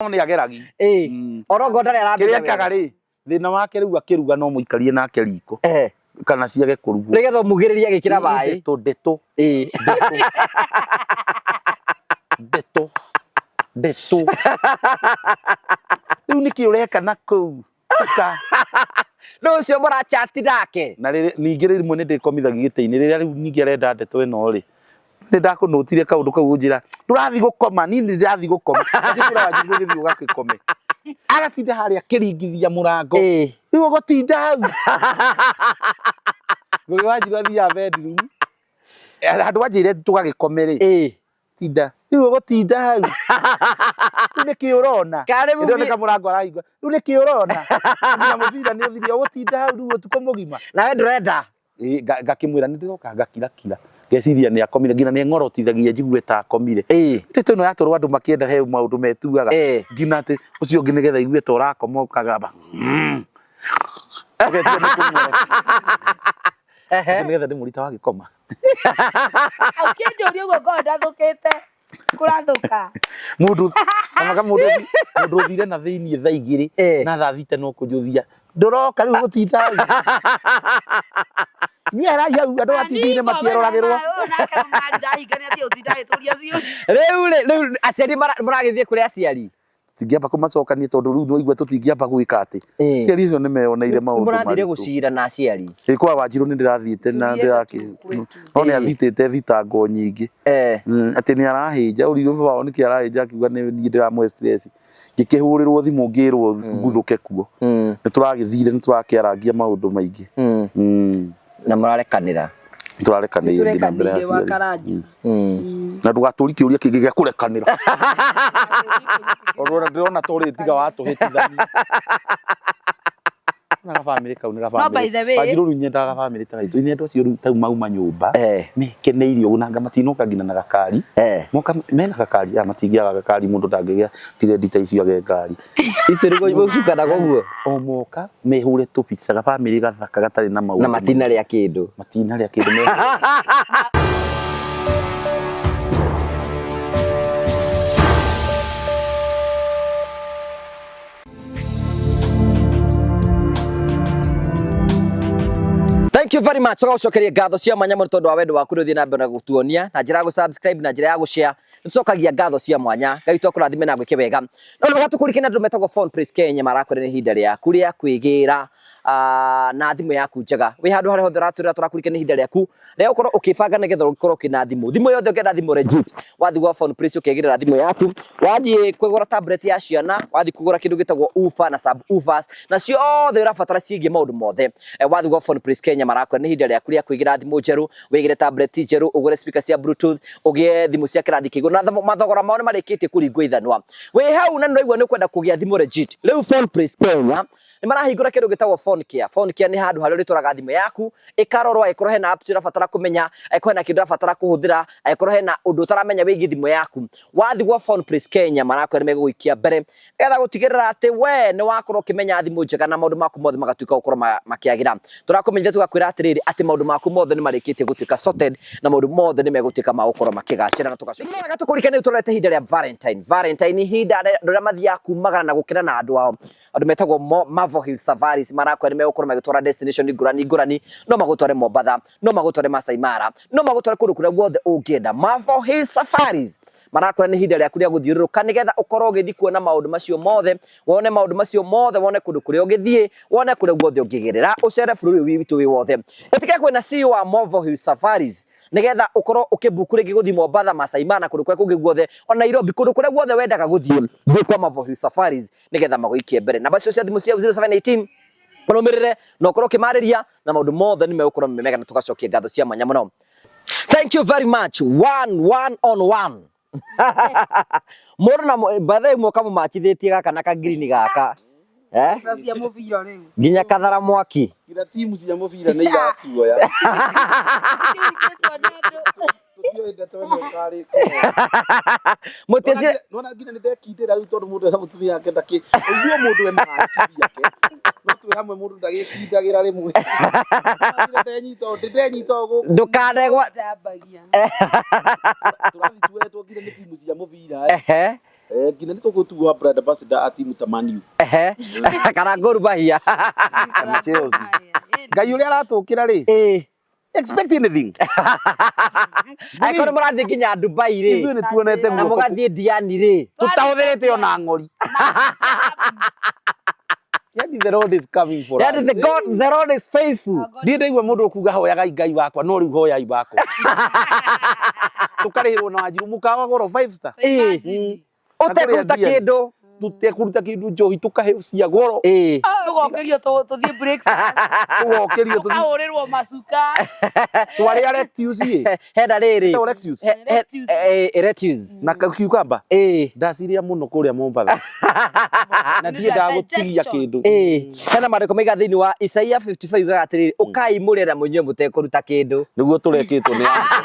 no nĩ ageragi. Ĩĩ. Orongo ndarĩ aramenya Kĩrĩa wega. ekaga rĩ, thĩna wake rĩu akĩruga no mũikarie nake riko kana ciage kũrugwo. Nĩgetha ũmugĩrĩrie agĩkĩra maĩ. Ndeto ndeto ndeto ndeto ndeto. Rĩu nĩkĩ ũreka na kũu? Ũka. Nũ ũcio mũrachati nake? Na rĩrĩ ningĩ rĩmwe nĩ ndĩkomithagia gĩtĩ-inĩ rĩrĩa rĩu ningĩ arenda ndeto ĩno rĩ, nĩ ndakũnũtire kaũndũ kau ũnjĩra ndũrathiĩ gũkoma niĩ nĩ ndĩrathiĩ gũkoma ngĩkwĩra wanjirũ gĩthiĩ ũgagĩkome agatinda harĩa akĩringithia mũrango rĩu ũgũtinda hau. Ngũgĩ wa Njirũ athiaga bedroom handũ anjĩre tũgagĩkome rĩ tinda rĩu ũgũtinda hau rĩu nĩkĩ ũrona Karĩ Ndĩrona mũbi- ka mũrango arahingũra rĩu nĩkĩ ũrona nginya mũbira nĩ ũthirie ũgũtinda hau rĩu ũtukũ mũgima. Nawe ndũrenda. Ĩĩ, ngakĩmwĩra nĩ ndĩroka ngakirakira ngeciria nĩ akomire nginya nĩ ng'orotithagia njigue ta akomire. Ndeto ĩno yatwarwo andũ makĩenda he maũndũ metuaga nginya atĩ ũcio ũngĩ nĩgetha aigue ta ũrakoma ũkagamba ũgetua nĩ kũmuorota. Atĩ nĩgetha ndĩmũrie ta wagĩkoma. Ũkĩnjũria ũguo ngorwo ndathũkĩte kũrathũka. Mũndũ kana mũndũ mũndũ ũthire na thĩiniĩ thaa 2 na thaa 6 no kũnjũthia ndũroka rĩu gũtinda hau. Niĩ eherai hau andũ a TV-inĩ matieroragĩrwo. Rĩu rĩ rĩu aciari mũragĩthiĩ kũrĩ aciari? Tũtingĩamba kũmacokania tondũ rĩu nĩwaigua tũtingĩamba gwĩka atĩ. Aciari acio nĩ meyoneire maũndũ Mũrathire maritũ. gũcira na aciari? Ĩ kwa Wanjirũ nĩ ndĩrathiĩte na ndĩrakĩ no nĩ athitĩte thitango nyingĩ. Atĩ nĩ arahĩnja ũrirũ baba wao nĩkĩ arahĩnja akiuga nĩ niĩ ndĩramũhe stress. Ngĩkĩhũrĩrwo thimũ ngĩrwo nguthũke kuo. Nĩ tũragĩthire nĩ tũrakĩarangia maũndũ maingĩ. Na mũrarekanĩra? Nĩ tũrarekanĩire nginya mbere ya Nĩtũrekanĩire wa aciari. Karanja. Na ndũgatũri kĩũria kĩngĩ gĩa kũrekanĩra. Tondũ ona ndĩrona ta ũrĩtiga watũhĩtithania. Na gabamĩrĩ kau nĩ No, by the gabamĩrĩ. way- Wanjirũ rĩu nyendaga gabamĩrĩ ta gaitũ. Ini andũ acio rĩu tau mauma nyũmba. Mekeneirie ũguo na anga matinoka nginya na gakari. Moka mena gakari, ah matingĩaga gakari mũndũ ndangĩgĩa tiredi ta icio age ngari. Icio nĩguo mũcukanaga ũguo? O moka mehũre tũbica gabamĩrĩ gathaka gatarĩ na maũndũ. Na matinarĩa kĩndũ. Matinarĩa kĩndũ mehũre. Thank you very much. Tũgagũcokeria ngatho cia mwanya mũno tondũ wa wendo waku ũrĩa ũthiĩ na mbere na gũtuonia na njĩra ya gũ-subscribe na njĩra ya gũ-share. Nĩtũcokagia ngatho cia mwanya. Ngai witũ akũrathime na agwĩke wega. No nĩ tũkũririkane andũ metagwo Phone Place Kenya marakwĩra nĩ ihinda rĩaku rĩa kwĩgĩra na thimũ yaku njega. Wĩ handũ harĩa hothe ũratwĩrora tũrakũririkania ihinda rĩaku rĩa gũkorwo ũkĩbanga nĩgetha ũkorwo ũkĩna thimũ. Thimũ yothe ũngĩenda thimũ legit, wathiĩ gwa Phone Place ũkegĩrĩra thimũ yaku, wathiĩ kũgũra tablet ya ciana, wathiĩ kũgũra kĩndũ gĩtagwo woofer na sub woofers, na ciothe ũrabatara ciĩgiĩ maũndũ mothe. Wathiĩ gwa Phone Place Kenya marakwĩra nĩ ihinda rĩaku rĩa kwĩgĩra thimũ njerũ, wĩgĩre tablet njerũ, ũgũre speaker cia bluetooth, ũgĩe thimũ cia kĩrathi kĩa igũrũ, na mathogora mao nĩ marĩkĩtie kũringwo ithanwa. Wĩ hau na nĩ ũraigua nĩ ũkwenda kũgĩa thimũ legit, rĩu Phone Place Kenya nĩ marahingũra kĩndũ gĩtagwo phone care. Phone care nĩ handũ harĩa ũrĩtwaraga thimũ yaku ĩkarorwo, angĩkorwo hena apps ũrabatara kũmenya, angĩkorwo hena kĩndũ ũrabatara kũhũthĩra, angĩkorwo hena ũndũ ũtaramenya wĩgiĩ thimũ yaku, wathiĩ gwa Phone Place Kenya marakwĩra nĩ megũgũikia mbere nĩgetha gũtigĩrĩra atĩ we nĩ wakorwo ũkĩmenya thimũ njega na maũndũ maku mothe magatuĩka gũkorwo makĩagĩra. Tũrakũmenyithia tũgakwĩra atĩrĩrĩ atĩ maũndũ maku mothe nĩ marĩkĩtie gũtuĩka sorted na maũndũ mothe nĩ megũtuĩka ma gũkorwo makĩgacĩra na tũgacoka. Wega tũkũririkanie rĩu tũrorete ihinda rĩa Valentine. Valentine nĩ ihinda andũ arĩa mathiaga kumagara na gũkena na andũ ao. Andũ metagwo Marvel Hill Safaris marakwĩra nĩ megũkorwo magĩtwara destination ngũrani ngũrani, no magũtware Mombatha, no magũtware Masai Mara, no magũtware kũndũ kũrĩa guothe ũngĩenda. Marvel Hill Safaris marakwĩra nĩ ihinda rĩaku rĩa gũthiũrũrũka nĩgetha ũkorwo ũgĩthiĩ kuona maũndũ macio mothe, wone maũndũ macio mothe, wone kũndũ kũrĩa ũngĩthiĩ, wone kũrĩa guothe ũngĩgerera, ũcere bũrũri ũyũ witũ wĩ wothe. Ĩtĩkĩra kwĩna CEO wa Marvel Hill Safaris nĩgetha ũkorwo ũkĩbuku rĩngĩ gũthiĩ Mombatha, Masai Mara, kũndũ kũrĩa kũngĩ guothe, ona Nairobi, kũndũ kũrĩa guothe wendaga gũthiĩ, thiĩ kwa Marvel Hill Safaris nĩgetha magũikie mbere. Namba icio cia thimũ cia 0718 ũrũmĩrĩre na ũkorwo ũkĩmarĩria na maũndũ mothe nĩ megũkorwo me mega na tũgacokia ngatho cia mwanya mũno. Thank you very much. One, one on one. Mũndũ na by the way mwoka mũmachithĩtie gaka na kagirini gaka. Eh? Cia mũbira rĩu. Nginya kathara mwaki. Nginya timu cia mũbira nĩ iratuoya. Kĩhingĩtwo nĩ andũ. Tũtiũĩ ndeto ĩno ĩkarĩka. Mũtianjire Nona nginya nĩ ndekindĩra rĩu tondũ mũndũ etha mũtumia wake ndakĩ. Ũiguo mũndũ ena hakiri yake. No twĩ hamwe mũndũ ndagĩkindagĩra rĩmwe. Ndenyita ũũ, ndenyita ũũ gũkũ. Ndũkanegwa. Njambagia. Tũrathiĩ tuoetwo nginya nĩ timu cia mũbira. Ehe. Eh, nginya nĩ tũgũtuo brand ambassador a timu ta Man U Ehe. Kana Gor Mahia. Kana Chelsea. Ngai ũrĩa aratũkĩra rĩ, expect anything. Angĩkorwo nĩ mũrathiĩ nginya Dubai rĩ, Ithuĩ nĩ tuonete na guoko mũgathiĩ Diani rĩ, tũtahũthĩrĩte ona ng'ori. Yani the Lord is coming for that us. is the God, the Lord is faithful. Ndirĩ ndaigua mũndũ ũkuga hoyagai Ngai wakwa no rĩu hoyai wakwa. Tũkarĩhĩrwo na Wanjiru mũkawa goro 5 star. Ĩĩ. Ũtekũruta Diani. kĩndũ. Tũtekũruta kĩndũ njohi tũkaheo cia goro. Ĩĩ. Tũgokĩrio tũthiĩ breakfast. Tũgokĩrio tũthiĩ Tũkahũrĩrwo macuka. twarĩa rectius ĩ. Hena rĩrĩ. Ĩtagwo rectius. Lettuce. Lettuce. Na cucumber. Ĩĩ. Ndaciria mũno kũrĩa Mombatha. Na ndiendaga gũtigia kĩndũ. Ĩĩ. Hena maandĩko maiga thĩinĩ wa Isaia 55 yugaga atĩrĩrĩ, ũkai mũrĩe na mũnyue mũtekũruta kĩndũ. Nĩguo tũrekĩtwo nĩ amuko.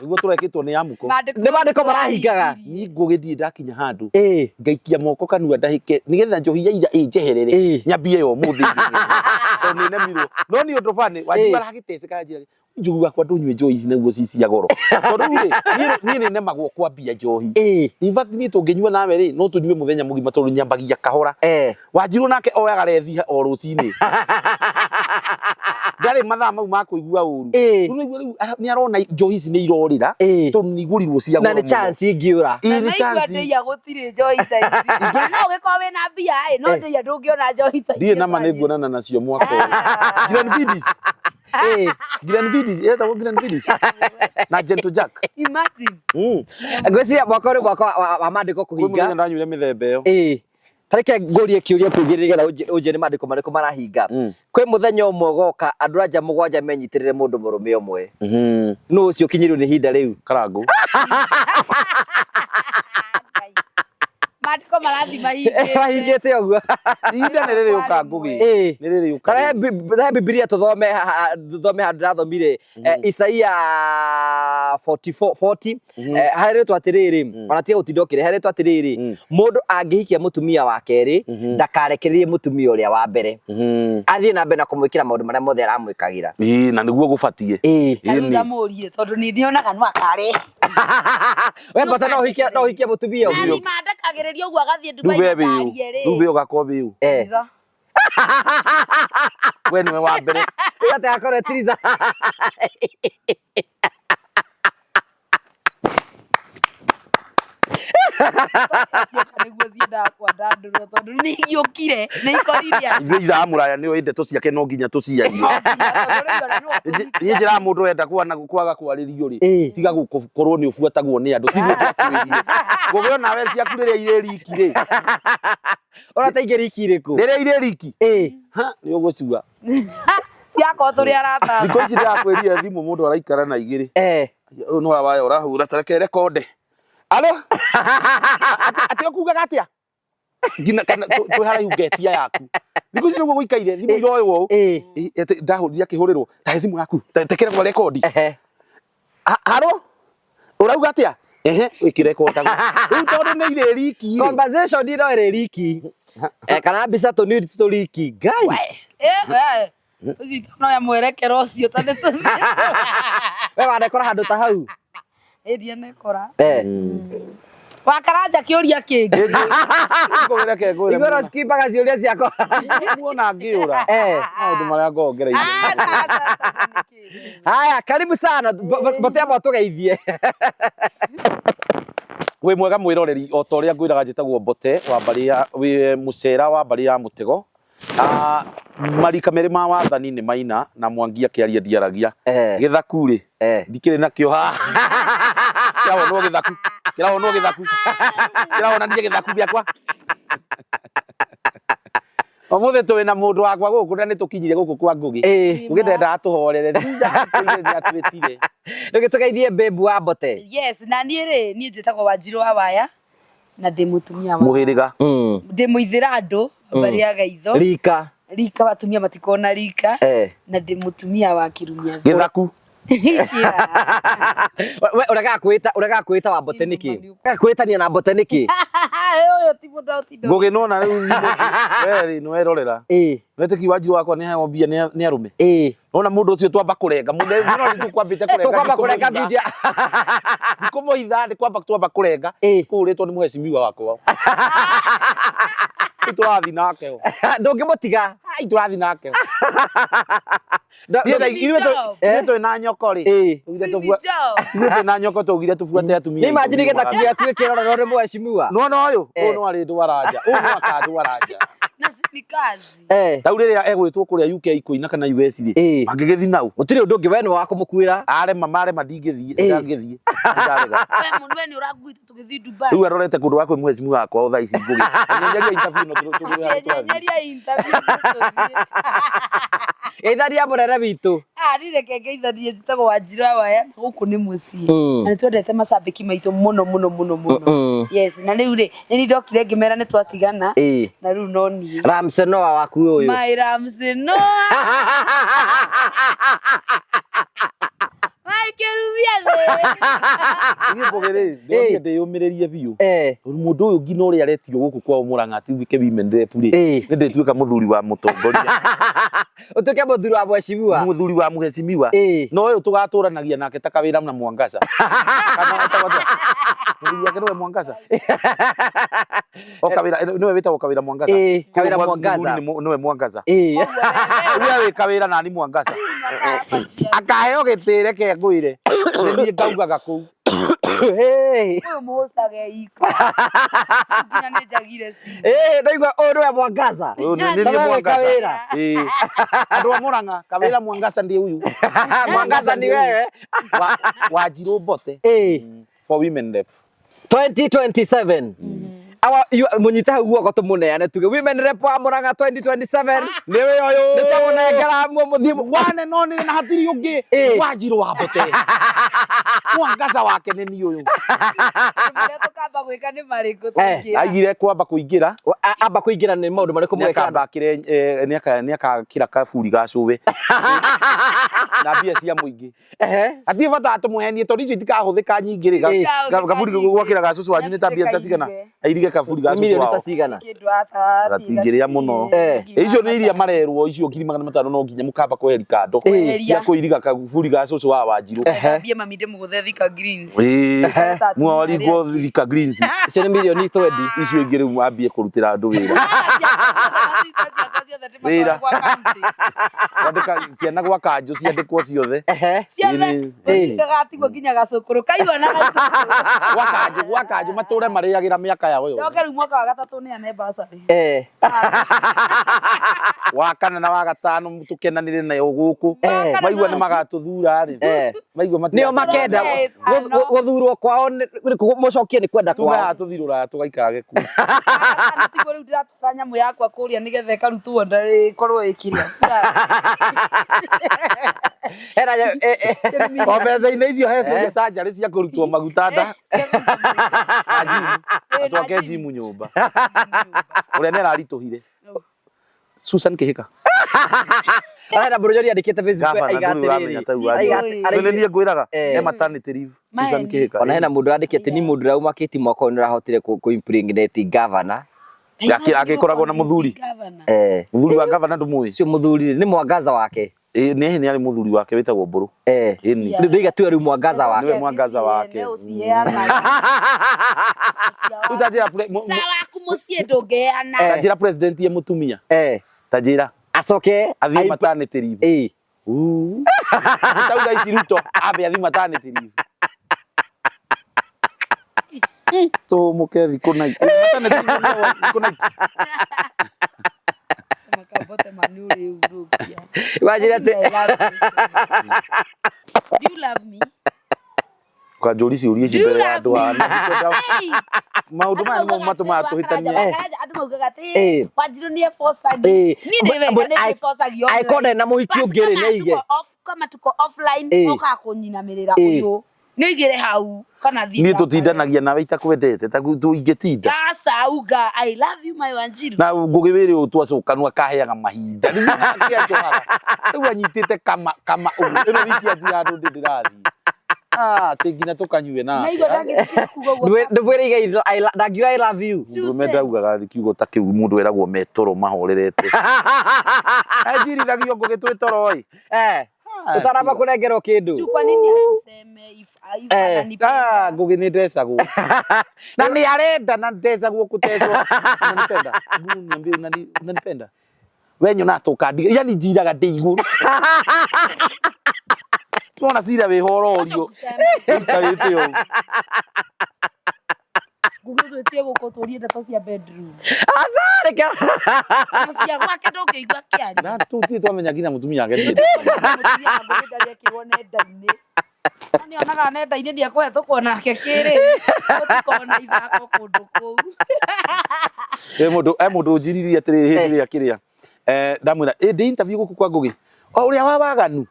Nĩguo tũrekĩtwo nĩ amuko. Nĩ maandĩko marahingaga. Niĩ ngũgĩthiĩ ndakinya handũ Ĩĩ. ngaikia moko kanua ndahĩke nĩgetha njohi ya ira ĩnjeherere Ĩĩ. nyambie ya ũmũthĩ tondũ nĩ nemirwo no nĩ ũndũ bani Wanjiru Ĩĩ. aragĩteceka njĩra njogu wakwa ndũnyue njohi ici nĩguo ci cia goro tondũ rĩu rĩ niĩ nĩ nemagwo kwambia njohi. Ĩĩ. In fact niĩ tũngĩnyua nawe rĩ no tũnyue mũthenya mũgima tondũ nyambagia kahora. Eh. Wanjiru nake oyaga rethi o rũcinĩ ndarĩ mathaa mau ma kũigua ũru. Ĩĩ. Rĩu nĩguo rĩu nĩ arona njohi ici nĩ irorĩra Ĩĩ. tondũ nĩ igũrirwo cia Na goro nĩ mũno. chance ingĩũra. Ĩĩ, nĩ Na naigua chance. ndĩia gũtirĩ njohi ta ici. No ũgĩkorwo wĩna mbia ĩ, no ndĩia ndũngĩona njohi ta ici. Ndirĩ nama nĩ nguonana nacio mwaka ũyũ. Glenfiddich. Ĩĩ. Glenfiddich, ĩtagwo Glenfiddich. Na Gentle Jack. Imagine. Ngwĩciria mwaka ũyũ nĩ mwaka wa maandĩko Kwĩ mũthenya kũhinga. ndanyuire mĩthemba ĩyo. Ĩĩ. Tareke ngũrie kĩũria kĩngĩ nĩgetha ũnjĩre nĩ maandĩko marĩkũ marahinga. Kwĩ mũthenya ũmwe ũgoka andũ anja mũgwanja menyitĩrĩre mũndũ mũrũme ũmwe. Nũ ũcio ũkinyĩirwo nĩ ihinda rĩu? Karangũ. Ngai. Maandĩko marathiĩ mahingĩte. Mahingĩte ũguo. Ihinda nĩ rĩrĩũka Ngũgĩ. Ĩĩ. Nĩ rĩrĩũka. Tarehe rehe Bibilia tuthome tuthome handũ ndathomire Isaia 44 40 harĩtwo atĩrĩrĩ ona tiga gũtinda ũkĩre harĩtwo atĩrĩrĩ mũndũ angĩhikia mũtumia wa kerĩ ndakarekererie mũtumia ũrĩa wa mbere athiĩ na mbere na kũmwĩkĩra maũndũ marĩa mothe aramwĩkagĩra. Ĩĩ, na nĩguo gũbatiĩ. Ĩĩ. Ta rĩu Ĩĩ, nĩ. ndamũrie tondũ nĩ ndionaga no akare. We bata no ũhikie no ũhikie mũtumia Na ũngĩ. ni mandekagĩrĩria ũguo agathiĩ Rĩu Dubai we wĩũ. makarie rĩ. Rĩu we ũgakorwo wĩũ. Eh. We nĩwe wa mbere. Rĩu atĩ agakorwo Tiriza. Cioka nĩguo ciendaga kwandandũrwo tondũ nĩ igiũkire nĩ ikorire Ithuĩ ithaa mũraya nĩoĩ ndeto ciake no nginya tũciarie. Niĩ njĩraga mũndũ wenda kwaga kwarĩrio rĩ, Ĩĩ. tiga gũkorwo nĩ ũbuatagwo nĩ andũ. Tiguo twakwĩrire. Ngũgĩ onawe ciaku rĩrĩa irĩ riki rĩ, Ũrata ingĩ riki irĩkũ? rĩrĩa irĩ riki, Ĩĩ. ha, nĩ ũgũcua. Ciakorwo tũrĩ arata. Thikũ ici ndĩrakwĩrire thimũ mũndũ araikara na igĩrĩ. Eh. Ũyũ nĩ waya ũrahũra ta reke rekonde. Alo? Atĩ ũkugaga atĩa? Nginya kana twĩ haraihu ngetia yaku. Thikũ ici nĩguo gũikaire thimũ iroywo ũũ. Ĩĩ. Ĩ, atĩ ndahũrire akĩhũrĩrwo tahe thimũ yaku tekĩre kwa rekondi. Ehe. Haro? Ũrauga atĩa? Ehe, ĩkĩrekondagwo. Rĩu tondũ nĩ irĩ riki rĩ. Conversation ino ĩrĩ riki. Eh, kana mbica tũ nudes tũ riki. Ngai. Eh, we. Ũcio no ya mwerekero ũcio ta nĩ tũthiĩ. We wanekora handũ ta hau. Ĩ ndianekora. Eh. Wakaranja kĩũria kĩngĩ. Ngũgĩ reke ngwĩre Igũrũ skimbaga ciũria ciakwa. muona ngĩũra. Eh. Maũndũ marĩa ngoragwo ngereire. Ah, sawa, sawa, sawa, nĩkĩ? Haya, karibu sana. Bote amba tũgeithie. Wĩ mwega mwĩroreri o ta ũrĩa ngwĩraga njĩtagwo Mbote wa mbarĩ ya wĩ mũcera wa mbarĩ ya mũtego. Marika merĩ ma wathani nĩ Maina na Mwangi akĩaria ndiaragia. Eh. Gĩthaku rĩ Eh. ndikĩrĩ nakĩo haha. Kĩrawonwo gĩthaku. Kĩrawonwo gĩthaku. Kĩrawonania gĩthaku gĩakwa. Ũmũthĩ twĩ na mũndũ wakwa gũkũ na nĩ tũkinyire gũkũ kwa Ngũgĩ. Ĩĩ. Ngũgĩ ndendaga tũhorere. Thutha atwĩrire nĩ atwĩtire. Rĩu tũgeithie babe wa Mbote. Yes, na niĩ rĩ, niĩ njĩtagwo Wanjirũ wa Waya na ndĩ mũtumia wa Mũhĩrĩga. Ndĩ mũithĩra andũ mbarĩ ya Gaitho. Rika. Rika watumia matikona rika. Eh. Na ndĩ mũtumia wa Kĩrumia. Gĩthaku. We ũregaga kwĩta wa Mbote nĩkĩ? Ũregaga kwĩtania na Mbote nĩkĩ? Ũyũ ti mũndũ ũtinda. Ngũgĩ nona rĩu we rĩ nĩwerorera. Wetĩki wa Wanjiru wakwa nĩ aheo mbia nĩ arũme. Nona mũndũ ũcio twamba kũrenga. Mũndũ no nĩ tũkwambĩte kũrenga. Tũkwamba kũrenga video. Ndikũmũhitha nĩ kwamba twamba kũrenga. Kũhũrĩtwo nĩ mũhecimiwa wakwa. Rĩu tũrathiĩ nake o. Ndũngĩmũtiga. Ai tũrathiĩ nake o. Ithuĩ twĩ na nyoko rĩ. Ithuĩ twĩ na nyoko twaugire tũbuate atumia. Nĩ imagine gĩtaki gĩaku gĩkĩrora nĩ mũhecimiwa. Nona ũyũ, ũyũ no arĩndwara nja. Ũyũ no akandwara nja. Na ni kazi. Tau rĩrĩa egwĩtwo kũrĩa UK kũina kana US rĩ, mangĩgĩthiĩ nau. Gũtirĩ ũndũ ũngĩ we nĩ wa kũmũkuĩra. Arema marema ndingĩthiĩ, ndangĩthiĩ. Ndarega. We nĩ ũranguĩte tũgĩthiĩ Dubai. Rĩu arorete kũndũ wa kwĩ mũhecimiwa wakwa thaa ici Ngũgĩ. Nyenyeria interview ĩno tũrĩ haha tũrathiĩ. Nyenyeria interview tũthiĩ. Geitharia mũnene witũ. Niĩ reke ngeithanie njĩtagwo Wanjiru wa Waya na gũkũ nĩ mũciĩ. Na nĩ twendete macambĩki maitũ mũno mũno mũno mũno. Yes, na rĩu rĩ, nĩ niĩ ndokire ngĩmera nĩ twatigana. Na rĩu no niĩ. Ramsey Noah waku ũyũ. My Ramsey Noah. My Kĩrumia thĩ. Niĩ Mbũgĩ rĩ, ndĩronire ndĩyũmĩrĩrie biũ. Mũndũ ũyũ nginya ũrĩa aretio gũkũ kwao Mũrang'a ati wike women rep rĩ, nĩ ndĩtuĩka mũthuri wa mũtongoria. Ũtuĩke mũthuri wa mheshimiwa. Mũthuri wa mheshimiwa. No ũyũ tũgatũranagia nake ta Kawĩra na Mwangaza. Kana etagwo atĩa? Mũthuri wake nĩwe Mwangaza. O Kawĩra nĩwe wĩtagwo Kawĩra Mwangaza. Kawĩra Mwangaza. Nĩwe Mwangaza. Ũrĩa wĩ Kawĩra nani Mwangaza. Akaheo gĩtĩ reke ngwĩre. Nĩ niĩ ngaugaga kũu. Ũyũ mũhũcage ika. Nginya nĩ njagire ciugo. Ndaigua ũyũ nĩwe Mwangaza. Ũyũ nĩ niĩ Mwangaza. Andũ a Mũrang'a, Kawĩra Mwangaza ndiye huyu. Mwangaza ni wewe. Wanjiru Mbote. For women rep. 2027. Awa munyite hau guoko tũmũneane tuge women rep wa Mũrang'a 2027. Nĩwe ũyũ. Nĩ twamũnengera mũthiĩ wane no nĩ na hatirĩ ũngĩ. Wanjiru wa Mbote. Mwangaza wake nĩ niĩ ũyũ. Marĩa tũkamba gwĩka nĩ marĩkũ tũingĩra? Aigire kwamba kũingĩra. Amba kũingĩra nĩ maũndũ marĩkũ mweka? Nĩ akakĩra kaburi ga cũwe. Na mbia cia mũingĩ. Hatirĩ bata tũmũhenie tondũ icio itikahũthĩka nyingĩ rĩ. Kaburi gwakĩra ga cũcũ wanyu nĩ ta mbia ta cigana? Airige kaburi ga cũcũ wao. Gatingĩrĩa mũno. Icio nĩ iria marerwo icio 500,000 no nginya mũkamba kweheri kando. Cia kũiriga kaburi ga cũcũ wa Wanjiru. Mbia mami ndĩmũgũthe Thika Greens. Mwarigwo Thika Greens. Icio nĩ mirioni 20. Icio ingĩ rĩu ambie kũrutĩra andũ wĩra. Wĩra. Kwandĩka ciana gwa kanjũ ciandĩkwo ciothe. Ciothe. Gagatigwo nginya gacũkũrũ. Kaigua na gacũkũrũ. Gwa kanjũ matũre marĩagĩra mĩaka yao yothe. Njoke rĩu mwaka wa gatatũ neane bursary. Wa kana na wa gatano tũkenanĩre nayo gũkũ. Maigua nĩ magatũthura rĩ. Maigua nĩo makenda gũthurwo kwao mũcokie nĩ kwenda kwao. Tume tũthiĩ rũraya tũgaikarage kuo. Tiguo rĩu ndĩratwara nyamũ yakwa kũrĩa nĩgetha ĩkarutwo nda ĩkorwo ĩkĩrĩa. O mbeca-inĩ icio he surgery cia kũrutwo maguta nda. Na gym. Twake gym nyũmba. Ũrĩa nĩ araritũhire. Susan Kihika. Arenda Mũrũnyori andĩkĩte Facebook aiga atĩrĩrĩ. Nĩ niĩ ngwĩraga he maternity leave Susan Kihika. Ona hena mũndũ ũrandĩkĩte ni mũndũ ũrauma kĩti mwaka ũyũ nĩũrahotire kũ impregnate governor. Agĩkoragwo na mũthuri. Mũthuri wa governor ndũmũĩ? Ũcio mũthuri nĩ Mwangaza wake. Nĩ nĩ arĩ mũthuri wake wĩtagwo Mbũrũ. Rĩu ndaiga tuwe rĩu Mwangaza wake. Nĩwe Mwangaza wake. Waku mũciĩ ndũngĩheana. Ta njĩra president ye mũtumia. Ta njĩra. Acoke athiĩ maternity leave. Tauga ici Ruto ambe athiĩ maternity leave. Tũhũmũke thikũ na maternity leave thikũ na Imagine atĩ Do you love me? Kanjũri ciũria ici mbere ya andũ aya. Maũndũ maya nĩmo matũmaga tũhĩtanie. Andũ maugaga atĩ Wanjiru nĩ ebocagia. Niĩ ndĩ wega nĩ ndĩbocagia. Angĩkorwo ndarĩ na mũhiki ũngĩ rĩ, nĩ aige. Kama tuko offline ũkaga kũnyinamĩrĩra ũyũ. Nĩ ũigĩre hau kana thiĩ. Niĩ tũtindanagia nawe itakwendete ta ingĩtinda. Aca uga I love you my Wanjiru. Na Ngũgĩ wĩrĩ ũyũ twacokanwo akaheaga mahinda. Rĩu nake anjohaga. Rĩu anyitĩte kama kama ũguo. Ĩno wiki athiĩ handũ ndĩ ndĩrathiĩ. Ah, atä nginya tå kanyue na Naigua ndangĩtĩkĩra kuga ũguo. Ndũmwĩre igai ndangiuga I love you. Mũndũrũme ndaugaga kiugo ta kĩu mũndũ eragwo metoro mahorerete anjirithagio ngũgĩ twĩ toro ĩ Eh. Ũtaramba kũnengerwo kĩndũ. Juu kwa nini asiseme if if ananipenda? Ah, ngũgĩ nĩ ndecagwo na nĩ arenda na ndecagwo kũtecwo unanipenda Hebu niambie unanipenda we nyona tũkandiga yani njiraga ndĩ igũrũ nona cira wĩ Acha hororio kusema. ũikarĩte ũũ Ngũgĩ ũtwĩtire gũkũ tũrie ndeto cia bedroom. Aca reke. Ona cia gwake ndũngĩigua akĩaria. na tũtirĩ twamenya nginya mũtumia wake nĩ Mũtumia wa Ngũgĩ ndarĩ ekĩrwo nenda-inĩ. No nĩonaga nenda-inĩ nĩekũhetũkwo nake kĩrĩu. Gũtikoragwo na ithako kũndũ kũu. He mũndũ he mũndũ ũnjiririe atĩrĩrĩ hĩndĩ ĩrĩa kĩrĩa ndamwĩra ĩ ndĩ interview gũkũ kwa Ngũgĩ o ũrĩa wa waganu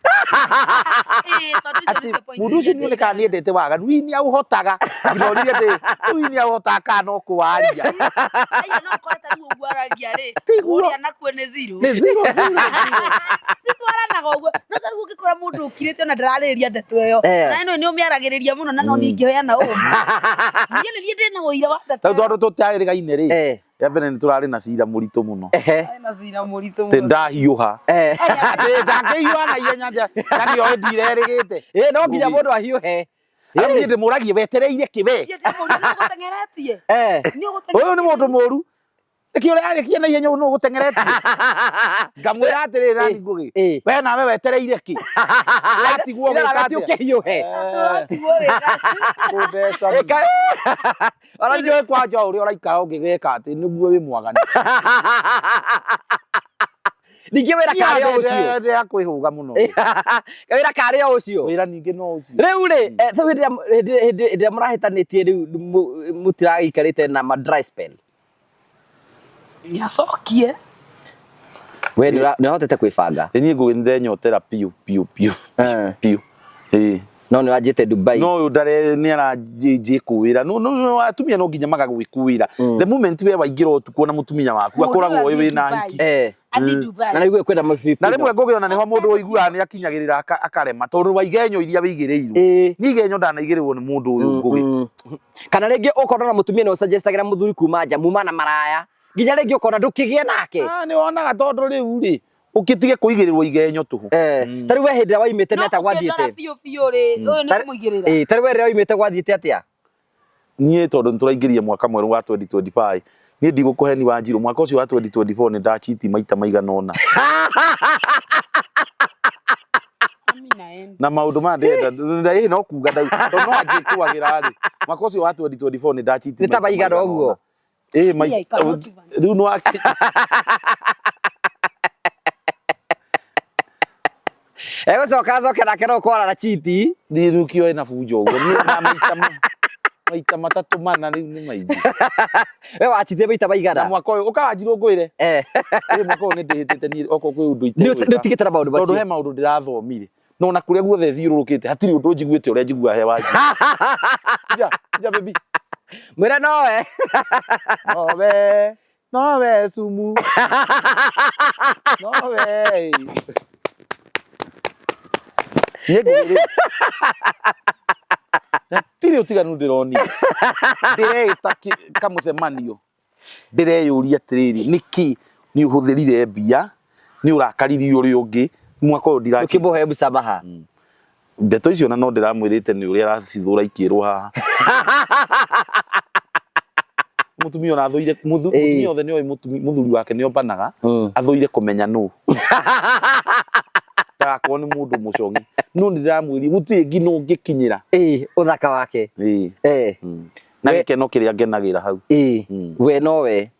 Ĩĩ, tondũ icio atĩ nĩcio point mũndũ ũcio iria nĩonekaga nĩendete waganu hihi nĩaũhotaga nginoririe atĩ rĩu hihi nĩaũhotaga kana no kũwaria Aya no ũkore ta rĩu ũguo aragia rĩ, Tiguo. ũrĩa nakuo nĩ zero. nĩ zero zero Citwaranaga ũguo. No ta rĩu ũngĩkora mũndũ ũkirĩte ona ndararĩrĩria ndeto ĩyo. Eh. Na ĩno nĩ ũmĩaragĩrĩria mũno na no niĩ ingĩheana ũma. Niĩ nĩ niĩ ndĩna ũira wa ndeto tondũ ĩyo. tondũ tũtarĩrĩgaine rĩ Eh. rĩa mbere nĩ tũrarĩ na cira mũritũ mũno Ehe. Arĩ na cira mũritũ atĩ mũno. ndahiũha Eh. atĩ ndangĩhiũha na ihenya atĩa na nĩoĩ ndirerĩgĩte Ĩ no nginya mũndũ ahiũhe. Rĩu niĩ ndĩmũragie wetereire kĩ we Niĩ ndĩmũria, nĩ ũgũteng'eretie? Eh. Nĩ ũgũteng'eretie? ũyũ nĩ mũndũ mũru nĩkĩ ũrarĩkia na ihenya ũũ nũ ũgũteng'eretie ngamwĩra atĩrĩrĩ nani Ngũgĩ Ĩ. we nawe wetereire kĩ ũratigwo Ira gwĩka nawe ti atĩa ũkĩhiũhe. Ũratigwo wĩra. kũndeca Ĩka. Ona nĩ njũĩ kwanja ũrĩa ũraikara ũngĩgeka atĩ nĩguo wĩ mwaganu Ningĩ wĩra karĩ o ũcio. ndĩa kwĩhũga mũno Wĩra karĩ o ũcio. wĩra ningĩ no ũcio Rĩu rĩ, rĩu hĩndĩ ĩrĩa hĩndĩ ĩrĩa mũrahĩtanĩtie rĩu mũtiragĩikarĩte na ma dry spell. Nĩacokie. We nĩ ũrahotete kwĩbanga. Ĩ niĩ Ngũgĩ nĩndenyotera piũ piũ piũ Eh. piũ ĩĩ No nĩ wanjĩte Dubai. no ũyũ ndare nĩ aranjĩkũĩra no no atumia no nginya magagwĩkũĩra the moment we waingĩra ũtukũ na mũtumia waku Mũndũ akoragwo athiĩ wĩ na Dubai. hiki Eh. Athiĩ Dubai. Na nĩguo kwenda na rĩmwe Ngũgĩ ona nĩho mũndũ ũiguaga nĩ akinyagĩrĩra akarema tondũ wa igenyo iria wĩigĩrĩirwo Ĩĩ. niĩ igenyo ndanaigĩrĩrwo nĩ mũndũ ũyũ Ngũgĩ Kana rĩngĩ ũkona na mũtumia nĩ ũsuggestagĩra mũthuri kuma nja muma na maraya. Nginya rĩngĩ ũkona ndũkĩgĩe nake. Ah, nĩ wonaga tondũ rĩu rĩ ũkĩtige kũigĩrĩrwo igenyo tũhũ Eh. Ta rĩu we hĩndĩ ĩrĩa waimĩte No nĩ atĩa ũkĩndora gwathiĩte? biũ biũ rĩ, ũyũ nĩ kũmũigĩrĩra. Ĩ, ta rĩu we rĩrĩa waimĩte gwathiĩte atĩa? niĩ tondũ nĩtũraingĩria mwaka mwerũ wa 2025 niĩ ndigũkũheni Wanjirũ mwaka ũcio wa 2024 nĩ ndachiti maita maigana ũna Mimi naenda. na maũndũ maya ndĩrenda ĩ no kuga tondũ no anjĩkũagĩra rĩ mwaka ũcio wa 2024 nĩ ndachiti Nĩ ta maigana ũguo? ĩ Me, I cannot even. rĩu nĩ waki Egũcoka acoke nake no kwara na chiti. niĩ rĩu kĩoe na bunjo ũguo niĩ na maita maita matatũ mana rĩu nĩ maingĩ We wachitire maita na maigana? mwaka ũyũ ũka Wanjirũ ngwĩre Eh. ĩ mwaka ũyũ nĩ ndĩhĩtĩte niĩ okorwo kwĩ ũndũ Nĩ itegwĩka ũtigĩte na maũndũ tondũ he macio. maũndũ ndĩrathomire no ona kũrĩa guothe thiũrũrũkĩte hatirĩ ũndũ njiguĩte ũrĩa njiguaga he Wanjirũ ja ja baby Mwĩre nowe. nowe nowe sumu nowe niĩ ngũgĩ hatirĩ ũtiganu ndĩronire ndĩreĩta kamũcemanio ndĩreyũria atĩrĩrĩ nĩkĩ nĩ ũhũthĩrire mbia nĩ ũrakaririe ũrĩa ũngĩ mwaka ũyũ ndirachi Ũkĩmũhe msamaha. ndeto icio na no ndĩramwĩrĩte nĩ ũrĩa aracithũra ikĩrwo haha mũtumia ona athũire mũtumia othe nĩoĩ mũthuri wake nĩombanaga athũire kũmenya nũ ndagakorwo nĩ mũndũ mũcong'i no nĩ ndĩramwĩrire gũtirĩ nginya ũngĩkinyĩra Ĩ, ũthaka wake. Ĩĩ. Eh. Na gĩkeno kĩrĩa ngenagĩra hau Ĩ, we nowe.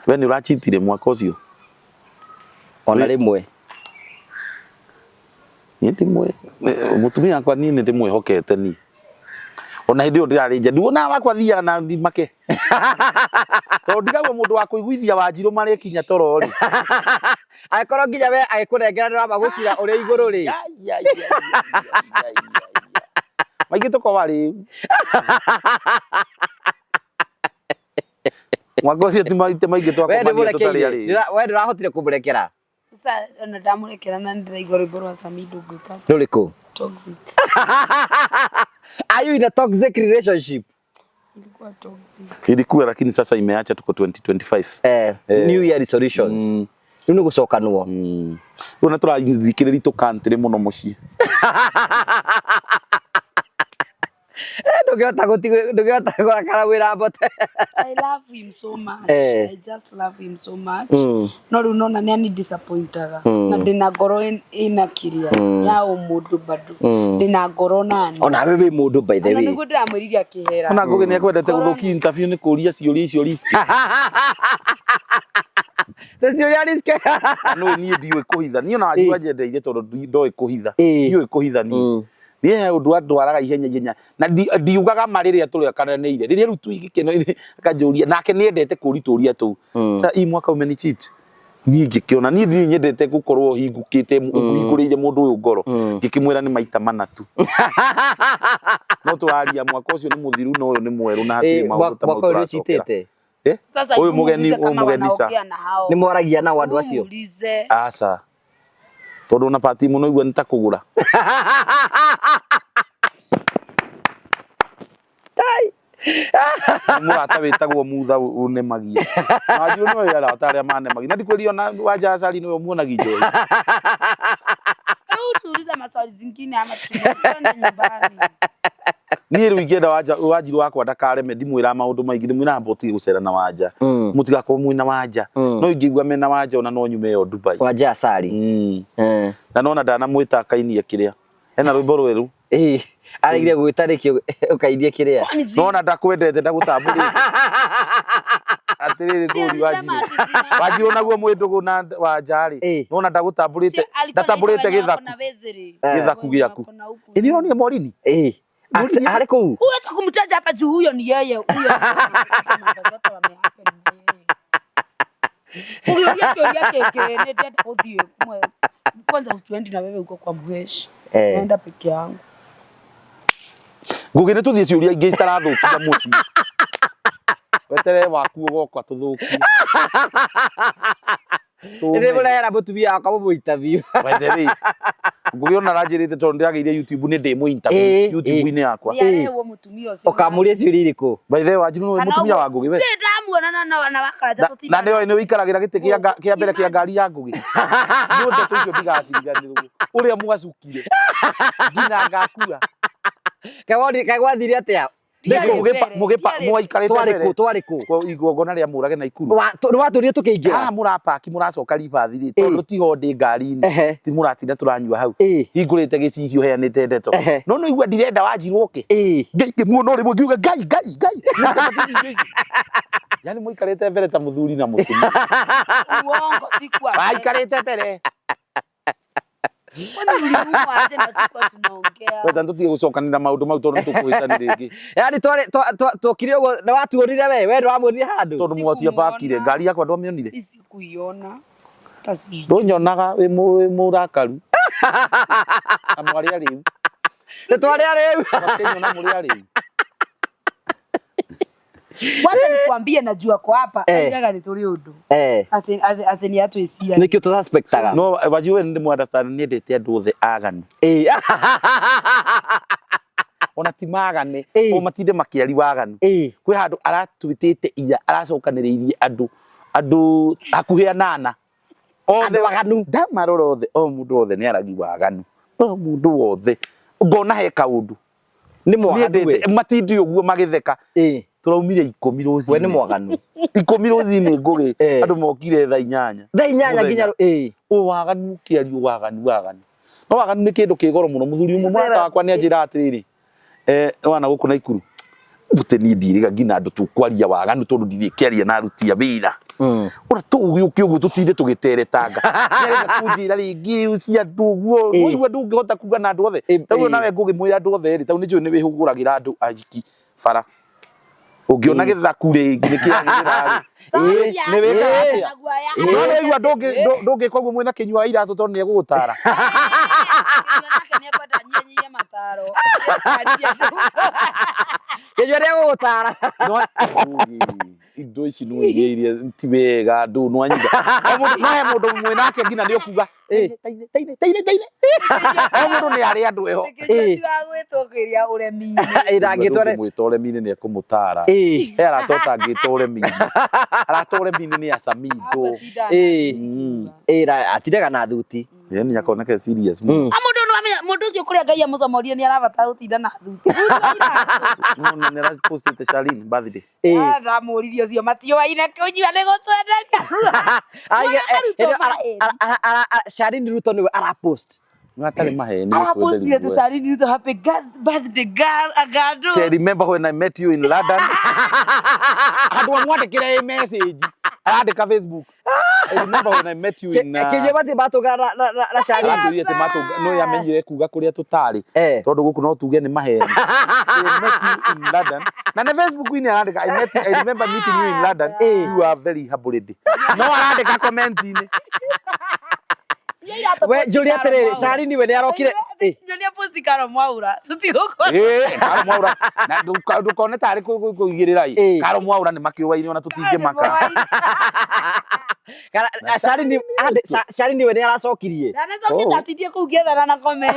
we nĩ ũrachitire mwaka ũcio Ona rĩmwe. Niĩ ndimwe mũtumia wakwa niĩ nĩ ndĩmwĩhokete niĩ ona hĩndĩ ĩyo ndĩrarĩ nja nduonaga wakwa thiaga na ndimake tondũ ndigagwo mũndũ wa kũiguithia Wanjirũ marĩkinya toro rĩ Angĩkorwo nginya we agĩkũnengera nĩ ũramba gũcira ũrĩ igũrũ rĩ. Maingĩ tũkorwo rĩu mwaka ũcio ti maita maingĩ We nĩ twakomania tũtarĩ mũrekeire. arĩu We ndũrahotire kũmũrekera. Sasa ona ndamũrekera na nĩndĩraigua rwĩmbo rwa Samido ngwĩka Rũrĩkũ? toxic. Are you in a toxic relationship? Ilikuwa toxic. Ilikuwa, lakini sasa imeacha, tuko 2025. New year resolutions. Rĩu nĩ gũcokanwo. Rĩu na tũrathikĩrĩria tũkantĩrĩ mũno mũciĩ. Ndũngĩhota gũtigwo, ndũngĩhota kũrakara wĩra mbote. I love him so much. I just love him so much. No rĩu nona nĩ ani disappointaga. Na ndĩna ngoro ĩna kĩrĩa ya ũmũndũ bado. Ndĩna ngoro nani. Ona we wĩ mũndũ, by the Ona way. nĩguo ndĩramwĩrire akĩhera. Ona Ngũgĩ nĩ ekwendete gũthũkia interview nĩ kũria ciũria icio risky. Nĩ ciũria risky. Na nĩ niĩ ndiũĩ kũhitha. Niĩ ona Wanjiru anjendeire tondũ ndoĩ kũhitha. Ndiũĩ kũhitha niĩ. Niĩ he ũndũ andwaraga ihenya ihenya na ndiugaga ma rĩrĩa tũrĩakananĩire rĩrĩa rĩu twĩ gĩkeno akanjũria, nake nĩendete kũũria tũria tũu. Sa hii mwaka umenicheat, niĩ ngĩkĩona niĩ ndirĩ nyendete gũkorwo hingũkĩte hingũrĩire mũndũ ũyũ ngoro, ngĩkĩmwĩra nĩ maita mana tu, no tũraria mwaka ũcio nĩ mũthiru na ũyũ nĩ mwerũ na hatirĩ maũndũ ta mau Mwaka ũyũ nĩ tũracokera. ũcitĩte. Eh? Sasa Ũyũ hebu mũgeni, muulize ũyũ kama mũgeni sa wanaongea na hao. Nĩ mwaragia nao andũ acio? Muulize. Aca, tondũ ona pati mũno igua nĩ ta kũgũra. Nĩ mũrata wĩtagwo Mutha ũnemagia. Wanjiru nĩwe arata arĩa manemagia, na ndikwĩria ona Wanja Acari nĩwe ũmuonagia njohi. Hebu tuulize maswali zingine ama tuende nyumbani. Niĩ rĩu ingĩenda Wanjiru wakwa ndakareme, ndimwĩra maũndũ maingĩ, ndimwĩraga mũtige gũcera na Wanja, mũtigakorwo mwĩna Wanja, no ingĩigua mena Wanja ona no nyume ĩyo Dubai. Wanja Asari. Na nona ndanamwĩta akainie kĩrĩa ena rwĩmbo rwerũ. Ĩĩ, aregire gwĩta nĩkĩ ũkainie kĩrĩa? Kwani Nona ndakwendete, ndagũtambũrĩte atĩrĩrĩ kũri Wanjiru, Wanjiru naguo mwĩ ndũgũ na Wanja rĩ, nona ndagũtambũrĩte, ndatambũrĩte gĩthaku gĩthaku gĩaku ĩ nĩ ũronire Morini. Ĩĩ. Arĩ kũu. Huyo hata kumtaja hapa juu, huyo ni yeye. Huyo mambo zote wamehappen na yeye. Ukiuria kĩũria kĩngĩ nĩ ndĩrenda gũthiĩ kwanza tuendi na wewe uko kwa mheshi. Naenda peke yangu. Ngũgĩ nĩ tũthiĩ ciũria ingĩ citarathũkia mũciĩ, weterere waku ũgoka tũthũkie. Nĩ mũrehera mũtumia wakwa mũmũ interview. By the way, Ngũgĩ ona aranjĩrĩte tondũ ndĩragĩire YouTube nĩ ndĩmũ interview YouTube-inĩ yakwa. Nĩarehwo mũtumia ũcio. Ũkamũria ciũria irĩkũ? By the way, Wanjiru nĩwe Kana mũtumia ũguo- wa Ngũgĩ we. Ndirĩ ndamuona na wakaraja Na tũtinda. na nĩoĩ nĩ ũikaragĩra gĩtĩ kĩa mbere kĩa ngari ya Ngũgĩ. Nĩ ndeto icio ndigaciriganĩrwo ũrĩa mwacukire nginya ngakua. Kaĩ gwathire atĩa? Ndiarĩ mbere, Mũgĩpa ndiarĩ- mwaikarĩte Twarĩ mbere kũ? Twarĩ kũ? kwa igongona rĩa mũrage na Ikuru. Nĩ watũrire tũkĩingĩra? Haha mũrapaki mũracoka ribathi rĩ, tondũ tiho ndĩ ngari-inĩ, ti mũratinda tũranyua hau, hingũrĩte gĩcicio heanĩte ndeto, no nĩ igua ndirenda Wanjiru oke. Ngai ngĩmuona o rĩmwe ngiuga Ngai Ngai Ngai. Nĩũkĩte ici. Yani mũikarĩte mbere ta mũthuri na mũtumia. Uongo, sikuwa mbere. Waikarĩte mbere. Kwani uliumwa aje na tulikuwa tunaongea? Weta tũtige gũcokanĩra maũndũ mau tondũ nĩtũkũhĩtani rĩngĩ. Yaani twarĩ twokire ũguo na watuonire we ndwamuonire handũ? Tondũ mwatia pakire ngari yakwa ndwamĩonire. Sikuiona. Hata sijui. Ndũnyonaga wĩ mũrakaru. Na mwarĩ arĩu. Nĩ twarĩ arĩu. Wakĩnyona mũrĩ arĩu. Wacha nikwambie najua kwa hapa aigaga nĩ tũrĩ ũndũ. Atĩ atĩ atĩ nĩ atwĩciragia. Nĩkĩo tũsuspectaga. No Wanjiru we nĩ understand nĩendete andũ othe aganu. Ona ti magane o matinde makĩari waganu. Kwĩ handũ aratwĩtĩte iya aracokanĩrĩirie andũ andũ hakuhĩ anana othe Andũ aganu. Ndamarora othe, o mũndũ wothe nĩ aragi waganu, o mũndũ wothe ngona he kaũndũ. Nĩ mwaganu we. Nĩendete matindi ũguo magĩtheka. Tũraumire 10 rũcinĩ. We nĩ mwaganu. 10 rũcinĩ Ngũgĩ, andũ mokire thaa 8. Thaa 8 nginya Mũthenya. Ũ waganu ũkĩario waganu waganu, no waganu nĩ kĩndũ kĩ goro mũno. Mũthuri ũmwe mũrata wakwa nĩ anjĩra atĩrĩrĩ, wana gũkũ Naikuru bute niĩ ndirĩga nginya andũ tũkwaria waganu tondũ ndirĩkĩaria na aruti a wĩra. Ona tũgĩũke ũguo tũtinde tũgĩteretanga, nĩarenda kũnjĩra rĩngĩ cia andũ ũguo ũigua ndũngĩhota kuga na andũ othe. Tau nawe Ngũgĩ mwĩra andũ othe rĩ, tau nĩ njũĩ nĩ wĩhũgũragĩra andũ ahiki bara ũngĩona gĩthaku rĩngĩ nĩ kĩagĩrĩra rĩ, nĩ wĩkaga atĩa? No nĩwaigua ndũngĩka ũguo mwĩna kĩnyua wa iratũ tondũ nĩegũgũtara. Nake nĩekwenda nyianyie mataro. Kĩnyua nĩ egũgũtara. No Ngugi, indo ici no iria iria ti wega andũ no anyita. O mũndũ no he mũndũ mwĩ nake nginya nĩ ũkuga teine teine teine teine. O mũndũ nĩ arĩ andũ eho. Kĩnyua ti wa gwĩtwo kĩrĩa ũremi-inĩ. Ĩ ndangĩtware. Mwĩta ũremi-inĩ nĩ ekũmũtara. Ĩ. He arata ũtangĩta ũremi-inĩ. Arata ũremi-inĩ nĩ acamindo. Ĩ. Mm. Ĩ na atindaga na thuti. Yani akoneka serious mũno. A mũndũ nĩ wamenya mũndũ ũcio kũrĩa Ngai amũcomorie nĩ arabatara gũtinda na thuti. No nĩ arapostĩte Charlene birthday. Ĩ. Ndamũririe ũcio matiũaine kũnyua nĩ gũtwenderia. Aiga Arutwo maheni. Charlene Ruto nĩwe arapost. Nĩ atarĩ maheni Arapostire atĩ Charlene Ruto happy birthday girl agandũ. Che, remember when I met you in London? Andũ amwandĩkĩre ĩ message. Arandĩka Facebook. I remember when I met you in Kĩnyua matirĩ matũngana na Charlene. Aranjũria atĩ matũnga no yamenyire kuga kũrĩa tũtarĩ Eh. tondũ gũkũ no tuge nĩ maheni. I met you in London. Na nĩ Facebook-inĩ arandĩka I met I remember meeting you in London. Eh. You are very humble lady. No arandĩka comment-inĩ. We njũria atĩrĩrĩ, Charlene we nĩ arokire. Ĩ. Nyonia posti Karo Mwaura. Tũtigũkorwo. Ĩĩ, Karo Mwaura. Na ndũkone tarĩ kũigĩrĩra Eh. ĩ. Karo Mwaura nĩ makĩũaine ona tũtingĩmaka. Kana Charlene Charlene we nĩ aracokirie. Ndanacokia Oh. ndatindie kũu ngĩethana na comment.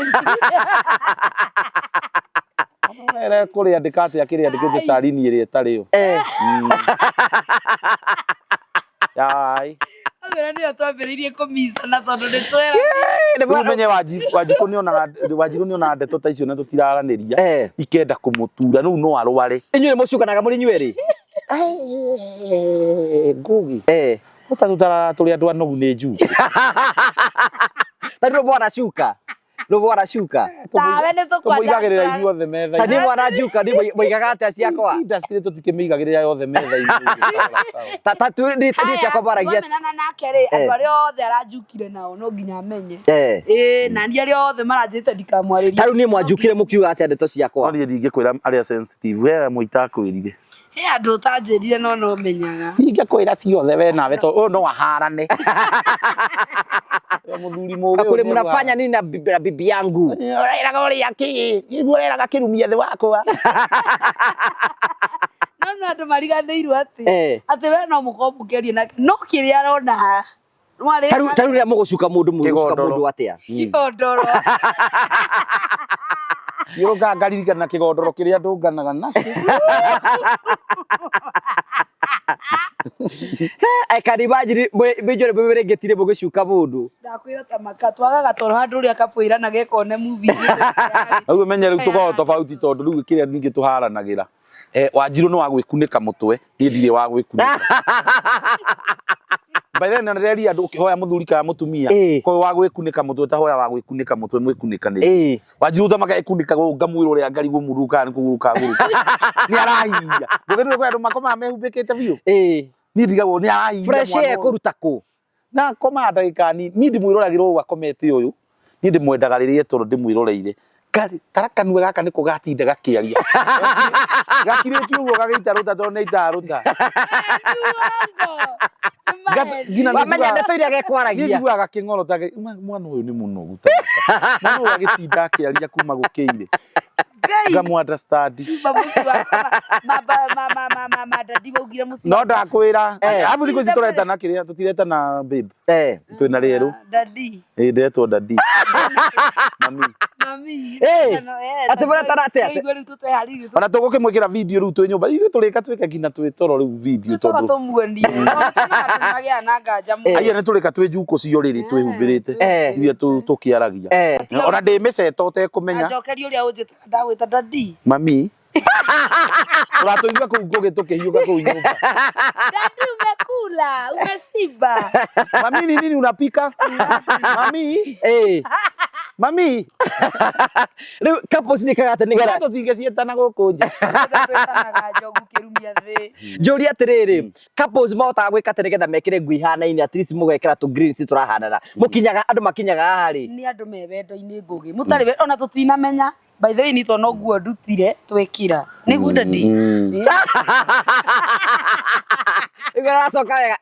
Ere kũrĩandĩka atĩa kĩrĩandĩkĩte Charlene ĩrĩa ĩtarĩ yo. Eh. Yai. Awĩra nĩyo twambĩrĩirie kũmicana tondũ nĩ twera. Nĩ Rĩu ũmenye Wanjikũ nĩonaga Wanjikũ nĩonaga ndeto ta icio na tũtiraranĩria Eh. ikenda kũmũtura rĩu no arware. Inyuĩ nĩ mũcukanaga mũrĩ inyuĩ erĩ? Ngugi. Eh. Ota tũtarara tũrĩ andũ anogu nĩ njuku. Ta rĩu mwana cuka. Rĩu mwana cuka. Tawe nĩ Tũmũigagĩrĩra tũkwanja. ithuothe Ta metha-inĩ. niĩ mwana njuka niĩ moigaga atĩa ciakwa. Industry tũtikĩmĩigagĩrĩra yothe metha-inĩ. Ta ta tu niĩ ciakwa mwaragia. Twamenana nake rĩ, Eh. andũ arĩa othe aranjukire nao no nginya amenye. Eh. Ĩĩ, na niĩ arĩa othe maranjĩte ndikamwarĩrie. Ta rĩu niĩ mwanjukire mũkiuga atĩa ndeto No ciakwa. niĩ ndingĩkwĩra arĩa sensitive we mũitakwĩrire. He andũ ũtanjĩrire no no menyaga. Ndingĩkwĩra ciothe we nawe to ũyũ no aharane. We mũthuri mũgĩ Kũrĩ mnafanya nini na bibi, na bibi yangu? Ũreraga ũrĩa kĩ? Nĩguo ũreraga kĩrumia thĩ wakwa. No no andũ mariganĩirwo atĩ Eh. atĩ we no mũkorwo mũkĩaria nake no kĩrĩa arona haha. Mwarĩ Ta rĩu ta rĩu rĩrĩa mũgũcuka mũndũ mũgũcuka Kĩgondoro. mũndũ atĩa? kĩgondoro. Thiũrũka ngaririkana kĩgondoro kĩrĩa ndũnganaga nakĩo. I can imagine mwĩnjore mwĩrĩngĩtire mũgĩcuka mũndũ. Ndakwĩra ta maka twagaga toro handũ ũrĩa kapwĩra na gekone movie. Rĩu ũmenye rĩu tũkoragwo tofauti tondũ rĩu kĩrĩa ningĩ tũharanagĩra. Eh, Wanjirũ nĩ wa gwĩkunĩka mũtwe, niĩ ndirĩ wa gwĩkunĩka. By then ndĩreria andũ ũkĩhoya mũthuri kana mũtumia, Ĩĩ. ko wa gwĩkunĩka mũtwe ta hoya wa gwĩkunĩka mũtwe mwĩkunĩkanĩrie. Ĩĩ. Wanjirũ ta magekunĩka gũkũ ngamwĩra ũrĩa ngarigwo mũru kana nĩ kũgũrũka agũrũka. Nĩ arahinya. Ndũgĩrire kwĩ andũ makomaga mehumbĩkĩte biũ. Ĩĩ. Niĩ ndigagwo nĩ arahinya Fresh mwana air ũyũ. kũruta kũ? Na komaga ndagĩka nini. Niĩ ndĩmwĩroragĩra ũũ akomete ũyũ. Niĩ ndĩmwendaga rĩrĩa toro ndĩmwĩroreire. Karĩ tara kanua gaka nĩko gatinda gakĩaria. Gakirĩtie ũguo gagĩita rũta tondũ nĩ aitaga rũta. Nginya nĩ Wamenya njiguaga- ndeto iria niĩ gekwaragia. njiguaga gakĩng'orota mwana ũyũ nĩ mũnogu ta gaka. Mwana ũyũ agĩtinda akĩaria kuma gũkĩire. Ngamu understand. No ndakwĩra. Eh. Arabu thikũ ici tũretana kĩrĩa tũtiretana babe. Eh. Twĩna rĩerũ. Dadi. Ĩ ndetwo dadi. Mami. Mami. Ĩ, atĩ mũretana atĩa? Nĩguo rĩu tũteharĩirie Ona tũgũkĩmwĩkĩra video rĩu twĩ nyũmba. Ithuĩ tũrĩka twĩke nginya twĩ toro rĩu video toro tondũ tũmuonie. Magĩa na nganja mũno. Aya nĩ tũrĩka twĩ njuko cio rĩrĩ twĩhumbĩrĩte Eh. iria tũkĩaragia. Eh. Ona ndĩ mĩceto ũtekũmenya. Anjokerie ũrĩa ũnjĩtaga ndagwĩta dadi. Mami. Ũratũigua kũu ngũgĩ tũkĩhiũka kũu nyũmba. Dadi umekula, umeshiba. Mami ni nini unapika? Mami, Ĩĩ. mami. Rĩu couples ciĩkaga atĩa nĩgetha Nĩgetha tũtingĩciĩtana gũkũ nja. Twĩtanaga njogu kĩrumia thĩ. njũrie atĩrĩrĩ couples mahotaga gwĩka atĩa nĩgetha mekĩre nguo ihanaine at least mũgekĩra tũ greens tũrahanana mũkinyaga andũ makinyaga haha rĩ Nĩ andũ me wendo-inĩ ngũgĩ. Mũtarĩ ona tũtinamenya. By the way ni tondũ nguo ndutire twekĩra. Nĩguo dadi. Nĩguo aracoka wega.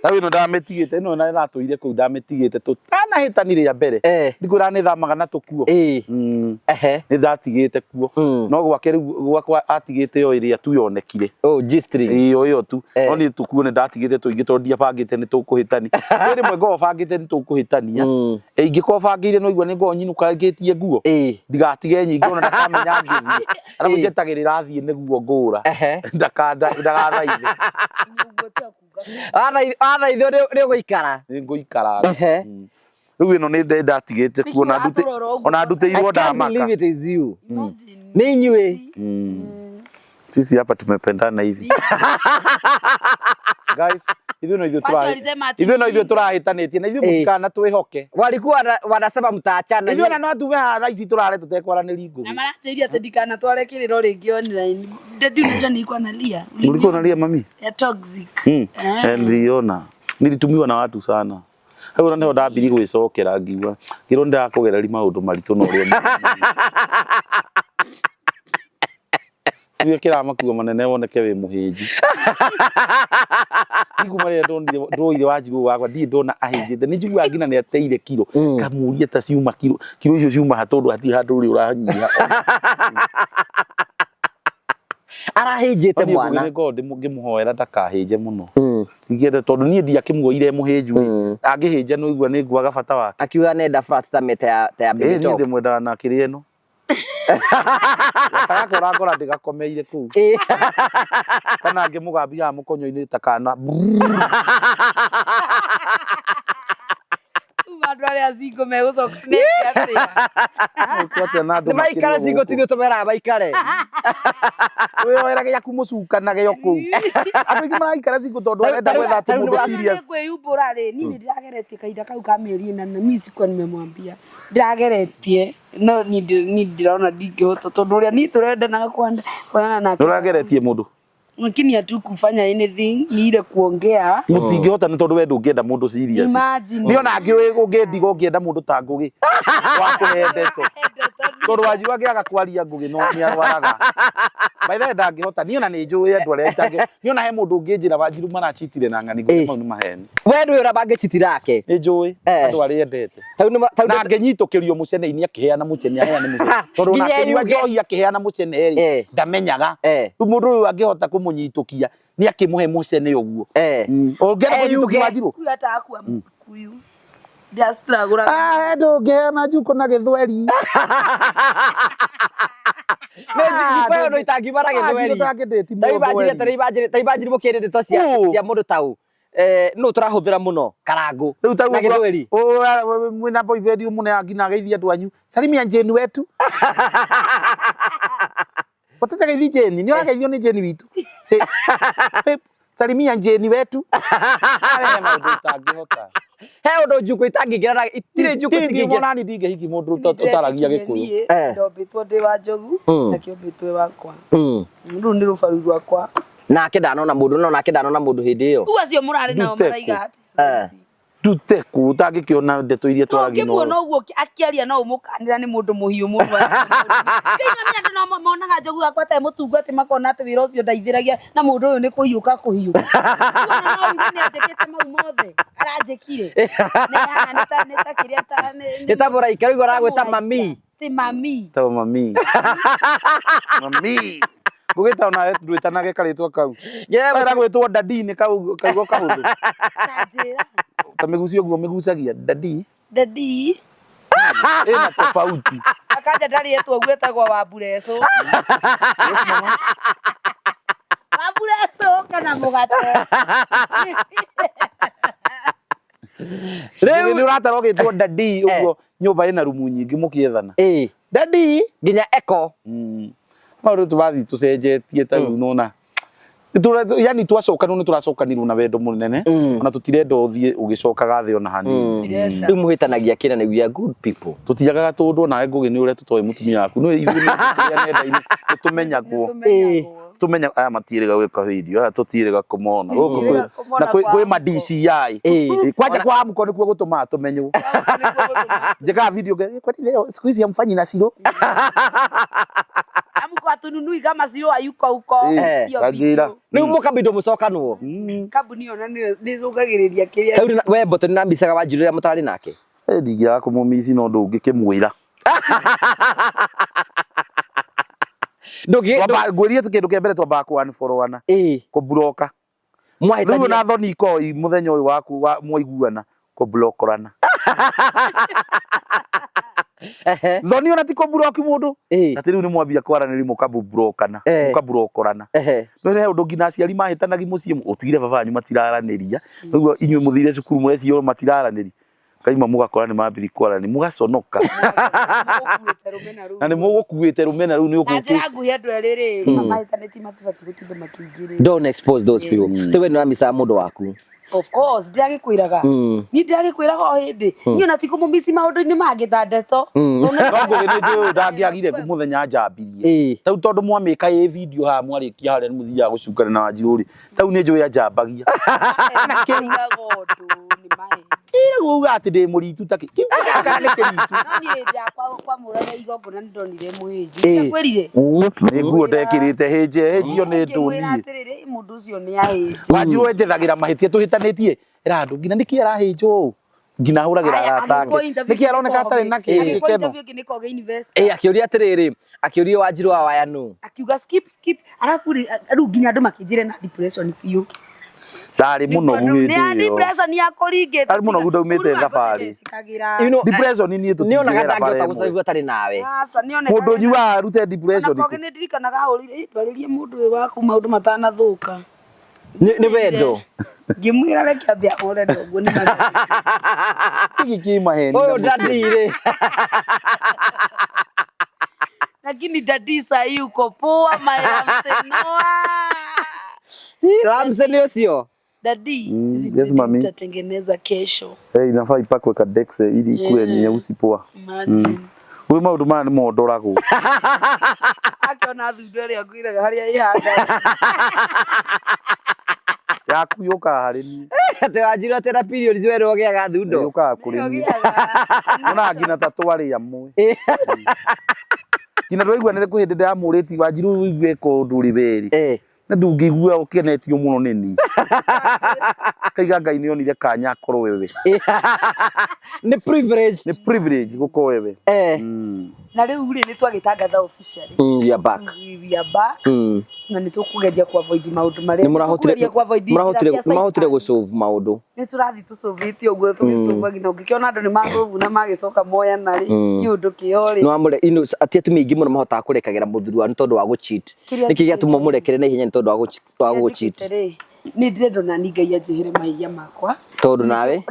Ta ĩno ndamĩtigĩte, ĩno na ĩratũire kũu ndamĩtigĩte tũtanahĩtani rĩa mbere. Ndikwĩra nĩ thamaga na tũkuo. Nĩ ndatigĩte kuo. No gwake rĩu gwakwa atigĩte o ĩrĩa tu yonekire. Oh, G-string. Ĩyo ĩyo tu. No niĩ tũkuo nĩ ndatigĩte tũingĩ tondũ ndiabangĩte nĩ tũkũhĩtania. Kwĩ rĩmwe ngoragwo bangĩte nĩ tũkũhĩtania. Ingĩkorwo bangĩire no igua nĩ ngoragwo nyinũkangĩtie nguo. Ndigatige nyingĩ ona ndakamenya ngĩthiĩ. Arabu njetagĩrĩra athiĩ nĩguo ngũra. Ndagathaithe. Ũguo ti akuga. Wathaithwo nĩ ũgũikara. Nĩ ngũikara. Rĩu ĩno nĩ ndatigĩte Nĩkĩ kuo na ndute ũratũrora ũguo? ona ndutĩirwo I can't ndamaka. believe it is you. Nĩ inyuĩ. Sisi hapa tumependana hivi. Guys, ithuĩ no ithuĩ Watu walisema ati ithuĩ no ithuĩ tũrahĩtanĩtie na ithuĩ mũtikana twĩhoke. Walikuwa wanasema mtaachana. Ithuĩ ona no tume haha thaa ici tũrare tũtekwaranĩria Na ngũgĩ. maranjĩire atĩ ndikanatware kĩrĩro rĩngĩ online. Daddy unajua nilikuwa nalia. Ulikuwa unalia mami? Ya toxic. Eh, niliona. Nilitumiwa na watu sana. Hau ona niho ndambirie gwĩcokera ngiuga ngĩrwo nĩndakũgereria maũndũ maritũ na ũrĩa Tuge kĩramakuo manene woneke wĩ mũhĩnju. Niĩ kuma rĩrĩa ndonire ndoire Wanjirũ wakwa ndirĩ ndona ahĩnjĩte. Nĩ njiguaga nginya nĩ ateire kiro. Ngamũria ta ciuma kiro, kiro icio ciuma ha tondũ hatirĩ handũ ũrĩ ũranyiha. Arahĩnjĩte Niĩ mwana. nĩ ngoragwo ngĩmũhoera ndakahĩnje mũno. Ingĩenda tondũ niĩ ndiakĩmuoire mũhĩnju rĩ. Angĩhĩnja nĩ ũigua nĩ nguaga bata wake. Akiuga nenda flat ta meta ya ta ya Ĩĩ Baby niĩ Top. ndĩmwendaga na kĩrĩa ĩno. Gatagakora ngora ndĩgakomeire kũu. Kana ngĩmũgambia haha mũkonyo-inĩ ta kana. Rĩu andũ arĩa single megũcoka meke atĩa? Ũkũ atĩa na andũ Nĩ maikare makĩrĩ single gũkũ? ti ithuĩ tũmeraga maikare. Wĩyoere gĩaku mũcukanage o kũu. Andũ aingĩ maraikara single tondũ arenda gwetha atĩ Tarĩu mũndũ nĩ serious. Kwĩyumbũra rĩ, niĩ nĩ ndĩrageretie kahinda kau ka mĩeri ĩna na mimi sikuwa nimemwambia. Ndĩrageretie no niĩ ndĩrona ndingĩhota tondũ ũrĩa niĩ tũrendanaga kuonana nake. Nĩ ũrageretie mũndũ? Lakini hatukufanya anything, ni ile kuongea. Mũtingĩhota nĩ tondũ we ndũngĩenda mũndũ serious. Imagine. Niĩ ona angĩ ũngĩndiga ũngĩenda mũndũ ta Ngũgĩ wa kũhe ndeto. Tondũ Wanjirũ angĩaga kwaria Ngũgĩ no nĩ arwaraga. By the way ndangĩhota. Niĩ ona nĩ njũĩ andũ arĩa itangĩ. Niĩ ona he mũndũ ũngĩnjĩra Wanjirũ marachitire na ng'ani Ngũgĩ mau nĩ maheni. We ndũĩ ũrĩa mangĩchitira ake. Nĩ njũĩ andũ arĩa endete. Tau nĩ tau Na angĩnyitũkĩrio mũcene-inĩ akĩheana mũcene aheane mũcene. Tondũ ona Nginya akĩnyua yuge. njohi akĩheana mũcene rĩ ndamenyaga. Rĩu mũndũ ũyũ angĩhota kũmũnyitũkia nĩ akĩmũhe mũcene ũguo. Ũngĩenda kũnyitũkia Wanjirũ? Huyu hata hakuwa Mkikuyu. Ndiastruggle. Ah, ndũngĩheana njuko na gĩthweri. Nĩ njukũ ĩyo no itangiuma na gĩthweri. Ndangĩndĩti Ta imagine mũkĩaria ndeto cia mũndũ ta ũ. Nũ tũrahũthĩra mũno Karangũ Rĩu ta na gĩthweri. mwĩna boyfriend ũmũneaga nginya ageithie andũ anyu. Salimia Jane wetu. Ũtete geithi Jane, nĩ ũrageithio nĩ Jane witũ. Babe, salimia Jane wetu. He maũndũ ũtangĩhota. He ũndũ njukũ itangĩingĩra na itirĩ njukũ itingĩingĩra. Nani ndingĩhiki mũndũ ũtaragia Gĩkũyũ. Ndombĩtwo ndĩ wa njogu na kĩombĩtwo wakwa. Rũu nĩ rũbaru rwakwa. Nake ndanona mũndũ no nake ndanona mũndũ hĩndĩ ĩyo. Rĩu acio mũrarĩ nao Ndute maraiga kũ? atĩa? Ndute kũ ũtangĩkĩona ndeto iria twaragia Ũngĩmuona ũguo akĩaria no ũmũkanĩra nĩ mũndũ mũhiũ mũno. Kĩina nĩ andũ no monaga njogu yakwa ta mũtungu atĩ makona atĩ wĩra ũcio ndeithĩragia na mũndũ ũyũ nĩ kũhiũka kũhiũka. Rĩu ona no uge nĩ anjĩkĩte mau mothe aranjĩkire. Nĩ haha nĩ ta nĩ ta kĩrĩa ta Nĩ ta mũraika rĩu aragwĩta mami. Ti mami. Ta mami. Mami. Ngũgĩta onawe ndwĩtanage karĩtwa kau. Ĩra gwĩtwo dadi nĩ kau kaugo kahũthũ. Ta njĩra. Ta mĩgucio ũguo mĩgucagia dadi. Dadi. Ĩna tofauti. Akanja ndarĩ etwo ũguo etagwo Wamburecũ. Wamburecũ kana mũgate. Rĩu nĩ ũratara ũgĩtwo dadi ũguo nyũmba ĩna rumu nyingĩ mũkĩethana. Dadi. Nginya eko. Maũndũ tũrathiĩ tũcenjetie ta rĩu nona. Yani twacokanirwo nĩ tũracokanirwo na wendo mũnene ona tũtirenda ũthiĩ ũgĩcokaga thĩ ona hanini. Rĩu mũhĩtanagia kĩna nĩ we are good people. Tũtiagaga tũndũ onawe Ngũgĩ nĩ ũrĩa tũtoĩ mũtumia waku. Nĩ ithuĩ nĩ nenda-inĩ nĩ tũmenyagwo. Tũmenya aya matiĩrĩga gwĩka video aya tũtiĩrĩga kũmona. Gũkũ na kwĩ ma DCI. Kwanja kwa Amko nĩkuo gũtũmaga tũmenywo. Njĩkaga video kwani leo siku hizi hamfanyi na Siro. Amuko hatununui kama sio hayuko huko. Eh, Hiyo tanjĩra. video. Rĩu mũkambindwo mũcokanwo. Kambuni ĩyo na nĩyo nĩcũngagĩrĩria kĩrĩa. Rĩu we Mboto nĩ namicaga Wanjiru rĩrĩa mũtarĩ nake. Eh, ndingĩaga kũmũmici no ndũngĩkĩmwĩra. Ndũngĩ Ngwĩrie kĩndũ kĩa mbere twambaga kũ unfollow-ana. Ĩĩ. Kũburoka. Rĩu Mwahĩtania. ona thoni ikoragwo i mũthenya ũyũ waku wa mwaiguana kũburokorana. Ehe. Thoni ona ti kũburoki mũndũ. Ĩĩ. Atĩ rĩu nĩ mwambia kwaranĩria mũkaburokorana. Eh. Mũkaburokorana. Ehe. No he ũndũ nginya aciari mahĩtanagia mũciĩ ũtigire baba wanyu matiraranĩria. Ũguo inyuĩ mũthire cukuru mũreciria matiraranĩria. Kaima mũgakora nĩ mambiri kwaranĩria mũgaconoka. Mũgũkuĩte rũmena rũu. Na nĩ mũgũkuĩte rũmena rũu nĩ Na ũgũkĩ. njĩra nguhĩ andũ erĩ rĩ, mahĩtanĩtie matibatiĩ gũtinda makĩingĩrĩra. Don't expose those people. Rĩu we nĩ ũramicaga mũndũ waku. Of course, ndĩragĩkwĩraga. Niĩ ndĩragĩkwĩraga o hĩndĩ. Niĩ ona ti kũmũmici maũndũ-inĩ mangĩ ta ndeto. No ngũgĩ nĩ njũĩ ndangĩagire mũthenya njambirie. Ĩĩ. Tau tondũ mwamĩka ĩ video haha mwarĩkia harĩa nĩ mũthiaga gũcukana na Wanjiru rĩ. Tau nĩ njũĩ anjambagia. Naigaga ũndũ nĩ maheni. Kĩragwo uga atĩ ndĩ mũritu ta kĩ. Kĩu kana nĩ kĩritu. No niĩ hĩndĩ ya kwamũrana igongona nĩ ndonire mũhĩnju. Ĩĩ. Ndakwĩrire. Nĩ nguo ndekĩrĩte hĩnje hĩnjio nĩ Ngĩmwĩra ndũniĩ. atĩrĩrĩ, mũndũ ũcio nĩ ahĩnja. Wanjiru enjethagĩra mahĩtia tũhĩtanĩtie. Ĩra andũ nginya nĩkĩ arahĩnjwo ũũ. Nginya ahũragĩra arata ake. Nĩkĩ aroneka atarĩ na Agĩkwo gĩkeno. interview ĩngĩ nĩ Koge University. Ĩĩ akĩũria atĩrĩrĩ, akĩũrio Wanjiru wa waya nũ. Akiuga skip skip, arabu rĩ, rĩu nginya andũ makĩnjĩra na depression biũ. Ndarĩ mũnogu Nĩ hĩndĩ ya ĩyo. depression ya kũringĩte. Ndarĩ mũnogu ndaumĩte thabarĩ. You know, Depression niĩ Nĩonaga tũtingĩgera bara ndangĩhota ĩmwe. gũcaibu atarĩ nawe. Mũndũ ũnyuaga arute depression Koge kũ? nĩ ndirikanaga ahũrire, "Ĩ, ndwarĩrie mũndũ ũyũ waku maũndũ matanathũka." Nĩ wendo. Ngĩmwĩra reke ambe ahorere ũguo nĩ magego. Gĩkĩ kĩ maheni na Ũyũ mũciĩ. ndathire. Lakini dadi sahii uko poa, my Ramsey Noah. Ramsey nĩ ũcio. Dadi, hizi Yes, mami. nitatengeneza kesho. Eh, inafaa ipakwe kadexe ili ikuwe Yeah. nyeusi poa. Imagine. Rĩu maũndũ maya nĩ mondoragwo. Akiona thundo ĩrĩa ngwĩraga harĩa ĩhanda. Yaku yũkaga harĩ niĩ. Atĩ Wanjiru atĩ na periods we nĩwe ũgĩaga thundo. Yũkaga kũrĩ niĩ. Onaga nginya ta twarĩ amwe. Nginya tũraiguanĩre kwĩ hĩndĩ ndĩramũrĩtie Wanjiru ũigue ko ũndũ ũrĩ werĩ. Ĩĩ. Na ndũngĩigua ũkenetio mũno nĩ niĩ. Kaiga Ngai nĩ onire kanya akorwo wewe. Nĩ privilege. Nĩ privilege gũkorwo wewe. Eh. Na rĩu rĩ nĩ twagĩtangatha officially. You are back. We are back. Na nĩ tũkũgeria ku avoid maũndũ marĩa Nĩ mũrahotire tũkũgeria ku avoid mũrahotire njĩra cia mũrahotire Satan. gũsolve maũndũ. Nĩ tũrathiĩ tũcũvĩte ũguo tũgĩcũvagia na ũngĩkĩona andũ nĩ macũvu na magĩcoka moyana rĩ kĩũndũ kĩo rĩ Nĩ wamũre ino ati atumia aingĩ mũno mahotaga kũrekagĩra mũthuri wao nĩ tondũ wa gũcheat. Kĩrĩa Nĩkĩ gĩatũma njĩkĩte- mũrekere na ihenya nĩ tondũ wa gũcheat wa Kĩrĩa gũcheat. njĩkĩte rĩ nĩ ndĩrenda ona ni Ngai anjĩhĩre mahĩtia makwa Tondũ nawe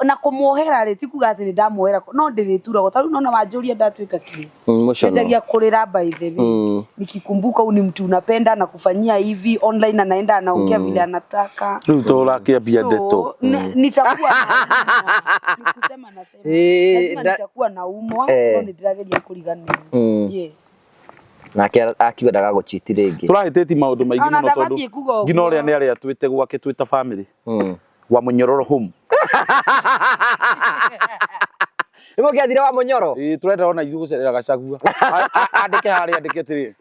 na kũmuohera rĩ ti kuga atĩ nĩ ndamuohera no ndĩrĩturagwo ta rĩu nona wanjũria ndatuĩka kĩ mũcono. njagia kũrĩra by the way nikikumbuka huyu ni mtu unapenda na kufanyia hivi online anaenda anaongea vile anataka Rĩu to ũrakĩambia ndeto. So, nitakuwa naumwa. Ni kusema nasema Eh, lazima nitakuwa naumwa Eh. no nĩndĩrageria kũriganĩrwo yes Nake akiuga ndagagũcheat rĩngĩ. Tũrahĩtĩtie maũndũ maingĩ Ona mũno tondũ ndabatiĩ kuga ũguo. nginya ũrĩa nĩ arĩa twĩte gwake twĩ ta family. Wa Mũnyororo home. Nĩ mũngĩathire wa Mũnyoro? Ĩĩ tũrenda ona ithuĩ gũcerera Gachagua. Andĩke harĩa andĩke atĩrĩ.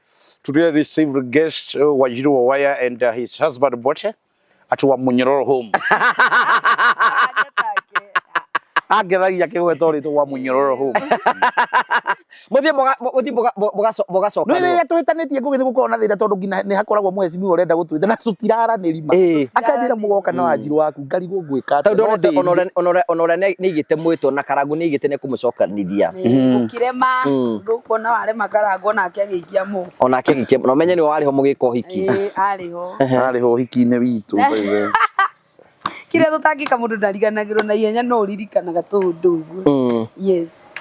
Today received guest Wanjiru wa Waya and his husband Mbote at wa Mũnyororo home. Angethagia akĩgweta ũrĩtwa wa Mũnyororo home. Mũthiĩ mũthiĩ Nĩ mũgacokanwo. rĩrĩa tũhĩtanĩtie ngũgĩ nĩ gũkoragwo na thĩna tondũ nginya nĩ hakoragwo mũhecimiwa ũrenda gũtwĩta na tũtiraranĩria ma. Ĩĩ. Akanjĩra mũgoka na Wanjiru waku ngarigwo ngwĩka atĩa. Tondũ No ndĩrire. ona ũrĩa nĩ aigĩte mwĩtwo na Karangu nĩ aigĩte nĩ ekũmũcokanithia. Ũkĩrema ndũkuona warema Karangũ nake agĩikia moko Onake agĩikia na ũmenye nĩwe warĩ ho mũgĩka ũhiki. Ĩĩ, arĩ ho Arĩ ho ũhiki-inĩ witũ. by the way. kĩrĩa tũtangĩka mũndũ ndariganagĩrwo na ihenya no ũririkanaga tũũndũ ũguo yes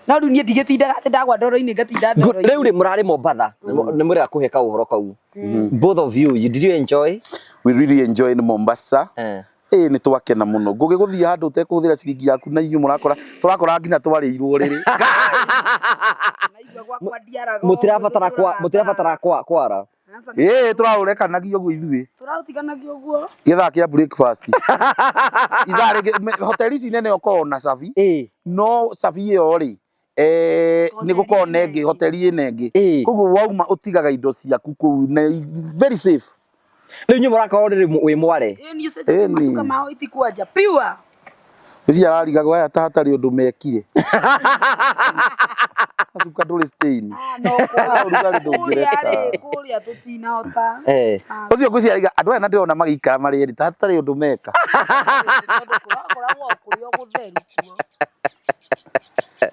no rĩu niĩ ndigĩtindaga atĩ ndagwa ndoro-inĩ ngatinda ndoro-inĩ Rĩu rĩ mũrarĩ Mombatha nĩ mũrega kũhe kaũhoro kau. Both of you, did you enjoy? We really enjoyed Mombasa. Eh. Ĩĩ nĩ twakena mũno. Ngũgĩ gũthiĩ handũ ũtekũhũthĩra ciringi yaku na inyuĩ mũrakora tũrakora nginya twarĩirwo rĩrĩ. Naigua gwakwa ndiaraga Mũtirabatara kwa mũtirabatara kwa kwara. Ĩĩ tũraũrekanagia ũguo ithuĩ. Tũraũtiganagia ũguo Gĩthaa kĩa breakfast. Ithaa rĩngĩ hoteli ici nene ũkoragwo na cabi. Ĩĩ. No cabi ĩyo rĩ Nĩ gũkoragwo na ĩngĩ hoteli ĩna ĩngĩ. Koguo wauma ũtigaga indo ciaku kũu na very safe. Rĩu inyuĩ mũrakorwo rĩrĩ wĩ mware. Ĩni ũcenjetie Ĩni. macuka ma white kwanja pure. Ũcio ararigagwo aya ta hatarĩ ũndũ mekire. Macuka ndũrĩ stain. Ah, no Ah, ũrugarĩ kũrĩa ndũngĩreka. rĩ kũrĩa tũtinahota. Ũcio ngwĩciria araiga andũ aya na ndĩrona magĩikara marĩ erĩ ta hatarĩ ũndũ meka. Tondũ kũrakoragwo kũrĩ o gũtheru kuo.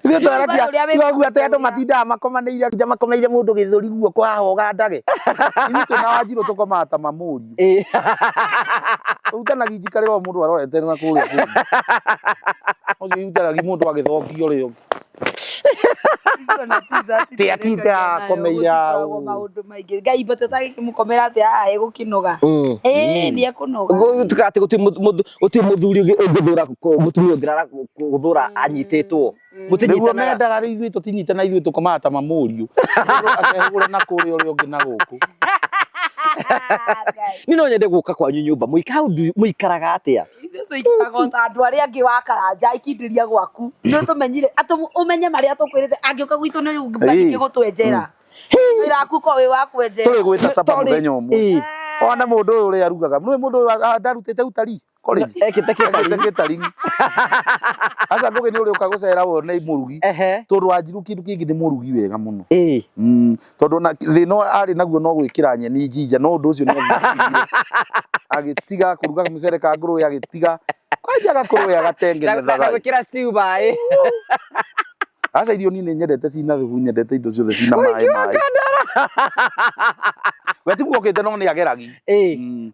Ithuĩ Ũrugarĩ ũrĩa wĩ twaragia atĩ andũ kũrĩa. matindaga makomanĩire nginya makomeire mũndũ gĩthũri guoko haha ũgandage. Ithuĩ twĩna Wanjirũ tũkomaga ta mamũriũ. Ũhutanagia njikarĩra o mũndũ arorete na kũrĩa kũngĩ. Ũcio ihutanagia mũndũ agĩthongio rĩo. Ithuĩ ona t-shirt Ti atinde tũrekagia nayo, akomeire gũtikoragwo hau. maũndũ maingĩ. Ngai but atagĩkĩmũkomera atĩa haha egũkĩnoga. Ĩĩ nĩ ekũnoga. Tuga atĩ gũtirĩ mũthuri ũngĩthũra mũtumia ũngĩrara gũthũra anyitĩtwo. Nĩguo Mũtinyitanaga. mendaga rĩu ithuĩ tũtinyitana ithuĩ tũkomaga ta mamũriũ. Mũndũ akehũgũra na kũrĩa ũrĩa ũngĩ na gũkũ. Ngai. Niĩ no nyende gũka kwanyu nyũmba. Mũikaraga atĩa? Ithuĩ tũikaraga o ta andũ arĩa angĩ wa Karanja ikindĩria gwaku. Nĩ ũtũmenyire atũ ũmenye marĩa tũkwĩrĩte angĩũka gwitũ nĩ ũngĩ gũtwenjera. Wĩra waku ũkorwo wĩ wa kwenjera. Tũrĩ gwĩta capa Tondũ- mũthenya ũmwe. Ona mũndũ ũyũ ũrĩa arugaga. Nĩũĩ mũndũ ũyũ ndarutĩte utarii college. Ekĩte Ekĩte kĩtari. gĩtaringi. Aca Ngũgĩ nĩ ũrĩũka gũcera wone mũrugi. Tondũ Wanjirũ kĩndũ kĩngĩ nĩ mũrugi wega mũno. Tondũ ona thĩna arĩ naguo no gwĩkĩra nyeni njinja no ũndũ ũcio nĩ atigire. Agĩtiga kũruga kamũcere ka ngũrũwe agĩtiga. Kwanja gakũrũwe Na agatengenethaga. gwĩkĩra stew maĩ. Aca irio niĩ nĩ nyendete cina thubu nyendete indo ciothe cina maĩ maĩ. We tiguo okĩte no nĩ ageragi.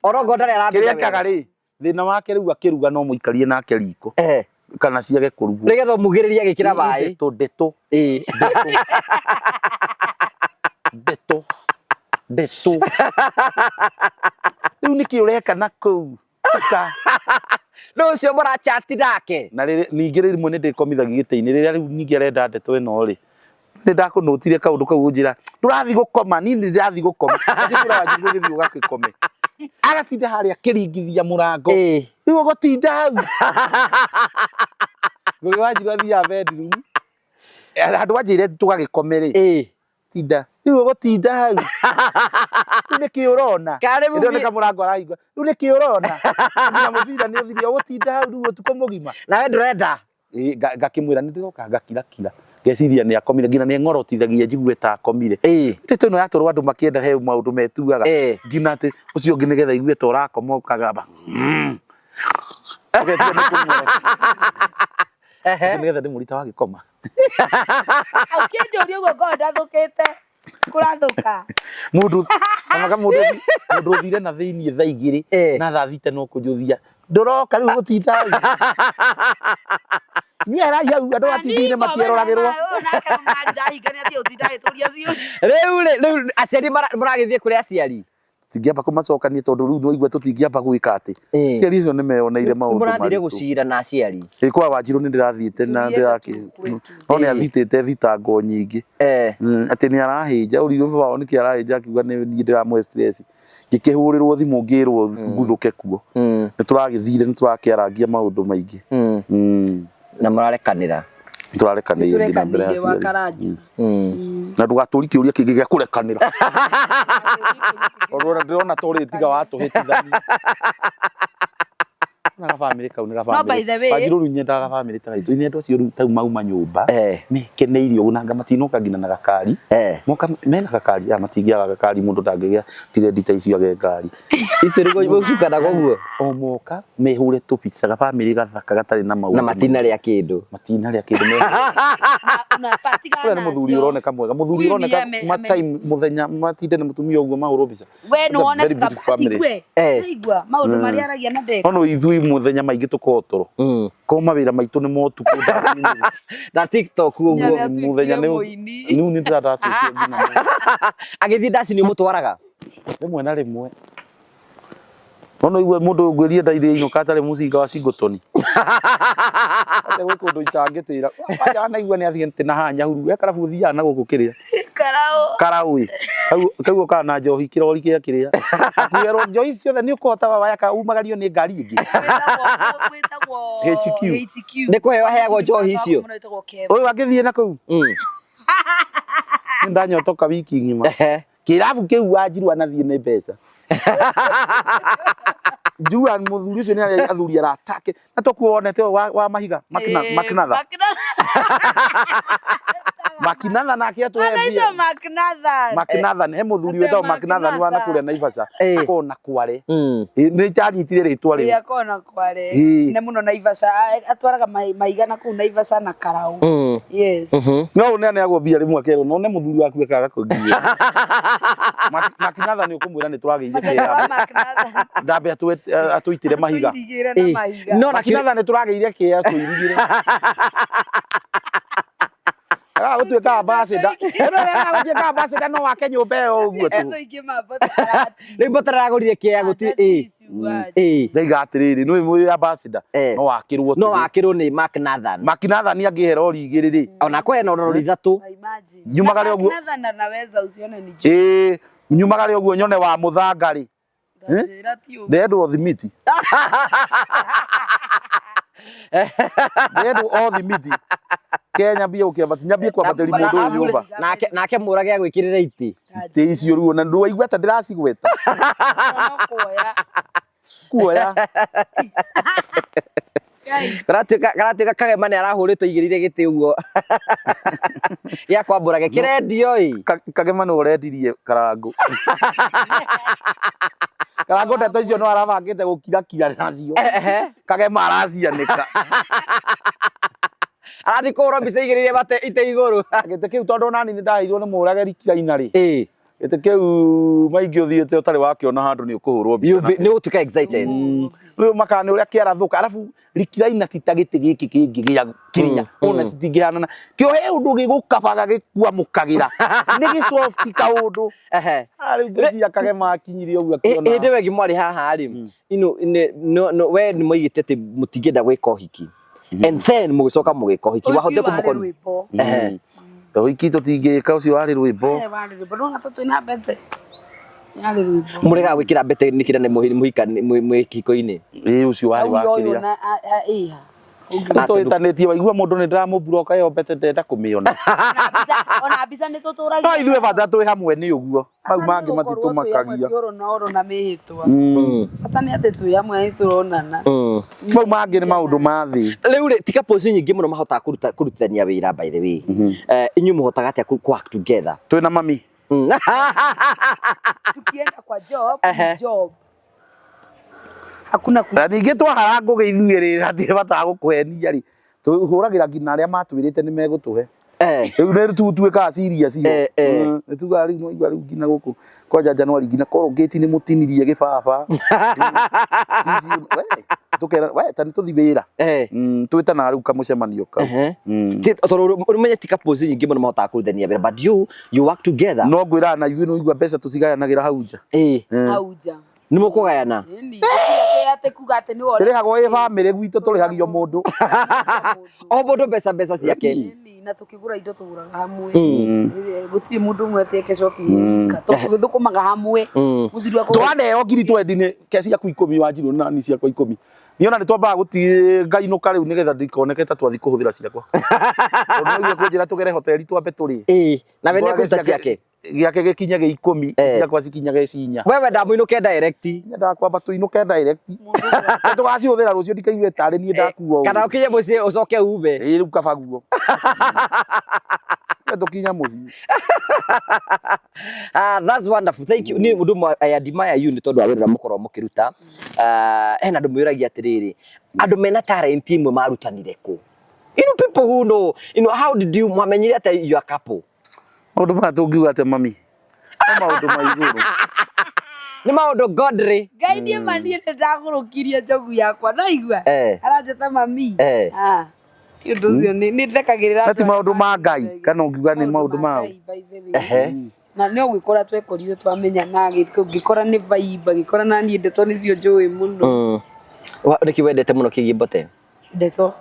Orongo ndarĩ arambia Kĩrĩa ekaga rĩ thĩna wake rĩu akĩruga no mũikarie nake riko kana ciage kũrugwo. Nĩgetha ũmugĩrĩrie agĩkĩra maĩ. Ndeto ndeto ndeto ndeto ndeto. Rĩu nĩkĩ ũreka na kũu? Ũka. Nũ ũcio mũrachati nake? Na rĩrĩ ningĩ rĩmwe nĩ ndĩkomithagia gĩtĩ-inĩ rĩrĩa rĩu ningĩ arenda ndeto ĩno rĩ nĩ ndakũnũtire kaũndũ kau ũnjĩra ndũrathiĩ gũkoma niĩ nĩ ndĩrathiĩ gũkoma. Ngĩkwĩra Wanjirũ gĩthiĩ ũgagĩkome. Agatinda harĩa akĩringithia mũrango. Rĩu ũgũtinda hau. Ngũgĩ Wanjirũ athiaga bedroom. Handũ wanjĩre tũgagĩkome rĩ. Tinda. Rĩu ũgũtinda hau. Rĩu nĩkĩ ũrona? Karĩ Ndĩroneka mũrango arahinga. Rĩu nĩkĩ ũrona? Nginya mũbira nĩ ũthirire ũgũtinda hau rĩu ũtukũ mũgima. Nawe ndũrenda. Ngakĩmwĩra nĩ ndĩroka ngakirakira. Ngeciria nĩ akomire nginya nĩ ng'orotithagia njigue ta akomire. Ndeto ĩno yatwarwo andũ makĩenda he maũndũ metuaga. Nginya atĩ ũcio ũngĩ nĩgetha aigue ta ũrakoma ũkagamba. Ũgetua nĩ kũng'orota. Nĩgetha ndĩmũrie ta wagĩkoma. Ũkĩnjũria ũguo ngorwo ndathũkĩte. Kũrathũka. Mũndũ ona mũndũ mũndũ ũthire na thĩiniĩ thaa igĩrĩ na thaa thita no kũnjũthia ndũroka rĩu gũtinda hau. Niĩ harahi hau andũ a TV-inĩ matieroragĩrwo. Rĩu rĩ rĩu aciari mũragĩthiĩ kũrĩ aciari. Tũtingĩamba kũmacokania tondũ rĩu no igua tũtingĩamba gwĩka atĩ. Aciari acio nĩ meyoneire maũndũ Mũrathire maritũ. gũcira na aciari. Ĩ kwa Wanjirũ nĩ ndĩrathiĩte na ndĩrakĩ no nĩ athitĩte thitango nyingĩ. Atĩ nĩ arahĩnja ũrirũ baba wao nĩkĩ arahĩnja akiuga nĩ niĩ ndĩramũhe stress. Ngĩkĩhũrĩrwo thimũ ngĩrwo nguthũke kuo. Nĩ tũragĩthire nĩ tũrakĩarangia maũndũ maingĩ. Na mũrarekanĩra. Nĩ tũrarekanĩire nginya mbere ya Nĩtũrekanĩire wa aciari. Karanja. Na ndũgatũri kĩũria kĩngĩ gĩa kũrekanĩra. Tondũ ona ndĩrona ta ũrĩtiga watũhĩtithania. Na gabamĩrĩ kau nĩ No, by gabamĩrĩ. the way- Wanjirũ rĩu nyendaga gabamĩrĩ ta gaitũ. Ini andũ acio rĩu tau mauma nyũmba. Mekeneirie ũguo na anga matinoka nginya na gakari. Moka mena gakari ya matingĩaga gakari mũndũ ndangĩgĩa tirendi ta icio age ngari. Icio nĩguo mũcukanaga ũguo. O moka mehũre tũbica gabamĩrĩ gathaka gatarĩ na maũndũ. Na matinarĩa kĩndũ. Matinarĩa kĩndũ Ũrĩa nĩ mũthuri ũroneka mwega. Mũthuri Huyu ũroneka ni matime mũthenya matinde na mũtumia ũguo mahũrwo mbica. We It's a nĩwone very beautiful family. igue. Igua maũndũ marĩa aragia na ndeka. No ithuĩ mũthenya maingĩ tũkoragwo toro. Ko mawĩra maitũ nĩ motukũ ndaci-inĩ. Na TikTok ũguo. Nĩ Mũthenya nĩ mũini. rĩu nĩ ndĩratuĩkire nginya mũini. Agĩthiĩ ndaci nĩ ũmũtwaraga. Rĩmwe na rĩmwe. No no igue mũndũ ngwĩrie ndairĩ inũka atarĩ mũcinga wa Singletoni. Ate gwĩ kũndũ itangĩtĩra. Kwanja wanaigua nĩ athiĩte na haha Nyahururu. He karabu ũthiaga na gũkũ kĩrĩa. Karau. Karau ĩ. Kau kau okaga na njohi kĩrori gĩa kĩrĩa. Akuerwo njohi ciothe nĩ ũkũhota waya ka umagario nĩ ngari ĩngĩ. Gwĩtagwo HQ. HQ. Nĩ kũheo aheagwo njohi icio. Mũno wĩtagwo Kev. Ũyũ angĩthiĩ na kũu nĩ ndanyotoka wiki ng'ima. Kĩrabu kĩu Wanjiru anathiĩ nĩ mbeca. Njua mũthuri ũcio nĩ arĩa athuri aratake na tokuo wonete ũyũ wa mahiga Maknatha. Maknatha nake atũhe Anaitwa mbia. Maknathan. Maknathan he mũthuri wĩtagwo Maknathan wa nakũrĩa Naivasha akoragwo na kware. Nĩ njanyitire rĩtwa Ĩĩ, rĩu. akoragwo na kware. Ĩĩ. Nĩ mũno Naivasha. Atwaraga maiga na kũu Naivasha na Karau. Yes. No ũyũ nĩaneagwo mbia rĩmwe akerwo no ne mũthuri waku akaga kũnginyĩra. Maknathan ũkũmwĩra nĩ twagĩire Mũthenya wa kĩea. Maknathan. Ndambe atũitĩre mahiga. Atũirigĩre na mahiga. No na Maknathan nĩ tũragĩire kĩea tũirigĩre. Agaga gũtuĩka ambassador. Ĩno ĩrĩa gũtuĩka ambassador no wake nyũmba ĩyo ũguo tu. Andũ aingĩ mambata karati. Rĩu mbota aragũrire kĩea gũtirĩ ĩĩ Ndaiga atĩrĩrĩ, nĩ mwĩ ambassador Eh. no wakĩrwo no wakĩrwo nĩ Mark Nathan. Maknathan angĩhe rori igĩrĩ rĩ. Ona kwena na rori ithatũ. Nyumagare ũguo. Nathan anaweza usione ni juu. Ĩĩ, nyumagare ũguo nyone wa mũthanga rĩ. Ndanjĩra ti ũguo. Ndendwo thimiti. Ndendwo o thimiti. Ke nyambie gũkĩambati nyambie kwambatĩria mũndũ ũyũ nyũmba. Nake nake mũrage agwĩkĩrĩre itĩ. Itĩ icio rĩu ona ndũraigua ta ndĩracigweta. No kuoya. Kuoya. Ngai. Karatuĩka Kagema nĩ arahũrĩtwo igĩrĩire gĩtĩ ũguo. Gĩa kwambũrage kĩrendio ĩ. Kagema nĩwe ũrendirie Karangũ. Karangũ ndeto icio no arabangĩte gũkirakia nacio. Kagema aracianĩka. Arathiĩ kũhũrwo mbica igĩrĩire mate itĩ igũrũ. Gĩtĩ kĩu tondũ nani nĩ ndaheirwo nĩ mũrage rikiraina rĩ. Ĩĩ. Gĩtĩ kĩu maingĩ ũthiĩte ũtarĩ wakĩona handũ nĩ ũkũhũrwo mbica. Nĩ ũgũtuĩka excited. Rĩu makaga nĩ ũrĩa kĩarathũka arabu rikiraina ti ta gĩtĩ gĩkĩ kĩngĩ gĩa kirinya ona citingĩhanana kĩo he ũndũ gĩgũkabaga gĩkuamũkagĩra nĩ gĩcoft kaũndũ. Ehe. Ah, rĩu ngwĩciria Kagema akinyire ũguo Hĩndĩ akĩona ĩyo ĩngĩ mwarĩ haha rĩ, we nĩ moigĩte atĩ mũtingĩenda gwĩka ũhiki. And then mũgĩcoka mũgĩka ũhiki. Wahotire Ũhiki warĩ kũmũkon- rwĩmbo. Ehe. Ũhiki tũtingĩka ũcio warĩ rwĩmbo. Eh, warĩ rwĩmbo. Ndũrona ta twĩna mbete. Yarĩ rwĩmbo. Mũregaga gwĩkĩra mbete nĩkĩra nĩ mũhika mwĩ kĩhiko-inĩ. Ĩĩ ũcio warĩ wa Ũyũ ũyũ kĩrĩa. na ĩha. Nĩtũhĩtanĩtie waigua mũndũ nĩ ndĩramũburoka ĩyo mbete ndenda kũmĩona. Ona mbica nĩ tũtũragia. No ithuĩ bata twĩ hamwe nĩ ũguo. Mau mangĩ matitũmakagia. Oro na oro na mĩhĩtwa. Bata nĩ atĩ twĩ hamwe nĩ tũronana. Mau mangĩ nĩ maũndũ ma thĩ. Rĩu rĩ ti couples nyingĩ mũno mahotaga kũrutithania wĩra by the way. Inyuĩ mũhotaga atĩa ku work together? Twĩna mami. Tukienda kwa job, ni job. Hakuna ku Na ningĩ twahara ngũgĩ ithuĩ rĩ hatirĩ bata wa gũkũhenia rĩ. Tũhũragĩra nginya arĩa matwĩrĩte nĩ megũtũhe. Rĩu nĩ tutuĩkaga serious ho. Nĩ tugaga rĩu no igua rĩu nginya gũkũ kwanja January nginya Colgate nĩ mũtinirie gĩbaba. Tũkera we ta nĩ tũthi wĩra. Twĩtanaga rĩu kamũcemanio kau. Tondũ ũmenye ti couples nyingĩ mũno mahotaga kũrutithania wĩra but you work together. No ngwĩraga na ithuĩ no igua mbeca tũcigayanagĩra hau nja. Hau nja. Nĩ mũkũgayana? Ĩni, gũtirĩ atĩ kuga atĩ nĩ wona. Tũrĩhagwo ĩ bamĩrĩ gwitũ tũrĩhagio mũndũ. O mũndũ mbeca ciake. Ĩni, na tũkĩgũra indo tũgũraga hamwe. Gũtirĩ mũndũ ũmwe atĩ eke shopping wika. Tũgĩthũkũmaga hamwe. Mũthuri wakwa Twaneo ngiri twendi nĩ ke ciaku ikũmi Wanjirũ na ni ciakwa ikũmi. Niĩ ona nĩ twambaga gũthiĩ ngainũka rĩu nĩgetha ndikoneke ta twathiĩ kũhũthĩra ciakwa. Tondũ no kũnjĩra tũgere hoteli twambe tũrĩe. Ĩĩ, na we nĩekũruta ciake. Gĩake gĩkinye gĩ ikũmi, ciakwa cikinyage cinya. We wendaga mũinũke direct. Nyendaga kwamba tũinũke direct. Tũgacihũthĩra rũciũ ndikaigue tarĩ niĩ ndakuo. Kana ũkinye mũciĩ ũcoke ume. Ĩĩ rĩu kaba guo. Tũkinya mũciĩ. Ah, that's wonderful. Thank you. Ni mũndũ ũmwe I admire you nĩ tondũ wa wĩra ũrĩa mũkoragwo mũkĩruta. Hena andũ mwĩragia atĩrĩrĩ, andũ mena talent imwe marutanire kũ? You know people who know, you know how did you mwamenyire atĩa you are couple? Maũndũ maya tũngiuga atĩa mami? No maũndũ ma igũrũ. Nĩ maũndũ godly. Ngai niĩ ma niĩ nĩ ndagũrũkirie njogu yakwa naigua aranjĩta mami. Ah, nĩ ũndũ ũcio nĩ ndekagĩrĩra Na ti maũndũ ma Ngai kana ũngiuga nĩ maũndũ ma Ngai, by the way. Na no gwĩkora twekorire twamenyana ngĩkora nĩ vibe agĩkora na niĩ ndeto nĩcio njũĩ mũno. Nĩkĩ wendete mũno kĩgiĩ Mbote? Ndeto.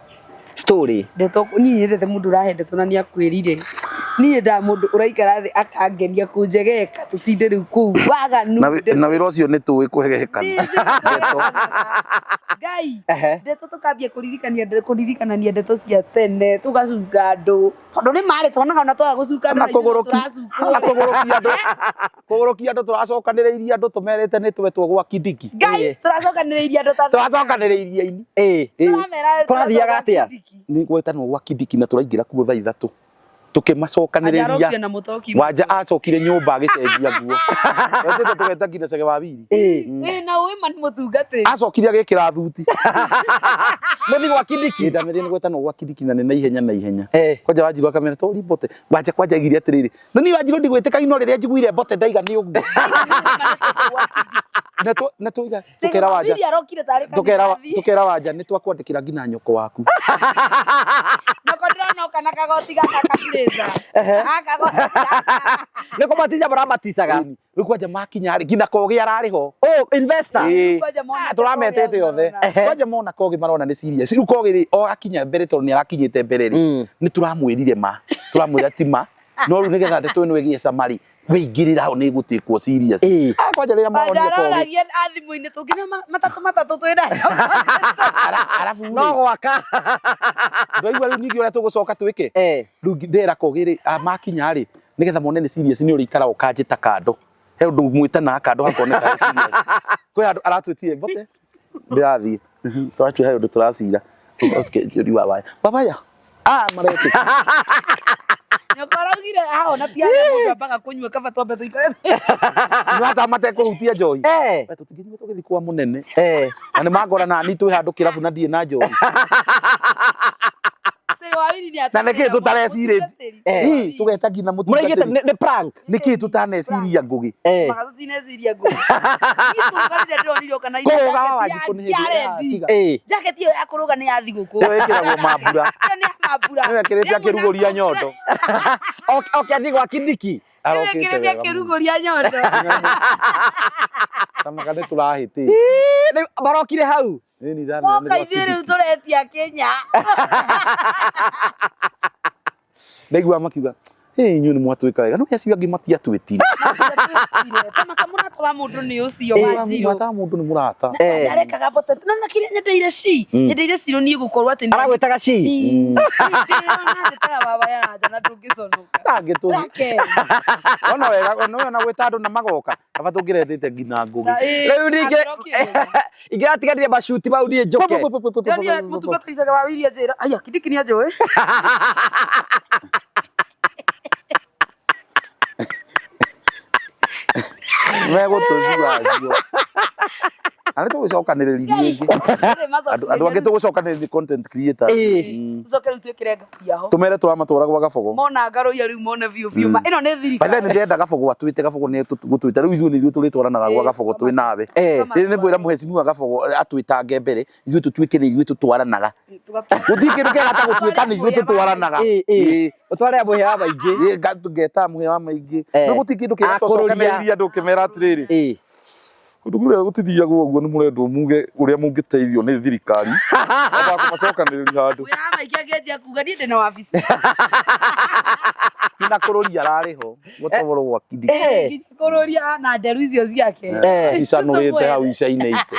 Story. Ndeto niĩ nyendete mũndũ ũrahe ndeto na nĩ akwĩrire. Niĩ nda mũndũ ũraikara thĩ akangenia kũnjegeka tũtinde rĩu kũu waganu. Na wĩra ũcio nĩ tũĩ kũhegekana. Ndeto. Ngai Ehe. ndeto tũkambia kũririkania kũririkanania ndeto cia tene tũgacunga andũ tondũ nĩ marĩ tuonaga ona twaga gũcunga andũ Na na ithuĩ no kũgũrũki tũracungwo. na kũgũrũkia andũ kũgũrũkia andũ tũracokanĩrĩirie andũ tũmerĩte nĩ twetwo gwa Kindiki. Ngai tũracokanĩrĩirie andũ ta Tũracokanĩrĩirie aini. Ĩĩ. tũramera Kũrathiaga atĩa? Nĩ gwetanwo gwa Kindiki na tũraingĩra kuo thaa 3 tũkĩmacokanĩrĩria. Ajarokire na mũtoki Wanja acokire nyũmba agĩcenjia nguo. Wetete tũgeta nginya Cege wa Wiri. Ĩĩ. Ĩĩ na ũĩ ma nĩ mũtungatĩri. Acokire agĩkĩra thuti. Mũthiĩ gwa Kindiki. Ndamĩrire nĩ gwetanwo gwa Kindiki na nĩ na ihenya na ihenya. Eh. Kwanja Wanjiru akamera tori mbote. Wanja kwanja aigire atĩrĩrĩ. Na niĩ Wanjiru ndigwĩtĩka no rĩrĩa njiguire mbote ndaiga nĩ ũguo. Na tu na tuiga Cege tukera wa Wanja. Wiri arokire tarĩ Tukera kanitha. tukera Wanja nĩ twakwandĩkĩra nginya nyoko waku. Nyoko ndĩrona oka na kagoti gaka kaburĩza. Gaka goti gaka. Nĩ kũmatica mũramaticaga. Ĩni. Rĩu kwanja makinya rĩ nginya Kogi ararĩ ho. Oh, investor. Ĩĩ. Kwanja mona Ah, tũrametĩte othe. Ehe. Kwanja mona Kogi marona nĩ serious. Rĩu Kogi rĩ o akinya mbere tondũ nĩ arakinyĩte mbere rĩ. Nĩ tũramwĩrire ma. Tũramwĩra ti ma. No rĩu nĩgetha ndeto ĩno ĩgĩe cama rĩ, weingĩrĩra hau nĩ ĩgũtĩkwo serious. Ĩĩ. Ah, kwanja rĩrĩa Wanja maronire Kogi. aroragia a thimũ-inĩ tũngĩna matatũ matatũ twĩnayo. Arabu No rĩ, gwaka. ndwaigua rĩu ningĩ ũrĩa tũgũcoka twĩke. Eh. Rĩu ndera Kogi rĩ, ah, makinya rĩ, nĩgetha mone nĩ serious nĩ ũrĩikara ũkanjĩta kando. He ũndũ mwĩtanaga kando hakoneka nĩ serious. Kwĩ handũ aratwĩtire mbote. Ndĩrathiĩ. Tũrathiĩ he ũndũ tũracira. Ũcike njũri wa waya. Babaya. Ah, maretĩkia. Nyoko araugire ahona ti arĩa mũndũ ambaga kũnyua kaba twambe tũikare. Nĩ hata matekũhutia njohi. Eh. We tũtingĩnyua tũgĩthiĩ kwa mũnene. Eh. Na nĩ mangora nani twĩ handũ kĩrabu na ndirĩ na njohi. Cege wa Wiri nĩ Na nĩkĩ tũtarecirĩtie? Eh. Ĩ, tũgeta nginya Mũraigĩte mũtungatĩri. nĩ prank. Nĩkĩ tũtaneciria Ngũgĩ? Eh. Maga tũtineciria ngũgĩ. Niĩ kũrũga rĩrĩa ndĩronire oka na Kũrũga jacket wa Wanjikũ nĩ ya hĩndĩ- rendi. tiga. Ĩĩ. Jacket ĩyo ya kũrũga nĩ ya thigũkũ. Ĩyo ĩkĩragwo mambura. Ĩyo nĩ ya mambura. Ĩyo ĩkĩrĩte akĩrugũria nyondo. Oke oke athiĩ gwa Kindiki. Arokĩte Ĩyo ĩkĩrĩte wega mũno. akĩrugũria nyondo. Tamaka nĩ tũrahĩtĩte. Rĩu marokire hau. Ĩni ndamera nĩ Moka gwa ithuĩ rĩu Kindiki. tũretia Kenya. Ndaigua makiuga, "Ĩ inyuĩ nĩ mwatwĩka wega." No acio angĩ matiatwĩtire. Tamaka mũrata wa mũndũ nĩ ũcio Wanjirũ. Mũrata wa mũndũ nĩ mũrata. Eh. Arekaga mbote. No na kĩrĩa nyendeire ci. Nyendeire Ciro niĩ gũkorwo atĩ nĩ- Aragwĩtaga ci. Ndĩrona baba ya nja na ndũngĩconoka. Ndangĩtũthi. Rake. Ona wega, ona wega na gwĩta andũ na magoka. Kaba tũngĩretĩte nginya Ngũgĩ. Rĩu ningĩ ingĩratiganire macuti mau niĩ njũke. Ndĩronire mũtungatĩri Cege wa Wiri anjĩra, "Aya, Kindiki nĩ anjũĩ." Megũtũcua acio. Na nĩ tũgũcokanĩrĩria rĩngĩ. Andũ andũ angĩ tũgũcokanĩrĩria content creators. Ĩĩ. Tũcoke rĩu twĩkĩre ngabia ho. Tũmere tũramatwara gwa Gabogo. Mona ngarũiya rĩu mone biũ biũ. Ma ĩno nĩ By the thirikari. way, nĩ ndĩrenda Gabogo atwĩte Gabogo nĩ gũtwĩta rĩu ithuĩ nĩ ithuĩ tũrĩtwaranaga gwa Gabogo twĩ nawe. Eh. Ĩĩ nĩ ngwĩra mũhecimiwa Gabogo atwĩtange mbere ithuĩ tũtuĩke nĩ ithuĩ tũtwaranaga. Gũtirĩ kĩndũ kĩega ta gũtuĩka nĩ ithuĩ tũtwaranaga. Ĩĩ, ĩĩ. Ũtware mũhĩa wa maingĩ. Ĩĩ ngeta mũhĩa wa maingĩ. Eh. Rĩu gũtirĩ kĩndũ kĩega Akũrũria. tũcokanĩrĩria andũ ũkĩmera atĩrĩrĩ. Ĩĩ. Kũndũ kũrĩa gũtithiagwo ũguo nĩ mũrendwo muge ũrĩa mũngĩteithio nĩ thirikari. Kwamba kũmacokanĩrĩria handũ. Mũhĩa wa maingĩ angĩanjia kuga niĩ ndĩ na wabici. Nginya kũrũria ararĩ ho. Gũtoboro gwa Kindiki. Eh. Nginya kũrũria na nderu icio ciake. Eh. Cicanũrĩte hau ica-inĩ ite.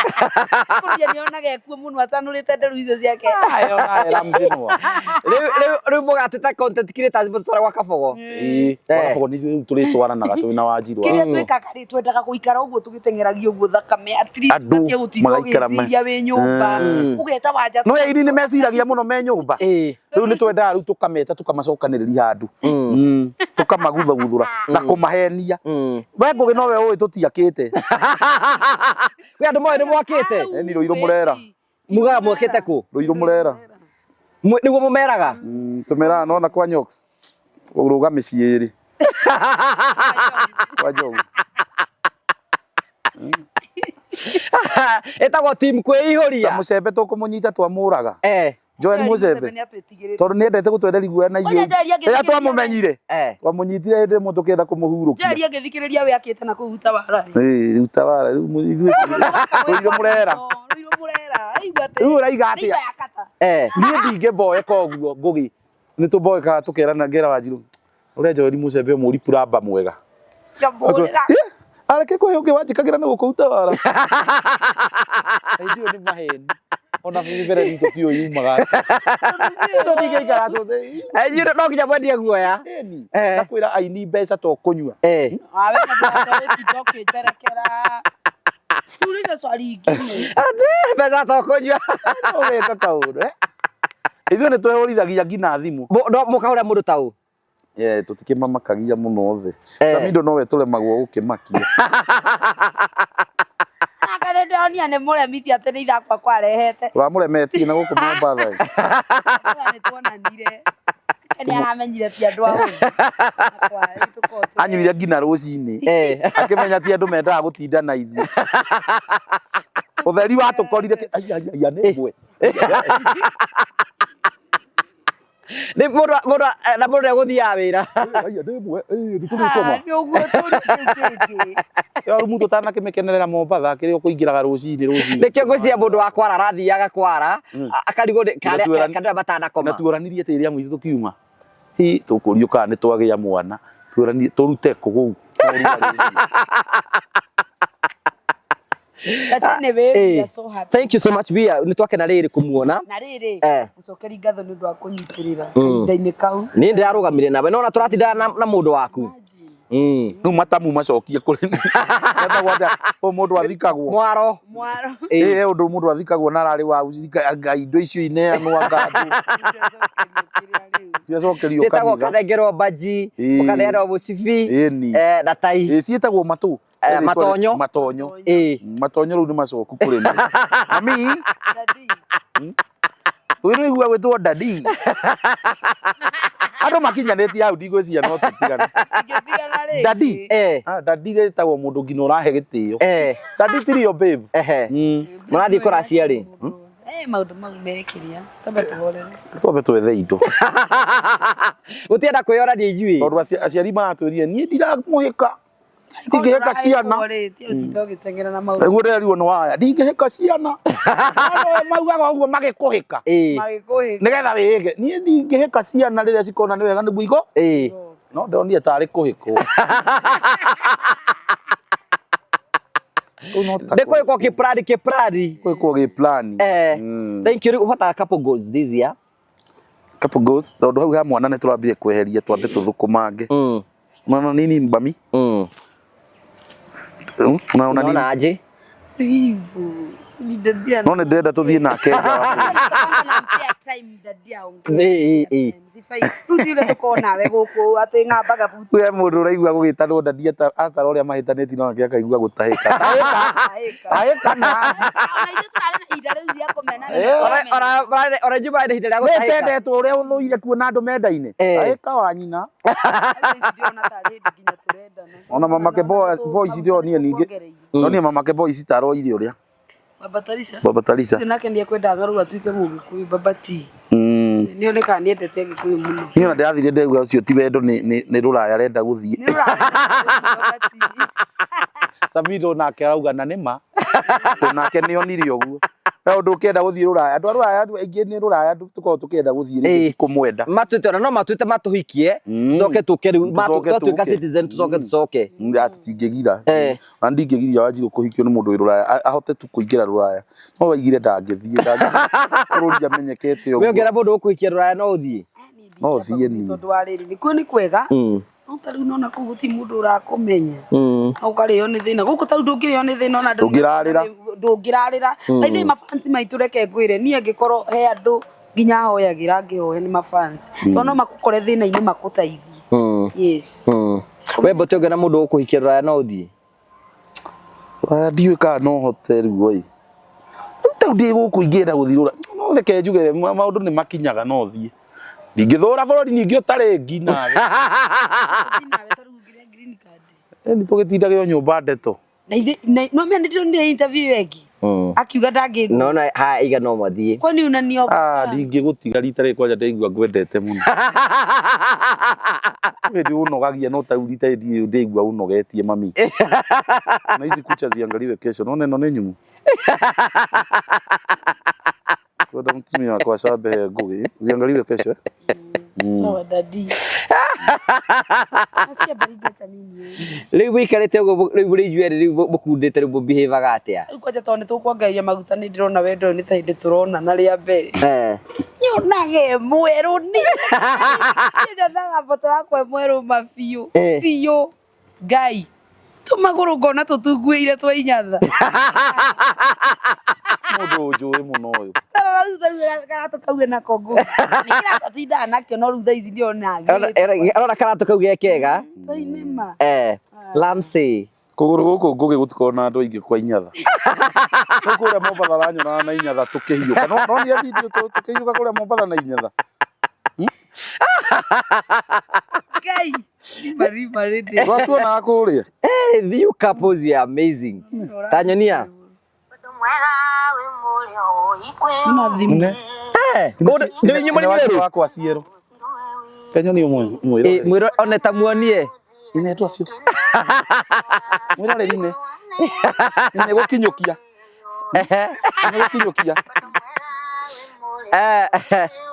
Kũrũria nĩonaga ekuo mũno acanũrĩte nderu icio ciake. Ayo nawe Ramsey Noah. Rĩu rĩu rĩu mũgatwĩta content creators mũtũtware gwa Kabogo. Ĩĩ, gwa Gabogo nĩ ithuĩ rĩu tũrĩtwaranaga twĩ na Wanjiru. Kĩrĩa twĩkaga rĩ twendaga gũikara ũguo tũgĩteng'eragia ũguo thakame at least Andũ ũgatige gũtinda magaikara ũgĩciria wĩ nyũmba ũgeta wanja No aini nĩ meciragia mũno me nyũmba. Ĩĩ. Rĩu nĩ twendaga rĩu tũkameta tũkamacokanĩrĩria handũ. Tũkamaguthaguthũra na kũmahenia. We Ngũgĩ nowe ũĩ tũtiakĩte. Kwĩ andũ moĩ nĩ mwakĩte. Ĩni Rũirũ Mũrera. Mugaga mwakĩte kũ? Rũirũ Mũrera. Nĩguo mũmeraga. Tũmeraga nona kwa Nyox. Ũrũga mĩciĩ ĩrĩ. Kwa Njogu. Ĩtagwo team Ta kwĩihũria. mũcembe tũkũmũnyita twamũraga. Eh. Joel Mũcembe. Tondũ nĩ endete gũtwenderia guoya na Oya, ithuĩ. Joel Rĩrĩa angĩthikĩrĩria- twamũmenyire. Eh. Twamũnyitire hĩndĩ ĩmwe tũkĩenda kũmũhurũkia. Joel angĩthikĩrĩria we akĩte na kũu Utawala rĩ. Ĩĩ, rĩu Tawala rĩu ithuĩ Rũirũ Mũrera. Rũirũ Mũrera. Aigua atĩ. Rĩu ũraiga atĩa? Aigua yakata. Eh. Niĩ ndingĩmboeka ũguo Ngũgĩ. Nĩ tũmboekaga tũkerana ngera Wanjiru. Ũrĩa Joel Musembe mũri puramba mwega. Ngamũhũrĩra. Areke kũhe ũngĩ wanjĩkagĩra na gũkũruta wara. Hĩndĩ ĩyo nĩ maheni. Ona mbere witũ tiũ yumaga. Tũtingĩikara tũthĩ. Inyuĩ no nginya mwendie guoya. Ĩni. Eh. Na kwĩra aini mbeca to kũnyua. Eh. Ah, wewe ndio ũkĩnjerekera. Tuulize swali ingine. Ati mbeca to kũnyua. No weka kaũndũ. eh. Ithuĩ nĩ twehũrithagia nginya thimũ. No mũkahũra mũndũ ta ũ. Eh, tũtikĩmamakagia mũno othe. Eh. Samido nowe tũremagwo gũkĩmakia. Anga nĩ ndĩronia nĩ mũremithia atĩ nĩ ithakwa kwarehete. Tũramũremetie na gũkũ Mombatha. Anga nĩ tuonanire. Nĩ aramenyire ti andũ a ũru. Anyuire nginya rũcinĩ. Eh. Akĩmenya ti andũ mendaga gũtinda na ithuĩ. Ũtheri watũkorire ai, ai, ai, nĩ ĩmwe. Nĩ mũndũ mũndũ na mũndũ nĩegũthiaga wĩra. Ai, nĩ ĩmwe. Ĩ, nĩ tũgĩkoma. Nĩ ũguo tũri kĩu kĩngĩ. Yo rumu tũtanakĩmĩkenerera Mombatha kĩrĩa ũkũingĩraga rũcinĩ rũcinĩ. Nĩkĩo ngwĩciria mũndũ wa kwara arathiaga kwara akarigwo nĩ- Na tuorani- kana matanakoma. Na tuoranirie atĩ rĩrĩa mũico tũkiuma. Hi, tũkũrio kana nĩ twagĩa mwana. Tuoranie tũrute kũ kũu. But anyway, we are so happy. Thank you so much. We are nĩ twakena rĩrĩ kũmuona. Na rĩrĩ, Eh. gũcokeri ngatho nĩ ũndũ wa kũnyitĩrĩra kahinda-inĩ kau. Niĩ ndĩrarũgamire nawe no ona tũratindana na, na mũndũ waku. Imagine. Rĩu matamu macokie kũrĩ metagwo atĩa ũyũ mũndũ athikagwo. Mwaro. Mwaro. Ĩĩ. Ĩ, he ũndũ mũndũ athikagwo na ararĩ wa anga indo icio ineanwo anga andũ Nĩndacokerio kĩrĩa rĩu. ciacokerio Ciĩtagwo kanitha. ũkanengerwo mbanji, Ĩĩ. ũkaneanwo mũcibi Ĩni. eh, na tai. Ĩ, ciĩtagwo matũ. Eh, matonyo. Matonyo. Ĩĩ. Matonyo rĩu nĩ macoku kũrĩ niĩ. Mami, Daddy. wĩ nĩũigua gwĩtwo dadi. Andũ makinyanĩtie hau ndigwĩciria no tũtigane. Ingĩtigana rĩngĩ. Daddy. Eh. Ah, dadi rĩtagwo mũndũ nginya ũrahe gĩtĩo. Eh. Dadi tirio babe. Ehe. Mũrathiĩ kũracia rĩ? Eh, maũndũ mau mekĩria. Twambe tũhorere. Twambe twethe indo. Gũtienda kwĩyorania ithuĩ. Tondũ aciari maratwĩrire niĩ ndiramũhĩka. Ndingĩhĩka ciana. Ũtinda ũgĩteng'era na maũndũ. Nĩguo ndĩrerirwo nĩ waya ndingĩhĩka ciana. No maugaga ũguo magĩkũhĩka. Ĩĩ. Magĩkũhĩka. Nĩgetha wĩhĩke. Niĩ ndingĩhĩka ciana rĩrĩa cikona nĩ wega nĩguo igo. Ĩĩ. No ndonire tarĩ kũhĩkwo. Kũu no ta Nĩ kũhĩkwo kĩprani kĩprani. kũhĩkwo gĩplani. Eh. Thank you. Rĩu what are couple goals this year? Couple goals tondũ hau ha mwana nĩ tũrambire kweheria twambe tũthũkũmange. Unaona nini mbami? Unaona nini? Unaona aje? Si hivyo. Si ni daddy ana- No nĩ ndĩrenda tũthiĩ nake nja wa bũrũri. Kwanza nampea time daddy aongee. Ĩĩ, ĩĩ. Sifai. Rĩu ti ũrĩa tũkorwo nawe gũkũ atĩ ng'ambaga buti. We mũndũ ũraigua gũgĩtanwo ndadi atara ũrĩa mahĩtanĩtie no ake akaigua gũtahĩka. Tahĩka. Tahĩka. Tahĩka na. Ona ithuĩ tũrarĩ na ihinda rĩu rĩa kũmenana. Eh. Ona ithuĩ marĩ na ihinda rĩa Nĩ gũtahĩka. tendetwo ũrĩa ũthũire kuona andũ mendaine. Eh. Tahĩka wa nyina. Rĩu ndĩrona tarĩ hĩndĩ nginya tũrendana. Ona mamake boys ndĩronire ningĩ. Ndonire mamake boys taroire ũrĩa. Baba Tarisha. Baba Tarisha. Ũcio nake nĩekwendaga rĩu atuĩke Mũgĩkũyũ Baba T. Nĩonekaga nĩendete Gĩkũyũ mũno. Niĩ ona ndĩrathire ndĩrauga ũcio ti wendo nĩ rũraya arenda gũthiĩ. Nĩ rũraya Baba T. Samido nake arauga na nĩ ma. Tondũ nake nĩ onire ũguo. We ũndũ ũkĩenda gũthiĩ rũraya. Andũ a rũraya andũ aingĩ nĩ rũraya tũkoragwo tũkĩenda gũthiĩ rĩngĩ Ĩĩ. ti kũmwenda. Matuĩte ona no matuĩte matũhikie tucoke tũke rĩu Tũcoke twatuĩka tũke. citizen tucoke tucoke. Tũtingĩgira. Eh. Ona ndingĩgiria Wanjirũ kũhikio nĩ mũndũ wĩ rũraya ahote tu kũingĩra rũraya. No waigire ndangĩthiĩ ndangĩthiĩ bũrũri amenyekete We ũguo. ũngĩona mũndũ ũkũhikia rũraya no ũthiĩ? No thiĩ niĩ. Tondũ wa rĩrĩ nĩkuo nĩ kwega. No ta rĩu nona kũu gũtirĩ mũndũ ũrakũmenya. Ũkarĩo nĩ thĩna. Gũkũ ta rĩu ndũngĩrĩo nĩ thĩna ona Ndũngĩrarĩra. Ndũngĩrarĩra. Na ithuĩ mafans maitũ reke ngwĩre niĩ angĩkorwo he andũ nginya hoyagĩra ngĩhoya nĩ mafans. Tondũ no makũkore thĩna-inĩ makũteithie. Yes. We Mbote ũngĩona mũndũ ũkũhikia rũraya no ũthiĩ? Rũraya ndiũĩ kana no hote rĩu ĩ. Rĩu ta rĩu ndĩ gũkũ ingĩenda gũthiĩ rũraya. No reke njuge maũndũ nĩ makinyaga no thiĩ. Ndingĩthũra bũrũri ningĩ ũtarĩ ngi nawe. Nawe ta rĩu ũngĩrĩa green card. Ĩni tũgĩtindage o nyũmba ndeto. Na ithe no menya nĩndĩronire interview ĩyo ĩngĩ. Akiuga ndangĩ Nona ha iga no mathiĩ. kwani unaniogopa? Ah, ndingĩgũtiga rita rĩrĩ kwanja ndaigua ngwendete mũno. Hĩndĩ ũnogagia no ta rĩu rita rĩrĩ ndĩigua ũnogetie mami. Na ici kucha ziangaliwe kesho. Nona ĩno nĩ nyũmũ. Kwenda mũtumia wakwa acambe he ngũgĩ. Ziangaliwe kesho. Eh? Sawa daddy. Nasikia baridi acha mimi niende. Rĩu mũikarĩte ũguo rĩu mũrĩ inyuĩ erĩ rĩu mũkundĩte rĩu mũbihevaga atĩa? Rĩu kwanja tondũ nĩ tũkwongereria maguta nĩ ndĩrona wendo ũyũ nĩ ta hĩndĩ tũronana rĩa mbere. Nyonaga e mwerũ nĩ. Nyonaga mboto wakwa e mwerũ ma biũ. Biũ. Ngai. Tũmagũrũ ngona tũtunguĩire twa inyatha. Mũndũ ũnjũĩ mũno ũyũ. Tarora rĩu thaa ici karatũ kau enako ngũ. Nĩ kĩratũ atindaga nakĩo no rĩu thaa ici ndĩrona agĩrĩte. Arona karatũ kau ge kega. Thaa nĩ ma. Lamsey. Kũgũrũ gũkũ ngũgĩ gũtikoragwo na andũ aingĩ kwa inyatha. Rĩu kũrĩa Mombatha aranyonaga na inyatha tũkĩhiũka. No no nĩ video tũkĩhiũka kũrĩa Mombatha na inyatha. Ngai. Rima rima rĩndĩ. Twatuonaga kũrĩa. Hey, you couples, you are amazing. Ta nyonia. Na thimũ. Ne. Nĩ inyuĩ mũrĩ Nĩ mwerũ? wakwa cierũ. Kenyoni ũmwe mwĩrore. Mwĩro one ta muonie. Ine twacio. Mwĩrore ine. Ine gũkinyũkia. Ine gũkinyũkia.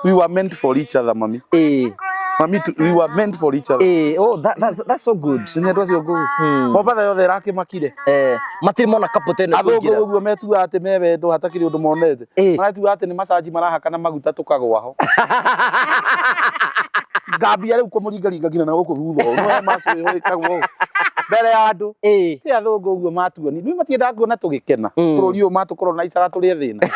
We were meant for each other, mami. Mami, we were meant for each other. Oh, that's so good. Ine twacio ngũgĩ. Mombatha yothe ĩrakĩmakire. Matirĩ mona couple ta ĩno Athũngũ ĩkũingĩra. ũguo metuaga atĩ me wendo hatakĩrĩ ũndũ monete. Maratuaga atĩ nĩ macaji marahaka na maguta tũkagwa ho. Ngambia rĩu kũmũringaringa nginya na gũkũ thutha ũũ. No macũ ĩho ĩkagwo ũũ. Mbere ya andũ. Ti athũngũ ũguo matuoni. Nĩ matiendaga kuona tũgĩkena. Bũrũri ũyũ matũkorwo na icaga tũrĩ thĩna.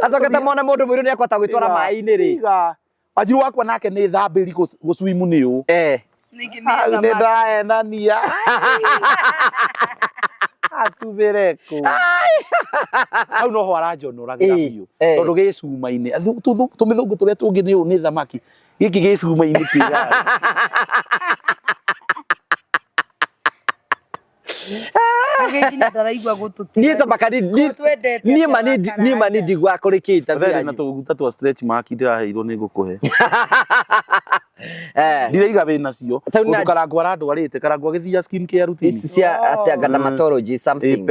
Acoke ta mona mũndũ mũirũ nĩ akwata gwĩtwara maĩ-inĩ rĩ. Tiga. Wanjiru wakwa nake nĩ thambĩri gũcwimu nĩ ũũ. Ningĩ Hau nĩ nĩ ndaenania. Atubĩre kũ. Hau noho aranjonoragĩra biũ. Tondũ gĩ cuma-inĩ. Tũmĩthũngũ tũrĩa tũngĩ nĩ ũũ nĩ thamaki. Gĩkĩ gĩ cuma-inĩ kĩgari. Nginya ndaraigua gũtũ. Niĩ ta maka Twendete niĩ ma niĩ ma nĩ ndiguaga kũrĩ kĩ interview Therĩ na yanyu. tũguta twa stretch mark ndĩraheirwo nĩ ngũkũhe. Ndiraiga wĩ nacio. Tau Ũndũ Karangũ arandwarĩte. Karangũ agĩthiia skin care routine. Ici cia atĩa dermatology something. Iko,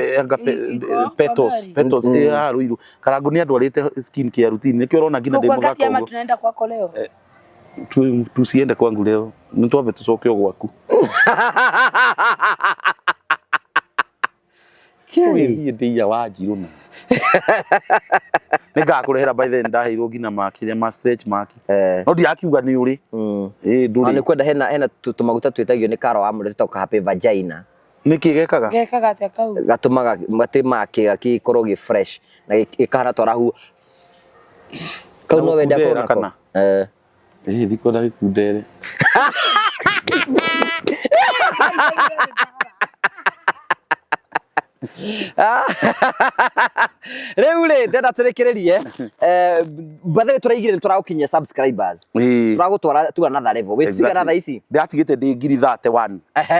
Petals, kwa petals ĩ haha Ruiru. Karangũ nĩ andwarĩte skin care routine. Nĩkĩo ũrona nginya ndĩ Kwa mũthaka ngapi ama ũguo. tunaenda kwako leo? Tusiende kwangu leo. Nĩ twambe tũcoke o gwaku. Tũgĩthiĩ ndĩia Wanjiru na. Nĩ ngakũrehera by then ndaheirwo nginya ma kĩrĩa ma stretch mark. No ndirakiuga nĩ ũrĩ. Ĩ Ona nĩ ndũrĩ. kwenda hena tũmaguta twĩtagio nĩ Karo wa Mũrĩ tũtagwo happy vagina. Nĩkĩ gekaga? Gekaga atĩa kau? Gatũmaga gatĩmaga kĩga gĩkorwo gĩ fresh na gĩkahana twarahu. Kau Na no wende akorwo gũkundera nako. kana? Ĩ ndikwenda gĩkundere. Rĩu rĩ ndenda tũrĩkĩrĩrie by the way tũraigire nĩ tũragũkinyia subscribers. Tũragũtwara to another level. Wĩ cigana thaa ici? Ndĩratigĩte ndĩ ngiri 31.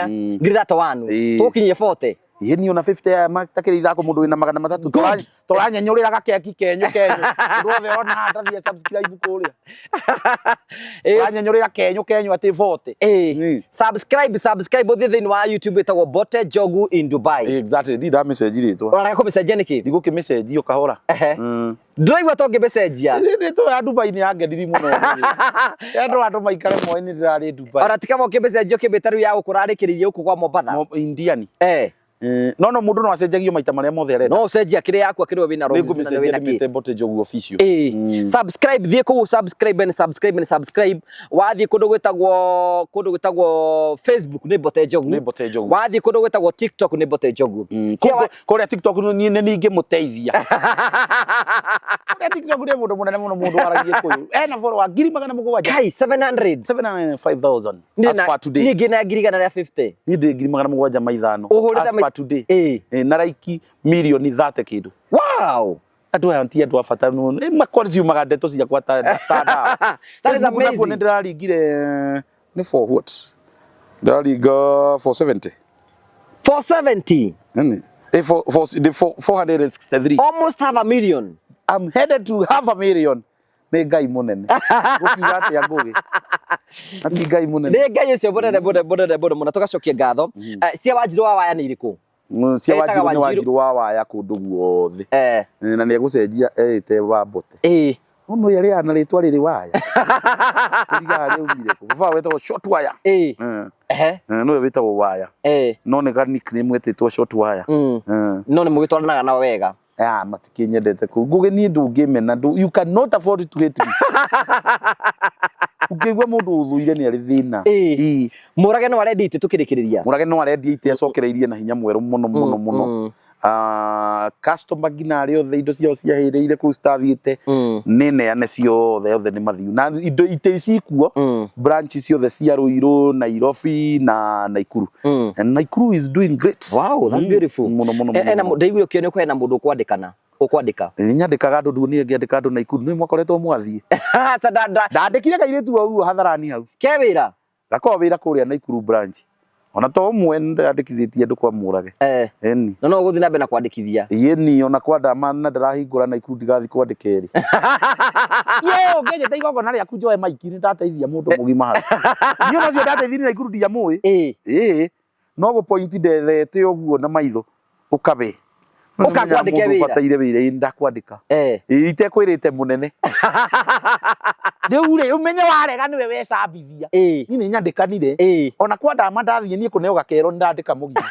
ngiri 31. Tũgũkinyia 40. Ĩ niĩ ona 50 aya matakĩrĩ ithako mũndũ wĩna 300. Tũranyenyũrĩra gakeki kenyu kenyu. Mũndũ wothe ona haha ndathiĩ subscribe kũrĩa. Tũranyenyũrĩra kenyu kenyu atĩ 40. Subscribe ũthiĩ thĩinĩ wa YouTube ĩtagwo Mbote Njogu in Dubai. Exactly, ndi ndamĩcenji rĩtwa. Ũrarega kũmĩcenjia nĩkĩ? Ndigũkĩmĩcenjia o kahora. Ndũraigua ta ũngĩmĩcenjia. Rĩtwa ya Dubai nĩ yangeniri mũno. Andũ andũ maikare moĩ nĩ ndĩrarĩ Dubai. Ona ti kama ũkĩmĩcenjia ũkĩmĩta rĩu ya gũkũ ũrarĩkĩrĩirie gũkũ kwa Mombatha. Indiani. No no mũndũ no acenjagio maita marĩa mothe arenda. No ũcenjia kĩrĩa yaku akĩrĩ we wĩna rose na Nĩngũmĩcenjia wĩna kĩ. ndĩmĩte Mbote Njogu official. Subscribe thiĩ kũu subscribe and subscribe and subscribe. Wathiĩ kũndũ gwĩtagwo Facebook nĩ Mbote Njogu. Nĩ Mbote Njogu. Wathiĩ kũndũ gwĩtagwo TikTok nĩ Mbote Njogu. Kũrĩa TikTok niĩ nĩ ningĩmũteithia. Kũrĩa TikTok nĩ mũndũ mũnene mũno mũndũ waragia Gĩkũyũ. Ena follower 700,000. Kai 700. 705,000 as per today. Niĩ ngĩna 150,000. Niĩ ndĩ 705,000 Ũhũrĩte as per today. Na like mirioni 30 kĩndũ. Wow. Andũ aya ti andũ a bata mũno. Makwa ciumaga ndeto ciakwa ta ndawa. That is Facebook nakuo amazing. nĩ ndĩraringire nĩ for what? Ndĩraringa 470. 470. Nini? 463. Almost half a million. I'm headed to half a million. Nĩ Ngai mũnene. Gũkiuga atĩa Ngũgĩ? Na ti Ngai mũnene. Nĩ Ngai ũcio mũnene mũno mũnene mũno mũno tũgacokia ngatho. Cia Wanjiru wa Waya nĩ irĩkũ? Cia Etaga Wanjiru nĩ Wanjiru. Wanjiru wa Waya kũndũ guothe. Na nĩ egũcenjia erĩte wa Mbote. No arĩaga na rĩtwa rĩrĩ waya. Ndigaga rĩaumire kũ. Baba wetagwo short wire. Ĩĩ. Ehe. Nĩwe wĩtagwo waya. No nĩ ga nickname etĩtwo short wire. No nĩ mũgĩtwaranaga nao wega. Ah, matikĩnyendete kũu. Ngũgĩ niĩ ndũngĩmena. You cannot afford to hate me. Ũngĩigua mũndũ ũthũire nĩ arĩ thĩna. Ĩĩ. Mũrage no arendia itĩ tũkĩrĩkĩrĩria. Mũrage no arendia itĩ acokereirie na hinya mwerũ mũno mũno mũno. Customer nginya arĩa othe indo ciao ciahĩrĩire kũu citathiĩte nĩ neane ciothe othe nĩ mathiu na indo itĩ ici kuo branch ciothe cia Ruiru, Nairobi na Naikuru. And Naikuru is doing great. Wow, that's beautiful. Mũno mũno mũno. Ena ndaiguire ũkĩonio kwena mũndũ ũkwandĩkana. Ũkwandĩka. Nĩ nyandĩkaga andũ nduo niĩ ngĩandĩka andũ Naikuru nĩ mwakoretwo mwathiĩ. Ta nda Ndandĩkire kairĩtu o ũguo hadharani hau. Ke wĩra. Gakoragwo wĩra kũrĩa Naikuru branch. Ona to ũmwe nĩndandĩkithĩtie andũ kwa Mũrage. Ĩni. Na no ũgũthiĩ na mbere na kwandĩkithia. Ĩni ona kwa Ndama na ndarahingũra Naikuru ndigathiĩ kwandĩka ĩrĩ. Yo ngĩnjĩta igongona rĩaku njoe maiki nĩndateithia mũndũ mũgima hau. Niĩ ona ũcio ndateithirie Naikuru ndiamũĩ. Ĩĩ. No gũ point ndethete ũguo na maitho ũkabe. Ũka ngwandĩke wĩra. Ũbataire wĩra ĩĩ ndakwandĩka. Ĩĩ itekwĩrĩte mũnene. Rĩu rĩ ũmenye warega nĩwe wecambithia. Niĩ nĩ nyandĩkanire. Ona kwa Ndama ndathiĩ niĩ kũneo gakero nĩndandĩka mũgima.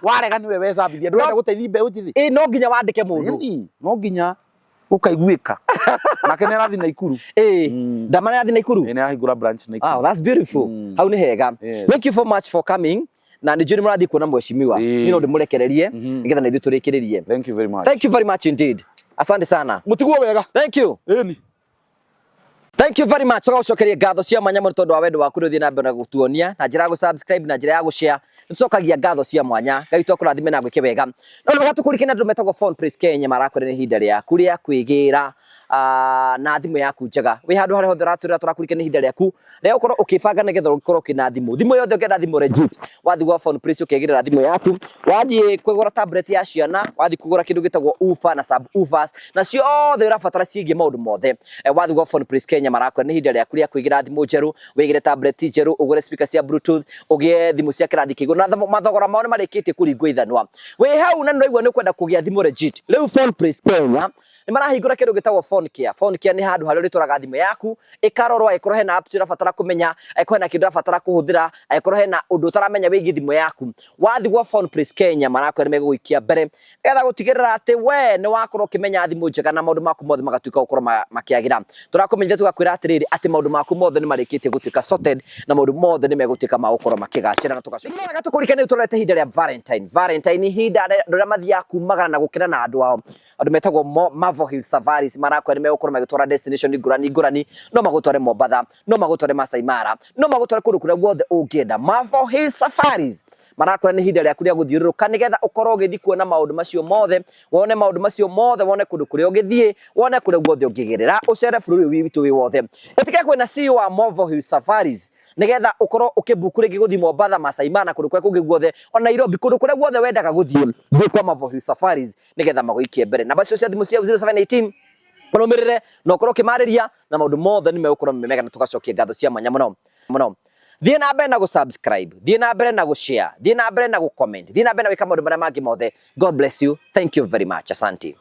Warega nĩwe wecambithia ndũrenda gũteithia mbeũ njĩthĩ. Ĩĩ no nginya wandĩke mũndũ. Ĩni no nginya ũkaiguĩka. Nake nĩ arathiĩ Naikuru. Ĩĩ. Ndama nĩ arathiĩ Naikuru? Ĩĩ nĩ arahingũra branch Naikuru. Wow, that's beautiful. Hau nĩ hega. Thank you so much for coming. Na nĩ njũĩ nĩ mũrathiĩ kuona mheshimiwa. Niĩ no ndĩmũrekererie nĩgetha na ithuĩ tũrĩkĩrĩrie. Thank you very much. Thank you very much indeed. Asante sana. Mũtigwo wega. Thank you. Ĩni. Thank you very much. Tũgagũcokeria ngatho cia mwanya mũno tondũ wa wendo waku ũrĩa ũthiĩ na mbere na gũtuonia na njĩra ya gũ-subscribe na njĩra ya gũ-share. Nĩ tũcokagia ngatho cia mwanya. Ngai witũ akũrathime na agwĩke wega. No rĩu tũkũririkane andũ metagwo Phone Place Kenya marakwĩra nĩ ihinda rĩaku rĩa kwĩgĩra na thimũ yaku njega. Wĩ handũ harĩa hothe ũratũrĩra tũrakũririkania ihinda rĩaku rĩa gũkorwo ũkĩbanga nĩgetha ũkorwo ũkĩna thimũ. Thimũ yothe ũngĩenda thimũ legit, wathiĩ gwa Phone Place ũkegĩrĩra thimũ yaku, wathiĩ kũgũra tablet ya ciana, wathiĩ kũgũra kĩndũ gĩtagwo woofer na sub woofers, na ciothe ũrabatara ciĩgiĩ maũndũ mothe. Wathiĩ gwa Phone Place Kenya marakwĩra nĩ ihinda rĩaku rĩa kwĩgĩra thimũ njerũ, wĩgĩre tablet njerũ, ũgũre speaker cia bluetooth, ũgĩe thimũ cia kĩrathi kĩa igũrũ, na mathogora mao nĩ marĩkĩtie kũringwo ithanwa. Wĩ hau na nĩ ũraigua nĩ ũkwenda kũgĩa thimũ legit, rĩu Phone Place Kenya nĩ marahingũra kĩndũ gĩtagwo phone care. Phone care nĩ handũ harĩa ũrĩtwaraga thimũ yaku ĩkarorwo, angĩkorwo hena apps ũrabatara kũmenya, angĩkorwo hena kĩndũ ũrabatara kũhũthĩra, angĩkorwo hena ũndũ ũtaramenya wĩgiĩ thimũ yaku, wathiĩ gwa Phone Place Kenya marakwĩra nĩ megũgũikia mbere nĩgetha gũtigĩrĩra atĩ we nĩ wakorwo ũkĩmenya thimũ njega na maũndũ maku mothe magatuĩka gũkorwo makĩagĩra. Tũrakũmenyithia tũgakwĩra atĩrĩrĩ atĩ maũndũ maku mothe nĩ marĩkĩtie gũtuĩka sorted na maũndũ mothe nĩ megũtuĩka ma gũkorwo makĩgacĩra na tũgacoka. Nĩ wega tũkũririkanie rĩu tũrorete ihinda rĩa Valentine. Valentine ihinda andũ arĩa mathiaga kumagara na gũkena na andũ ao. Andũ metagwo Marvel Hill Safaris marakwĩra nĩ megũkorwo magĩtwara destination ngũrani ngũrani, no magũtware Mombatha, no magũtware Masai Mara, no magũtware kũndũ kũrĩa guothe ũngĩenda. Marvel Hill Safaris marakwĩra nĩ ihinda rĩaku rĩa gũthiũrũrũka nĩgetha ũkorwo ũgĩthiĩ kuona maũndũ macio mothe, wone maũndũ macio mothe, wone kũndũ kũrĩa ũngĩthiĩ, wone kũrĩa guothe ũngĩgerera, ũcere bũrũri ũyũ witũ wĩ wothe. Ĩtĩkĩra kwĩna CEO wa Marvel Hill Safaris nĩgetha ũkorwo ũkĩbuku rĩngĩ gũthiĩ Mombatha, Masai Mara na kũndũ kũrĩa kũngĩ guothe, ona Nairobi, kũndũ kũrĩa guothe wendaga gũthiĩ, thiĩ kwa Marvel Hill Safaris nĩgetha magũikie mbere. Namba icio cia thimũ cia 0718 ũrũmĩrĩre na ũkorwo ũkĩmarĩria na maũndũ mothe nĩ megũkorwo me mega na tũgacokia ngatho cia mwanya mũno mũno. Thiĩ na mbere na gũ-subscribe, thiĩ na mbere na gũ-share, thiĩ na mbere na gũ-comment, thiĩ na mbere na gwĩka maũndũ marĩa mangĩ mothe. God bless you. Thank you very much. Asante.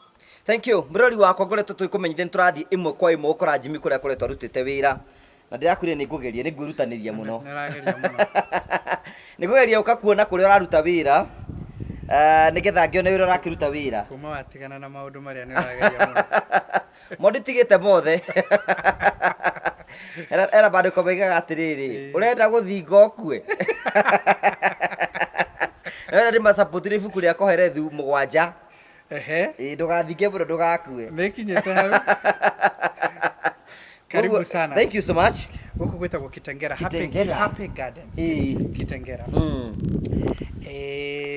Thank you. Mũrori wakwa ngoretwo tũgĩkũmenyithia nĩ tũrathiĩ ĩmwe kwa ĩmwe gũkora Jimmy kũrĩa akoretwo arutĩte wĩra. Na ndĩrakwĩrire nĩ ngũgeria, nĩ ngwĩrutanĩria mũno. Nĩ ũrageria mũno. Nĩ ngũgeria gũka kuona kũrĩa ũraruta wĩra, nĩgetha ngĩone wĩra ũrakĩruta wĩra. Kuma watigana na maũndũ marĩa nĩ ũrageria mũno. Mo nditigĩte mothe. Era maandĩko moigaga atĩrĩrĩ, ũrenda gũthinga ũkue. Na ndĩ macapotire ibuku rĩa Kohelethu 7. Ehe. Ĩĩ ndũgathinge mũno ndũgakue. Nĩ ikinyĩte hau. Karibu sana. Thank you so much. Gũkũ gwĩtagwo Kitengera. Kitengera. Happy Gardens. Ĩĩ. Kitengera.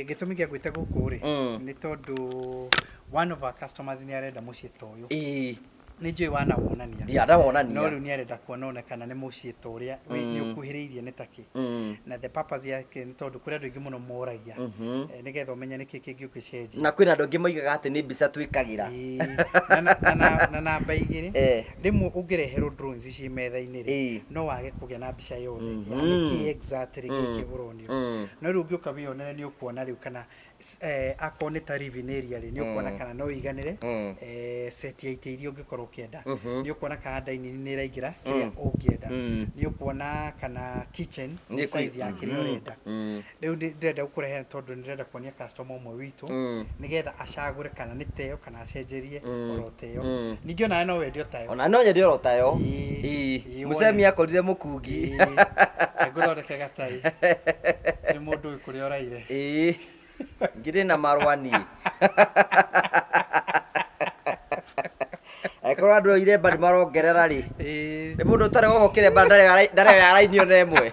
Gĩtũmi gĩa gwĩta gũkũ rĩ, nĩ tondũ one of our customers nĩ arenda mũciĩ ta ũyũ. Ĩĩ. Nĩ njũĩ wanawonania. Ndianawonania. No rĩu nĩ arenda kuona ona kana nĩ mũciĩ ta ũrĩa nĩ ũkuhĩrĩirie nĩ takĩ. Na the purpose yake nĩ tondũ kũrĩ andũ aingĩ mũno moragia. Nĩgetha ũmenye nĩkĩ kĩngĩ ũngĩcenjia. Na kwĩna andũ angĩ moigaga atĩ nĩ mbica twĩkagĩra. Ĩĩ. Na namba igĩrĩ, rĩmwe ũngĩreherwo drawings ciĩ metha-inĩ rĩ, no wage kũgĩa na mbica yothe ya nĩkĩ exactly gĩkĩ ũronio. No rĩu ũngĩũka wĩyonere nĩ ũkuona rĩu kana Akorwo nĩ ta living area rĩ, nĩ ũkuona kana no ĩiganĩre set ya itĩ iria ũngĩkorwo ũkĩenda. Nĩ ũkuona kana dining nĩ ĩraingĩra kĩrĩa ũngĩenda. Nĩ ũkuona kana kitchen nĩ size ya kĩrĩa ũrenda. Rĩu ndĩrenda gũkũrehera tondũ nĩ ndĩrenda kuonia customer ũmwe witũ nĩgetha acagũre kana nĩ ta ĩyo kana acenjerie oro ta ĩyo. Ningĩ onawe no wende o ta ĩyo. Ona no nyende oro tayo. Ĩĩ, Ĩĩ. ĩĩ, Mũcemi wone. akorire mũkungi. Ĩĩ, ngũthondeke gatai nĩ mũndũ ũyũ kũrĩa ũraire. Ĩĩ. Ngĩrĩ na marũa niĩ. Angĩkorwo andũ a iremba nĩ marongerera rĩ. Ĩĩ. Nĩ mũndũ ũtarĩ wohwo kĩremba ndarĩ yaraini ona ĩmwe.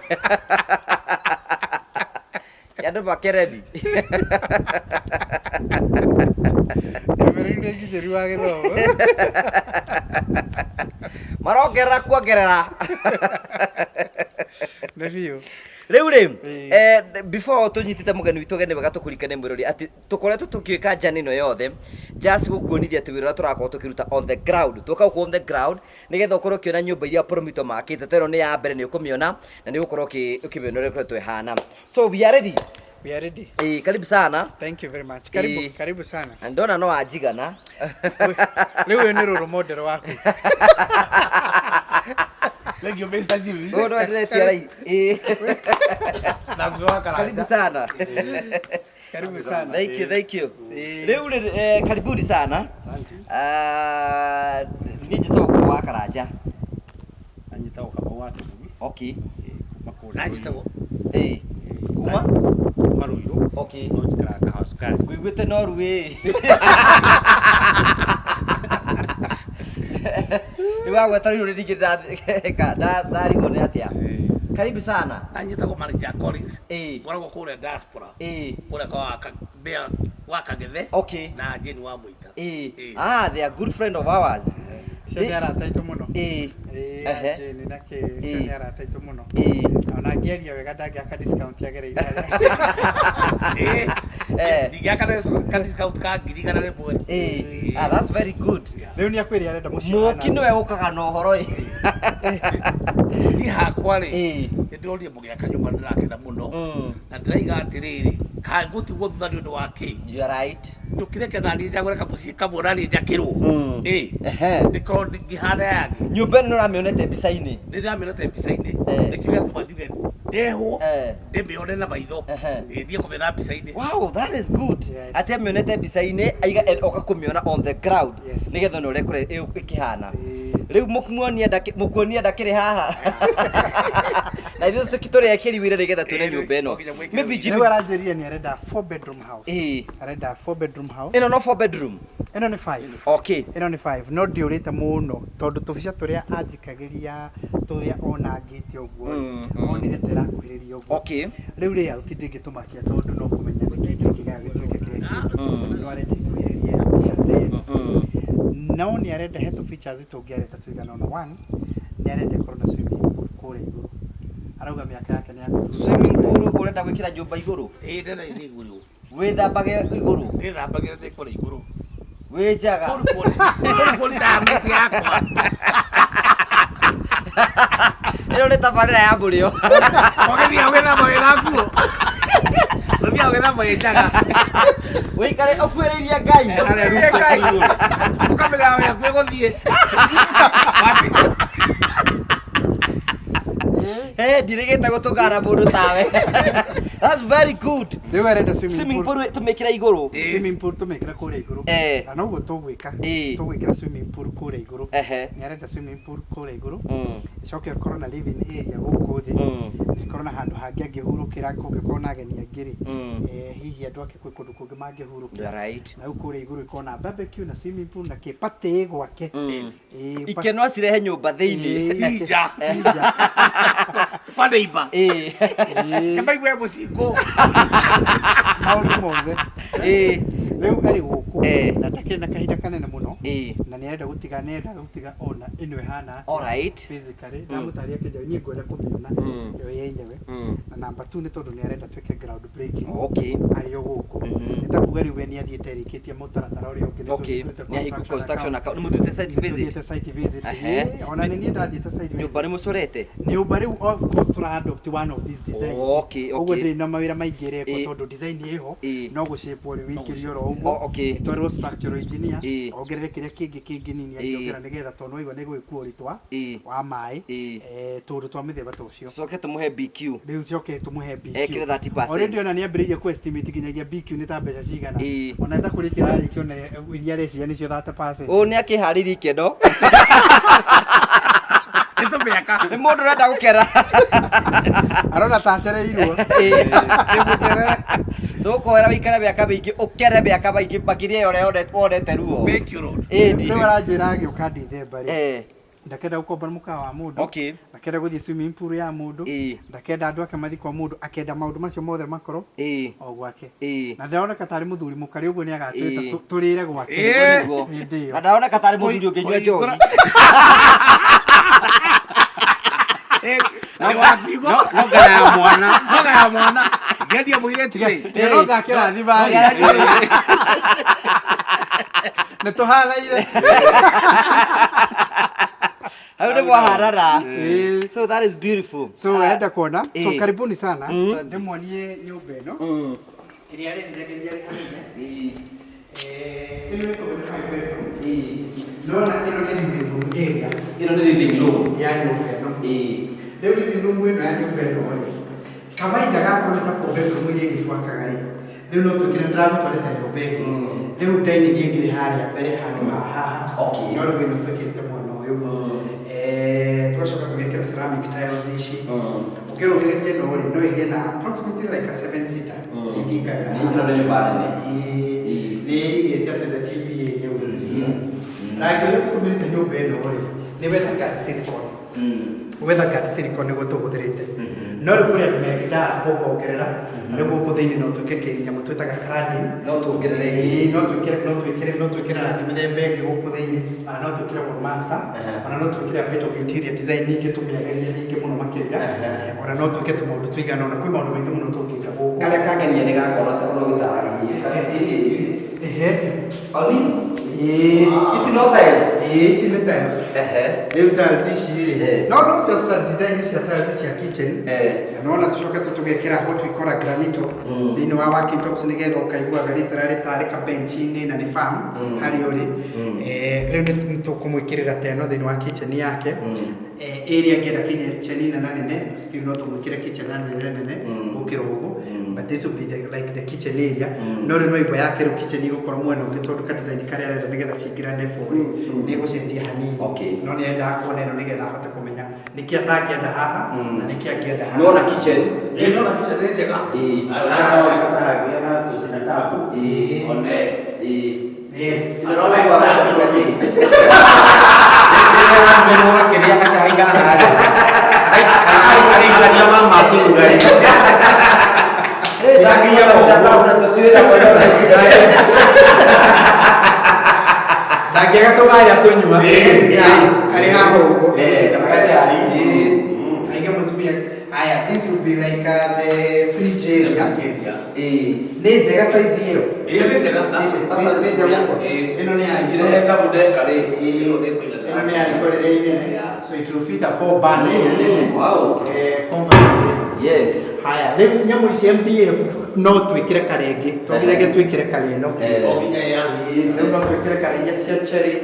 Andũ makereni. Kamera nĩ nginyĩru wa gĩthomo. Marongerera kuongerera. Nĩ biũ. Rĩu rĩ, Ĩĩ. Before tũnyitĩte mũgeni witũ ũgeni wega tũkũrikane mwĩrori atĩ tũkoretwo tũgĩka journey ĩno yothe just gũkuonithia atĩ wĩra ũrĩa tũrakorwo tũkĩruta on the ground. Tũka gũkũ on the ground nĩgetha ũkorwo ũkĩona nyũmba iria Promito makĩte. Ta ĩno nĩ ya mbere nĩ ũkũmĩona na nĩ ũgũkorwo ũkĩmĩona ũrĩa ĩkoretwo ĩhana. So we are ready. We are ready. Karibu sana. Thank you very much. Karibu, Ĩĩ. karibu sana. Na ndona no wanjigana. Rĩu ũyũ nĩ role model waku. Thank you, Mr. Jimmy. Ũyũ no ndĩretia rai. Ĩĩ. Thank you, wa Karanja. Karibu sana. Karibu sana. Thank you, thank you. Ĩĩ. Rĩu rĩ, karibuni sana. Ah, niĩ njĩtagwo Kamau wa Karanja. Anyitagwo Kamau wa Kĩbugi. Okay. Kuma kũrĩa Na njĩtagwo Kuma? Kuma Ruiru. Okay. No njikaraga Kahawa Sukari. Ngũiguĩte no ruĩ. Rĩu wagweta Ruiru ningĩ ndarigwo nĩ atĩa. Karibu sana. Na njĩtagwo Manager Collins. Ngoragwo kũrĩa diaspora. Kũrĩa kwa wa Kagethe. Okay. Na Jane wa Mũita. Ah, they are good friend of ours. Acio nĩ arata aitũ mũno. Ĩĩ, Jane na kĩ, acio nĩ arata aitũ mũno. Ona angĩaria wega ndangĩaka discount agereire harĩa. Ndingĩaka ka discount ka 100,000. Ah, that's very good. Rĩu nĩ akwĩrĩ arenda mũciĩ Mũki ũhana nĩwe ũkaga na ũhoro ĩ. Niĩ hakwa rĩ, nĩ ndĩronire mũgĩaka nyũmba ndĩrakena mũno. Na ndĩraiga atĩrĩrĩ, kaĩ ngũtigwo thutha nĩ ũndũ wa kĩ? You are right. Ndũkĩreke naniĩ njagũre kamũciĩ kamwe naniĩ njakĩrwo. Ndĩkorwo ngĩhana yangĩ. Nyũmba ĩno nĩũramĩonete mbica-inĩ? Nĩ ndĩramĩonete mbica-inĩ. Nĩkĩo gĩatũma njuge ndehwo ndĩmĩone na maitho. Thiĩ kũmĩona mbica-inĩ. Wow, that is good. Atĩ amĩonete mbica-inĩ aiga oka kũmĩona on the ground. Nĩgetha one ũrĩa ĩkĩhana. Rĩu mũkuonia ndakĩrĩ haha. Na ithuĩ tũrĩ ekĩri wĩra nĩgetha tuone nyũmba ĩno. Maybe Jimmy. Rĩu aranjĩrire nĩ arenda 4 bedroom house. Arenda 4 bedroom house. Ĩno no 4 bedroom. Ĩno nĩ 5. Okay. Ĩno nĩ 5. No ndiũrĩte mũno tondũ tũbica tũrĩa anjikagĩria tũrĩa onangĩte ũguo onire ta ĩrakuhĩrĩria ũguo. Okay. Rĩu layout ndĩngĩtũmakia tondũ no kũmenya nĩkĩ kĩngĩgaya gĩtuĩke kĩrĩa kĩngĩ. No arenda ikuhĩrĩrie mbica ta ĩno. No nĩ arenda he tũ features tũngĩ arenda tũigana ũna. One, nĩ arenda ĩkorwo na swimming pool kũrĩa igũrũ. Arauga mĩaka yake nĩ ya kũrua. Swimming pool ũrenda gwĩkĩra nyũmba igũrũ? Ĩĩ, ndĩrenda ĩthiĩ igũrũ. Wĩthambage igũrũ? Ndĩthambagĩra ndĩ kũrĩa igũrũ. Wĩ njaga? Kũu kuo retirement yakwa. Ĩno nĩ tabarĩra ya mũrĩo. Ũgĩthiĩ ũgĩthamba wĩna nguo. Ũthiĩ ũgĩthamba wĩ njaga. Wĩikare ũkuhĩrĩirie Ngai. Ũkuhĩrĩirie Ngai. Ũkamenya wĩ hakuhĩ gũthiĩ. Ndirĩgĩte gũtũgana mũndũ tawe. That's very good. Rĩu arenda swimming Swimming pool. pool tũmĩkĩre igũrũ. Swimming pool tũmĩkĩre kũrĩa igũrũ. Na noguo tũgwĩka. Tũgwĩkĩra swimming pool kũrĩa igũrũ. Nĩ arenda swimming pool kũrĩa igũrũ. Ĩcoke ĩkorwo na living area gũkũ thĩ. Na ĩkorwo na handũ hangĩ angĩhurũkĩra kũngĩkorwo na ageni angĩ rĩ. Hihi andũ ake kwĩ kũndũ kũngĩ mangĩhurũkĩra. You are right. Na rĩu kũrĩa igũrũ ĩkorwo na barbecue na swimming pool na kĩ party gwake. Ikeno acirehe nyũmba thĩinĩ. Ija. Kwa neighbor. Kama iwe mũcingo. Maũndũ mothe. Rĩu arĩ gũkũ Eh. na ndakĩrĩ na kahinda kanene mũno Ĩĩ. na nĩarenda gũtiga nĩarenda gũtiga ona ĩno ĩhana atĩa Alright. physically ndamũtarĩria kĩnja niĩ ngwenda kũmĩona yo yenyewe na namba 2 nĩ tondũ nĩarenda twĩke ground breaking Okay. arĩ o gũkũ nĩ ta kuga rĩu we nĩathiĩte arĩkĩtie mũtaratara ũrĩa ũngĩ nĩ Okay. tũhingũrĩte Nĩ ahingũ construction account. Nĩ mũthiĩte site visit. Tũthiĩte site visit. Ehe. Ĩĩ, ona nĩ niĩ ndathiĩte site visit. Nyũmba nĩ mũcorete. Nyũmba rĩu of course tũra adopt one of these designs. Okay, Ũguo okay. ndĩrĩ na mawĩra maingĩ ĩrekwo Ĩĩ. tondũ design ĩho Ĩĩ. no gũcĩpwo rĩu ĩikĩrio oro Oh, ũguo. okay. Ĩtwarĩrwo structural engineer Ĩĩ. ongerere kĩrĩa kĩngĩ kĩngĩ nini Ĩĩ. angĩongerera nĩgetha tondũ waigua nĩ gwĩkwo ũritũ wa Ĩĩ. wa maĩ Ĩĩ. tũũndũ twa mĩthemba ta ũcio. Coke tũmũhe BQ. Rĩu coke tũmũhe BQ. Ekĩre 30%. Already ona nĩambĩrĩirie kũ estimate nginyagia BQ nĩ ta mbeca cigana. Ĩĩ. Ona ta kũrĩ kĩrarĩkio na iria areciria nĩcio 30%. Ũũ nĩ akĩharĩirie ikeno. Nĩ tũmĩaka. Nĩ mũndũ ũrenda gũkera. Arona ta acereirwo. Ĩĩ. Tũkũhoera wĩikare mĩaka mĩingĩ ũkere mĩaka maingĩ makĩria ya ũrĩa wonete ruo. Thank you Lord. Ĩni. Rĩu aranjĩra agĩũka Dithemba rĩ. Eh. Ndakenda gũkomba mũkawa wa mũndũ. Okay. Ndakenda gũthiĩ swimming pool ya mũndũ. Ĩĩ. Ndakenda andũ ake mathiĩ kwa mũndũ akenda maũndũ macio mothe makorwo Ĩĩ. o gwake. Ĩĩ. Na ndĩroneka tarĩ mũthuri mũkarĩ ũguo nĩ agatwĩta Ĩĩ. tũrĩre gwake. Ĩĩ. Nĩguo. Hĩndĩ ĩyo. Na ndaroneka tarĩ mũthuri ũngĩnyua njohi. Nĩ wakiugo. No ngara ya mwana. Noga ya mwana. Ngĩendia mũirĩtu rĩ. Tiga no ngakĩrathima rĩ. Nĩ tũhanaine. Hau nĩ mwaharara. Ĩĩ. So that is beautiful. So enda kuona. So Ĩĩ. karibuni sana. Ndĩmuonie nyũmba ĩno. Ĩrĩa arendithagĩria rĩ hanene. Ĩĩ. Ĩno nĩ tũgũ five bedroom. Ĩĩ. Nona ĩno nĩ living room area Ĩno nĩ living room. ya nyũmba ĩno. Ĩĩ. Rĩu living room ĩno ya nyũmba ĩno rĩ, kawaida gakorwo nĩ ta four bedroom iria ingĩ twakaga rĩ, rĩu no twĩkĩre ndĩragũtwarĩte nyũmba ĩngĩ. Rĩu dining ĩngĩrĩ harĩa mbere handũ ha haha. Okay. No rĩu ĩno twĩkĩrĩte mwena ũyũ. Tũgacoka tũgekĩra ceramic tiles ici. Ũkĩrũgĩrĩria ĩno rĩ, no ĩgĩe na approximately like a seven seater. Ĩngĩikarĩra haha. Ĩno nĩ nyũmba nene. Ĩĩ, nĩ ĩigĩte atĩ the TV area ũguo. Rangi ũrĩa tũtũmĩrĩte nyũmba ĩno rĩ, nĩ weatherguard silicone. Weatherguard silicone nĩguo tũhũthĩrĩte. No rĩu kũrĩ andũ mendaga gũkongerera, na rĩu gũkũ thĩinĩ no twĩke kĩnyamũ twĩtaga cladding. No tuongerere. Ĩĩ, no twĩkĩre no twĩkĩre no twĩkĩre rangi mĩthemba ĩngĩ gũkũ thĩinĩ, ona no twĩkĩre wall master, ona no twĩkĩre a bit of interior design ningĩ tũmĩagĩrie ningĩ mũno makĩria, ona no twĩke tũmaũndũ tũigana ũna, kwĩ maũndũ maingĩ mũno tũngĩka gũkũ. Karĩa kangenia nĩ gakona ta ũrĩa ũgĩtarĩrie. Ehe. Oni. Ĩĩ. Ici no tiles. Ĩĩ, ici nĩ tiles. Ehe. Rĩu tiles ici rĩ, Eh. no no just a design cia tiles cia kitchen. Eh. Na nona tũcoke tũgekĩra what we call a granito thĩinĩ wa working tops nĩgetha ũkaiguaga literally tarĩ ka bench-inĩ na nĩ farm harĩa ũrĩ. Rĩu nĩ tũkũmwĩkĩrĩra ta ĩno thĩinĩ wa kitchen yake. Area angĩenda kitchen nene nene, still no tũmwĩkĩre kitchen nene nene gũkĩra ũguo. But this will be the, like the kitchen area. No rĩu no igua yake rĩu kitchen ĩgũkorwo mwena ũngĩ tondũ ka design karĩa arenda nĩgetha cingĩrane bũrĩ nĩ ĩgũcenjia hanini. Okay. No nĩ endaga kuona ĩno nĩgetha ahote kũmenya nĩkĩ atangĩenda haha na nĩkĩ angĩenda haha. Nĩwona kitchen. Ĩĩ, no na kitchen nĩ njega. Ĩĩ. Hagĩa na tũcina taku. Ĩĩ. One. Ĩĩ. Yes. Ndĩrona kĩrĩa gacai haha rĩ. Araigania mama akĩruga rĩ. Ndangĩaga tũmaĩ akũnyua. Arĩ haha ũguo. Eh, Ĩĩ. Aige mũtumia. Aya, this will be like the fridge area. Ĩĩ. Nĩ njega size ĩyo. Ĩĩ, nĩ njega. Nĩ njega ũguo. Ĩĩ. Ĩno nĩ ya Ingĩrehe kabudeka rĩ, ĩno nĩ Ĩno ĩkũigana. nĩ ya riko rĩrĩa inene. So it will fit a four burner ĩrĩa nene. Wow. Comfortably. Yes. Haya, rĩu nyamũ ici MDF no twĩkĩre karenge. Twagithage twĩkĩre kare ĩno. No nginya ya. Ĩĩ, rĩu no twĩkĩre kare iria cia cherry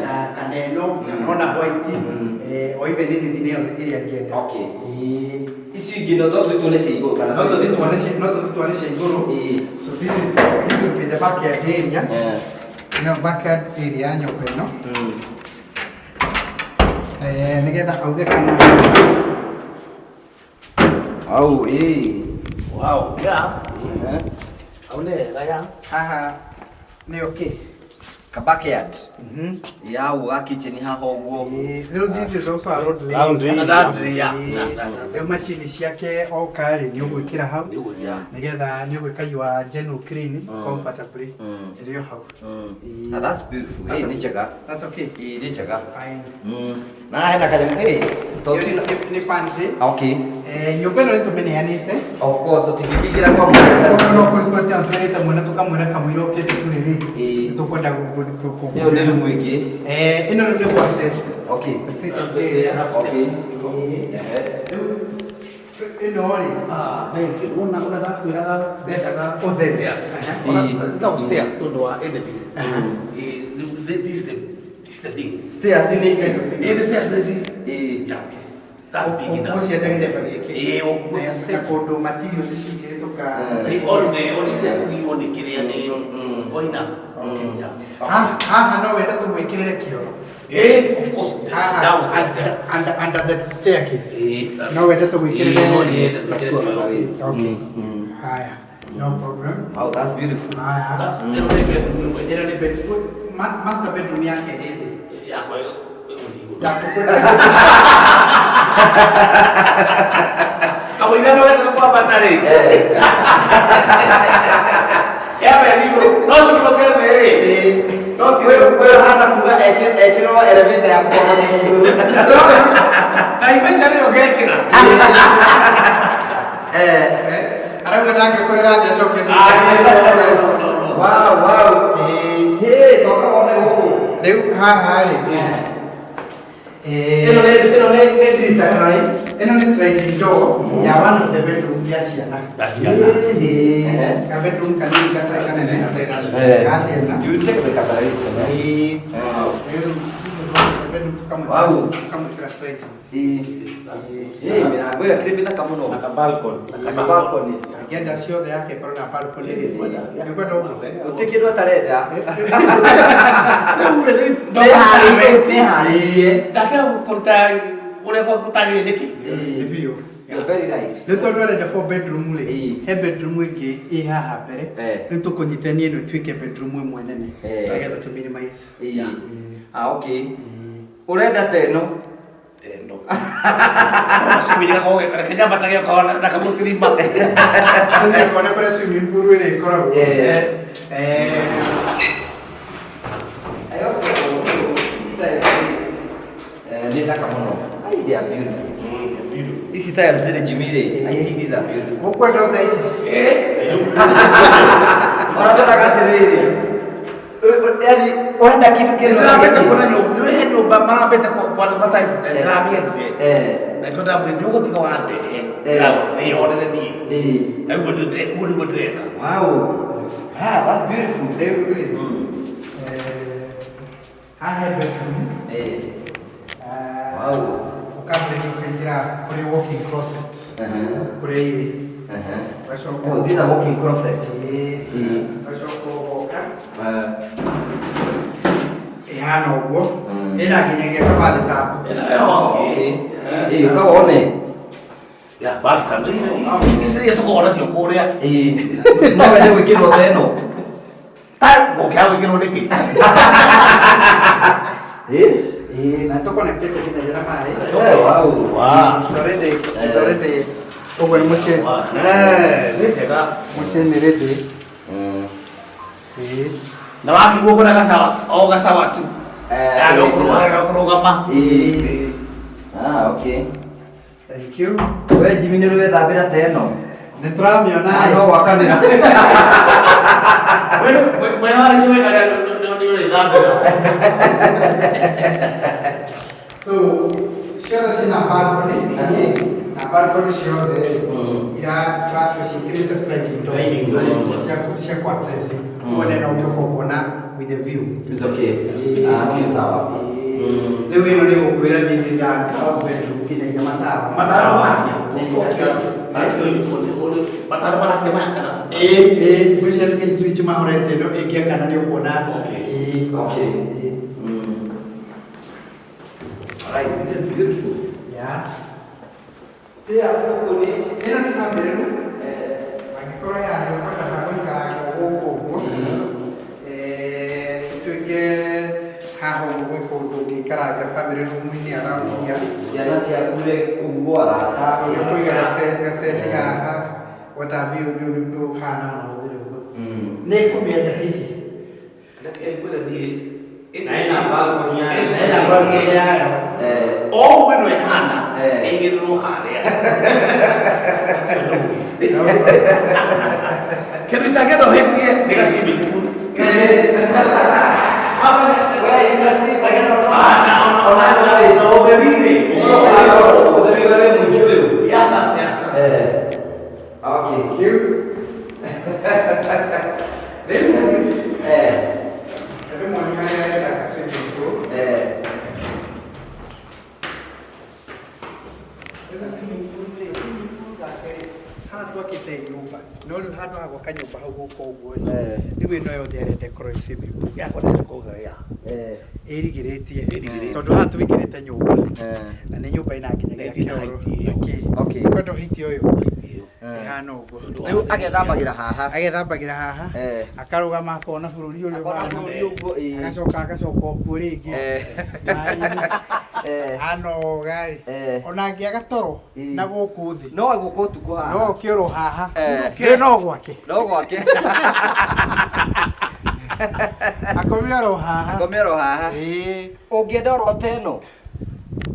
na kana ĩno kana ona white o even anything else ĩrĩa angĩenda. Okay. Ĩĩ. Ici ingĩ no tũthiĩ tuone cia igũrũ kana No tũthiĩ tuone cia no tũthiĩ tuone cia igũrũ. Ĩĩ. So this will be the backyard area. Eh. Ĩno backyard area ya nyũmba ĩno. Nĩgetha auge kana Au, ĩĩ. Wow. Yeah. Au nĩ wega ya. haha nĩ okay. Ka backyard. Ya uga kitchen haha ũguo. Rĩu this is also a road Laundry. Laundry, yeah. Rĩu macini ciake oka rĩ nĩ ũgwĩkĩra hau nĩgetha nĩ ũgwĩka your general clean comfortably ĩrĩ o hau. Ah, that's beautiful. Hey, nĩ njega. That's okay. Ĩĩ, nĩ njega. Fine. Na hena kanyamũ hey, Ĩyo nĩ pantry. Okay. Nyũmba ĩno nĩ tũmĩneanĩte. Of course, tũtingĩkĩingĩra kwa mũndũ. No kũrĩ request atwĩrĩte mwene tũkamwĩra kamũira ũkĩte tũrĩ rĩ. Ĩĩ. Tũkwenda Ĩyo nĩ room ĩngĩ. Ĩno rĩu nĩ kũ access. Okay. Sit area. Okay. Rĩu ĩno rĩ. Ah, thank you. Una una ndakwĩraga ndendaga Ũtheri. Downstairs tondũ wa anything. This is the thing. Stairs nĩ ici. Eh, the stairs nĩ ici. Ĩĩ. Yeah, okay. That's big enough. Ũgũcienda gĩthemba gĩkĩ. Ĩĩ, ũguo. Na kũndũ materials cingĩhĩtũka. Nĩ one one itekũgirwo nĩ kĩrĩa nĩ oina. Okay. Yeah. Haha no wende tũgwĩkĩrĩre kĩoro. Eh, of course. Haha Downstairs. yeah. under the staircase. Eh, No wende tũgwĩkĩrĩre. Eh, no nyende twĩkĩre kĩoro. Okay. Haya. No problem. Wow, that's beautiful. Haya. That's ĩno nĩ bedroom ĩmwe. Ĩno nĩ bedroom. Master bedroom yake ĩrĩ thĩ. Yakwa ĩgũthiĩ igũrũ. Yaku kwenda. Kamũira nĩ wetire kwambata rĩ. Yambe igũrũ. No tũikũrũke thĩ rĩ. No ti Ũyũ ũyũ hana kuga ekĩrwo elevator ya kũhota igũrũ. Na eventually ũngekĩra. Arauga ndangĩkũrĩra thĩ acoke thĩ. Wow, wow. Hey, toka wone gũkũ. Rĩu haha rĩ. Ĩno nĩ ĩno nĩ nĩ ndirica kana nĩ? Ĩno nĩ sliding door ya one of the bedrooms ya ciana. Ya ciana. Ĩĩ, ka bedroom kanini gatarĩ kanene. Ga ciana. You take the camera Ĩĩ. Rĩu bedroom Wow. tũkamwĩkĩra sliding. Ĩĩ. Ĩĩ, mĩrango ĩyo ĩkĩrĩ mĩthaka mũno. Na balcony. Na ka balcony. Angĩenda ciothe yake ĩkorwo na balcony rĩ. Nĩ ũkwenda ũguo? Gũtirĩ kĩndũ atarenda. Rĩu rĩ, Nĩharĩirie. Ndakĩaga kũruta ũrĩa gũtagĩrĩire nĩkĩ? Nĩ biũ. You're very right. Rĩu tondũ arenda four bedroom rĩ, Ĩĩ. he bedroom ĩngĩ ĩ haha mbere. Rĩu tũkũnyitania ĩno ĩtuĩke bedroom ĩmwe nene. Nĩgetha tũ minimize. Ĩĩ. Ah, okay. Ũrenda ta ĩno? Ĩno. Swimming gakorwo kanyambatage okorwo na kamũtirima. Tũthiĩ kuona kũrĩa swimming pool ĩrĩa ĩkoragwo. I also ici tiles nĩ thaka mũno. Ai, they are beautiful. Ici tiles rĩ Jimmy rĩ, I think these are beautiful. Ũkwenda o thaa ici? Ona tũraga atĩrĩrĩ. Yaani ũrenda kĩndũ kĩndũ Nĩndĩrambĩte kuona nyũmba, nĩ he nyũmba marambĩte ku advertise na ndĩramĩendire. Na nĩkĩo ndamwĩrire nĩ ũgũtiga wandehe ndĩyonere niĩ. Na ũguo nĩguo ndĩreka. Wow. Ah, that's beautiful. Rĩu rĩ, haha he bedroom. Wow. Ũkambĩrĩria ũkaingĩra kũrĩ walk-in closet. Kũrĩa ĩrĩ. Ũgacoka Oh, this is a walk-in closet. Ĩĩ. Ũgacoka ũgoka. Ĩhana ũguo. Ĩna nginyagia kabathtub. Okay. Ĩĩ, ũka wone. Ya, bathtub. Ici iria tũkoragwo nacio kũrĩa. Ĩĩ. No wende gwĩkĩrwo ta ĩno? Ta ngũkĩaga gwĩkĩrwo nĩkĩ? Ĩĩ. Ĩĩ, na tũconnectĩte nginyagia na maĩ. Wow. Wow. It's already, it's already ũguo nĩ mũciĩ. Nĩ njega. Mũciĩ nĩ ready. Ĩĩ. Na wakiguo kũrĩa gacawa, o gacawa tu. Ya, kũrũgama. Ĩĩ. Ah, okay. Thank you. We Jimmy nĩ ũrĩ wethambĩra ta ĩno? Nĩ tũramĩona ĩ. No gwakanĩra. We warĩ wega nĩ ũrĩthambĩra. So, ciothe ciĩna balcony. Na balcony ciothe ira tũciĩkĩrĩte sliding doors cia ku access. Ũguo nĩ no ũngĩũka ũkona with the view. It's okay. Ah, okay, sawa. Rĩu ĩno nĩ gũkwĩra this is a house bedroom nginyagia matawa. Matawa marakia. Matawa marakia maya kana? Ĩĩ, ĩĩ, ngwĩciria nĩ switch mahorete ĩno ĩngĩakana nĩ ũkuona. Ĩĩ. Okay. Ĩĩ. Alright, this is beautiful. Yeah. Stairs gũkũ nĩ Ĩno nĩ family room. Angĩkorwo ya nĩ ũkwenda ha gũikara gũkũ ũguo. Ĩtuĩke haha ũguo gwĩ kũndũ ũngĩikaranga family room-inĩ around here. Ciana ciaku rĩ ũguo arata. So nĩ ũkũiga gaceti haha, what have you, nĩ ũndũ ũhana ona ũtheri ũguo. Nĩ ngũmĩenda hihi. Reke ngwĩre niĩ. Na ĩna balcony yayo. Na ĩna balcony yayo. O ũguo ĩno ĩhana, ĩigĩrĩrwo harĩa. Kĩndũ itangĩenda ũhĩtie nĩ ga swimming pool. Na ũtheri-rĩ, Ũtheri ũrĩa wĩ mũingĩ ũyũ. Yeah, that's yeah. Okay. Kĩu. Rĩu ndĩmuonie harĩa arenda swimming pool. Rĩu swimming pool rĩ, swimming pool gake rĩ, haha twakĩte nyũmba, no rĩu handũ ha gwaka nyũmba hau gũkũ ũguo rĩ, rĩu ĩno yothe arenda ĩkorwo ĩ swimming pool. Yakwa ndĩrenda kũiga ya. Ĩrigĩrĩtie. Ĩrigĩrĩtie. Tondũ haha twĩkĩrĩte nyũmba na nĩ nyũmba ĩna nginyagia Na ĩtirĩ na kĩoro height ĩyo. na kĩ. Okay. Kwenda height ũyũ ĩhana ũguo. Rĩu agethambagĩra haha. Agethambagĩra haha, akarũgama akona bũrũri ũrĩa Akona ũhana. bũrũri ũguo, ĩĩ. Agacoka agacoka okuo rĩngĩ. Maĩ-inĩ. Anoga rĩ. Ona angĩaga toro na gũkũ thĩ. No gũkũ ũtukũ haha. No ũkĩũrwo haha. Rĩu no gwake. No gwake. Akome oro haha. Akome oro haha. Ĩĩ. Ũngĩenda oro ta ĩno.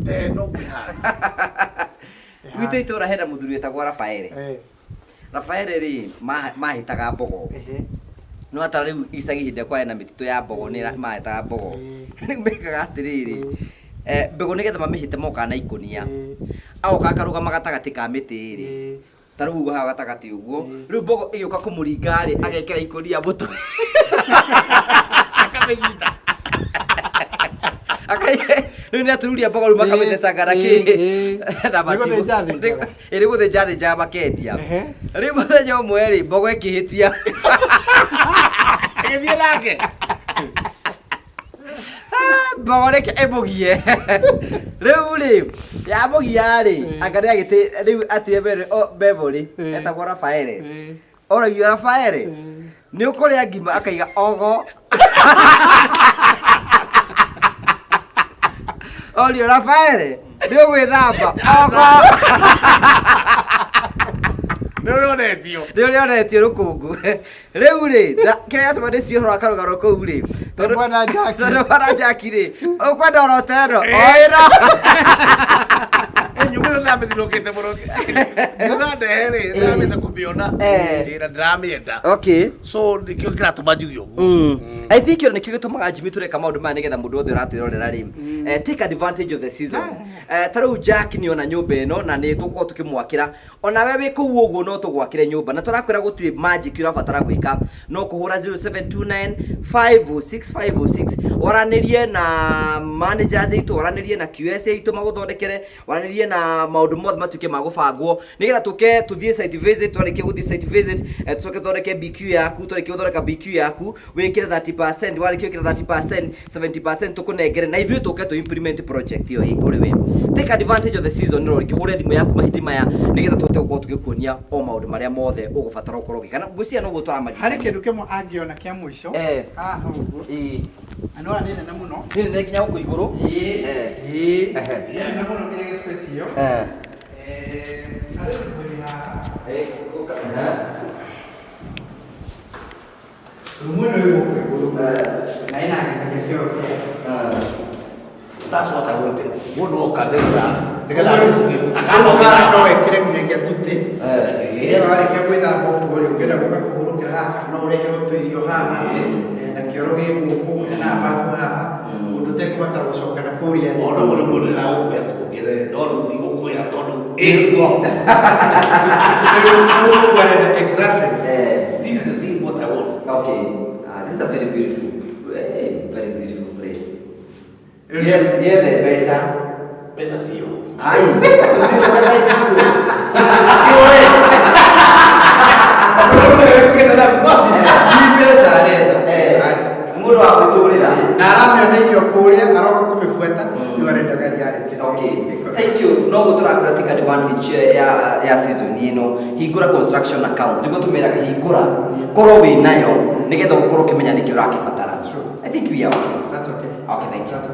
Ta ĩno ngwĩhana. Gwitũ itũra hena mũthuri wĩtagwo Rafaele. Rafaele rĩ mahĩtaga mbogo. No ata rĩu icagi hĩndĩ ĩrĩa kwarĩ na mĩtitũ ya mbogo nĩ mahĩtaga mbogo. Rĩu mekaga atĩrĩrĩ, mbegũ nĩgetha mamĩhĩte mokaga na ikũnia. Agoka akarũgama gatagatĩ ka mĩtĩ rĩ. Ta rĩu ũguo haha gatagatĩ ũguo. Rĩu mbogo ĩgĩũka kũmũringa rĩ, agekĩra ikũnia mũtwe. Akamĩnyita. Rĩu nĩ atururia mbogo rĩu makamĩthecanga na kĩ? Na Nĩ gũthĩnja athĩnjaga. Ĩrĩ gũthĩnja athĩnjaga makendia. Rĩu mũthenya ũmwe rĩ, mbogo ĩkĩhĩtia. Ĩgĩthiĩ nake. Mbogo reke ĩmũgie. Rĩu rĩ, yamũgia rĩ, anga nĩ agĩtĩ rĩu atire memory, etagwo Rafaele. Oragio Rafaele, nĩ ũkũrĩa ngima akaiga ogo. Orio Rafaele, nĩ ũgwĩthamba ogo. Nĩ ũrĩa onetio. Nĩ ũrĩa onetio rũkũngũ. Rĩu rĩ, kĩrĩa gĩatũma ndĩcirie ũhoro wa karũgano kũu rĩ, tondũ Bwana Jackie. Tondũ bwana Jackie rĩ, ũkwenda oro ta ĩno, o ĩno. Nyũmba ĩno ndĩramĩthirũkĩte mũno. Ndĩrandehe rĩ, ndĩramĩte kũmĩona. Na ndĩramĩenda. Okay. So nĩkĩo kĩratũma njuge ũguo. I think ĩyo nĩkĩo gĩtũmaga Jimmy tũreka maũndũ maya nĩgetha mũndũ wothe ũratwĩrorera rĩ, take advantage of the season. Ta rĩu Jack nĩ ona nyũmba ĩno na nĩ tũgũkorwo tũkĩmwakĩra. Ona we wĩ kũu ũguo no tũgwakĩre nyũmba na tũrakwĩra gũtirĩ magic ũrabatara gwĩka, no kũhũra 0729 506 506 waranĩrie na managers aitũ, waranĩrie na QS aitũ magũthondekere, waranĩrie na maũndũ mothe matuĩke ma gũbangwo nĩgetha tũke tũthiĩ site visit. Twarĩkia gũthiĩ site visit, tũcoke tũthondeke BQ yaku. Twarĩkia gũthondeka BQ yaku, wĩkĩre 30%, warĩkia gwĩkĩra 30%, 70% tũkũnengere na ithuĩ tũke tũ implement project ĩyo ĩ kũrĩ we. Take advantage of the season, rĩ kĩhũre thimũ yaku mahinda maya nĩgetha tũhote gũkorwo tũgĩkuonia o maũndũ marĩa mothe ũgũbatara ũkorwo ũgĩka. Na ngwĩciria noguo tũramaririkania. Harĩ kĩndũ kĩmwe angĩona kĩa mũico. Haha ũguo. Na nĩwona nĩ nene mũno. Nĩ nene nginya gũkũ igũrũ. Ĩĩ. Nĩ nene mũno nginya space ĩyo. Harĩ rũmũ haha. Rumu ĩno ĩ gũkũ igũrũ. Na ĩna nginyagia kĩoro kĩayo. That's what I wanted. Mũndũ oka nĩgetha Haha no wĩkĩre nginyagia tũtĩ. Nĩgetha warĩkia gwĩthamba ũguo rĩ, ũngĩenda gũka kũhurũkĩra haha, no ũreherwo tũirio haha, na kĩoro gĩ gũkũ, hena bafu haha, ũndũ ũtekũbatara gũcoka na kũrĩa thĩ. Ona mũndũ mũndũ ndĩragũkwĩra tuongerere, no rĩu ndigũkwĩra tondũ ĩkuo. Rĩu ũguo arenda exactly. This is the thing what I want. Okay. This is a very beautiful, very beautiful place. Yethe mbeca. Mbeca cio. Ai, tũtirĩ mbeca itikuo. Ti mbeca arenda. Aca. Mũndũ wa gwĩtũrĩra. Na aramĩona irio kũrĩa, aroka kũmĩbuata, rĩu arenda reality. Okay. Thank you. No gũtũrakwĩra take advantage ya season ĩno. Hingũra construction account. Nĩguo tũmĩraga hingũra. Korwo wĩ nayo nĩgetha ũkorwo ũkĩmenya nĩkĩ ũrakĩbatara. I think we are okay. That's okay. Okay, thank you. That's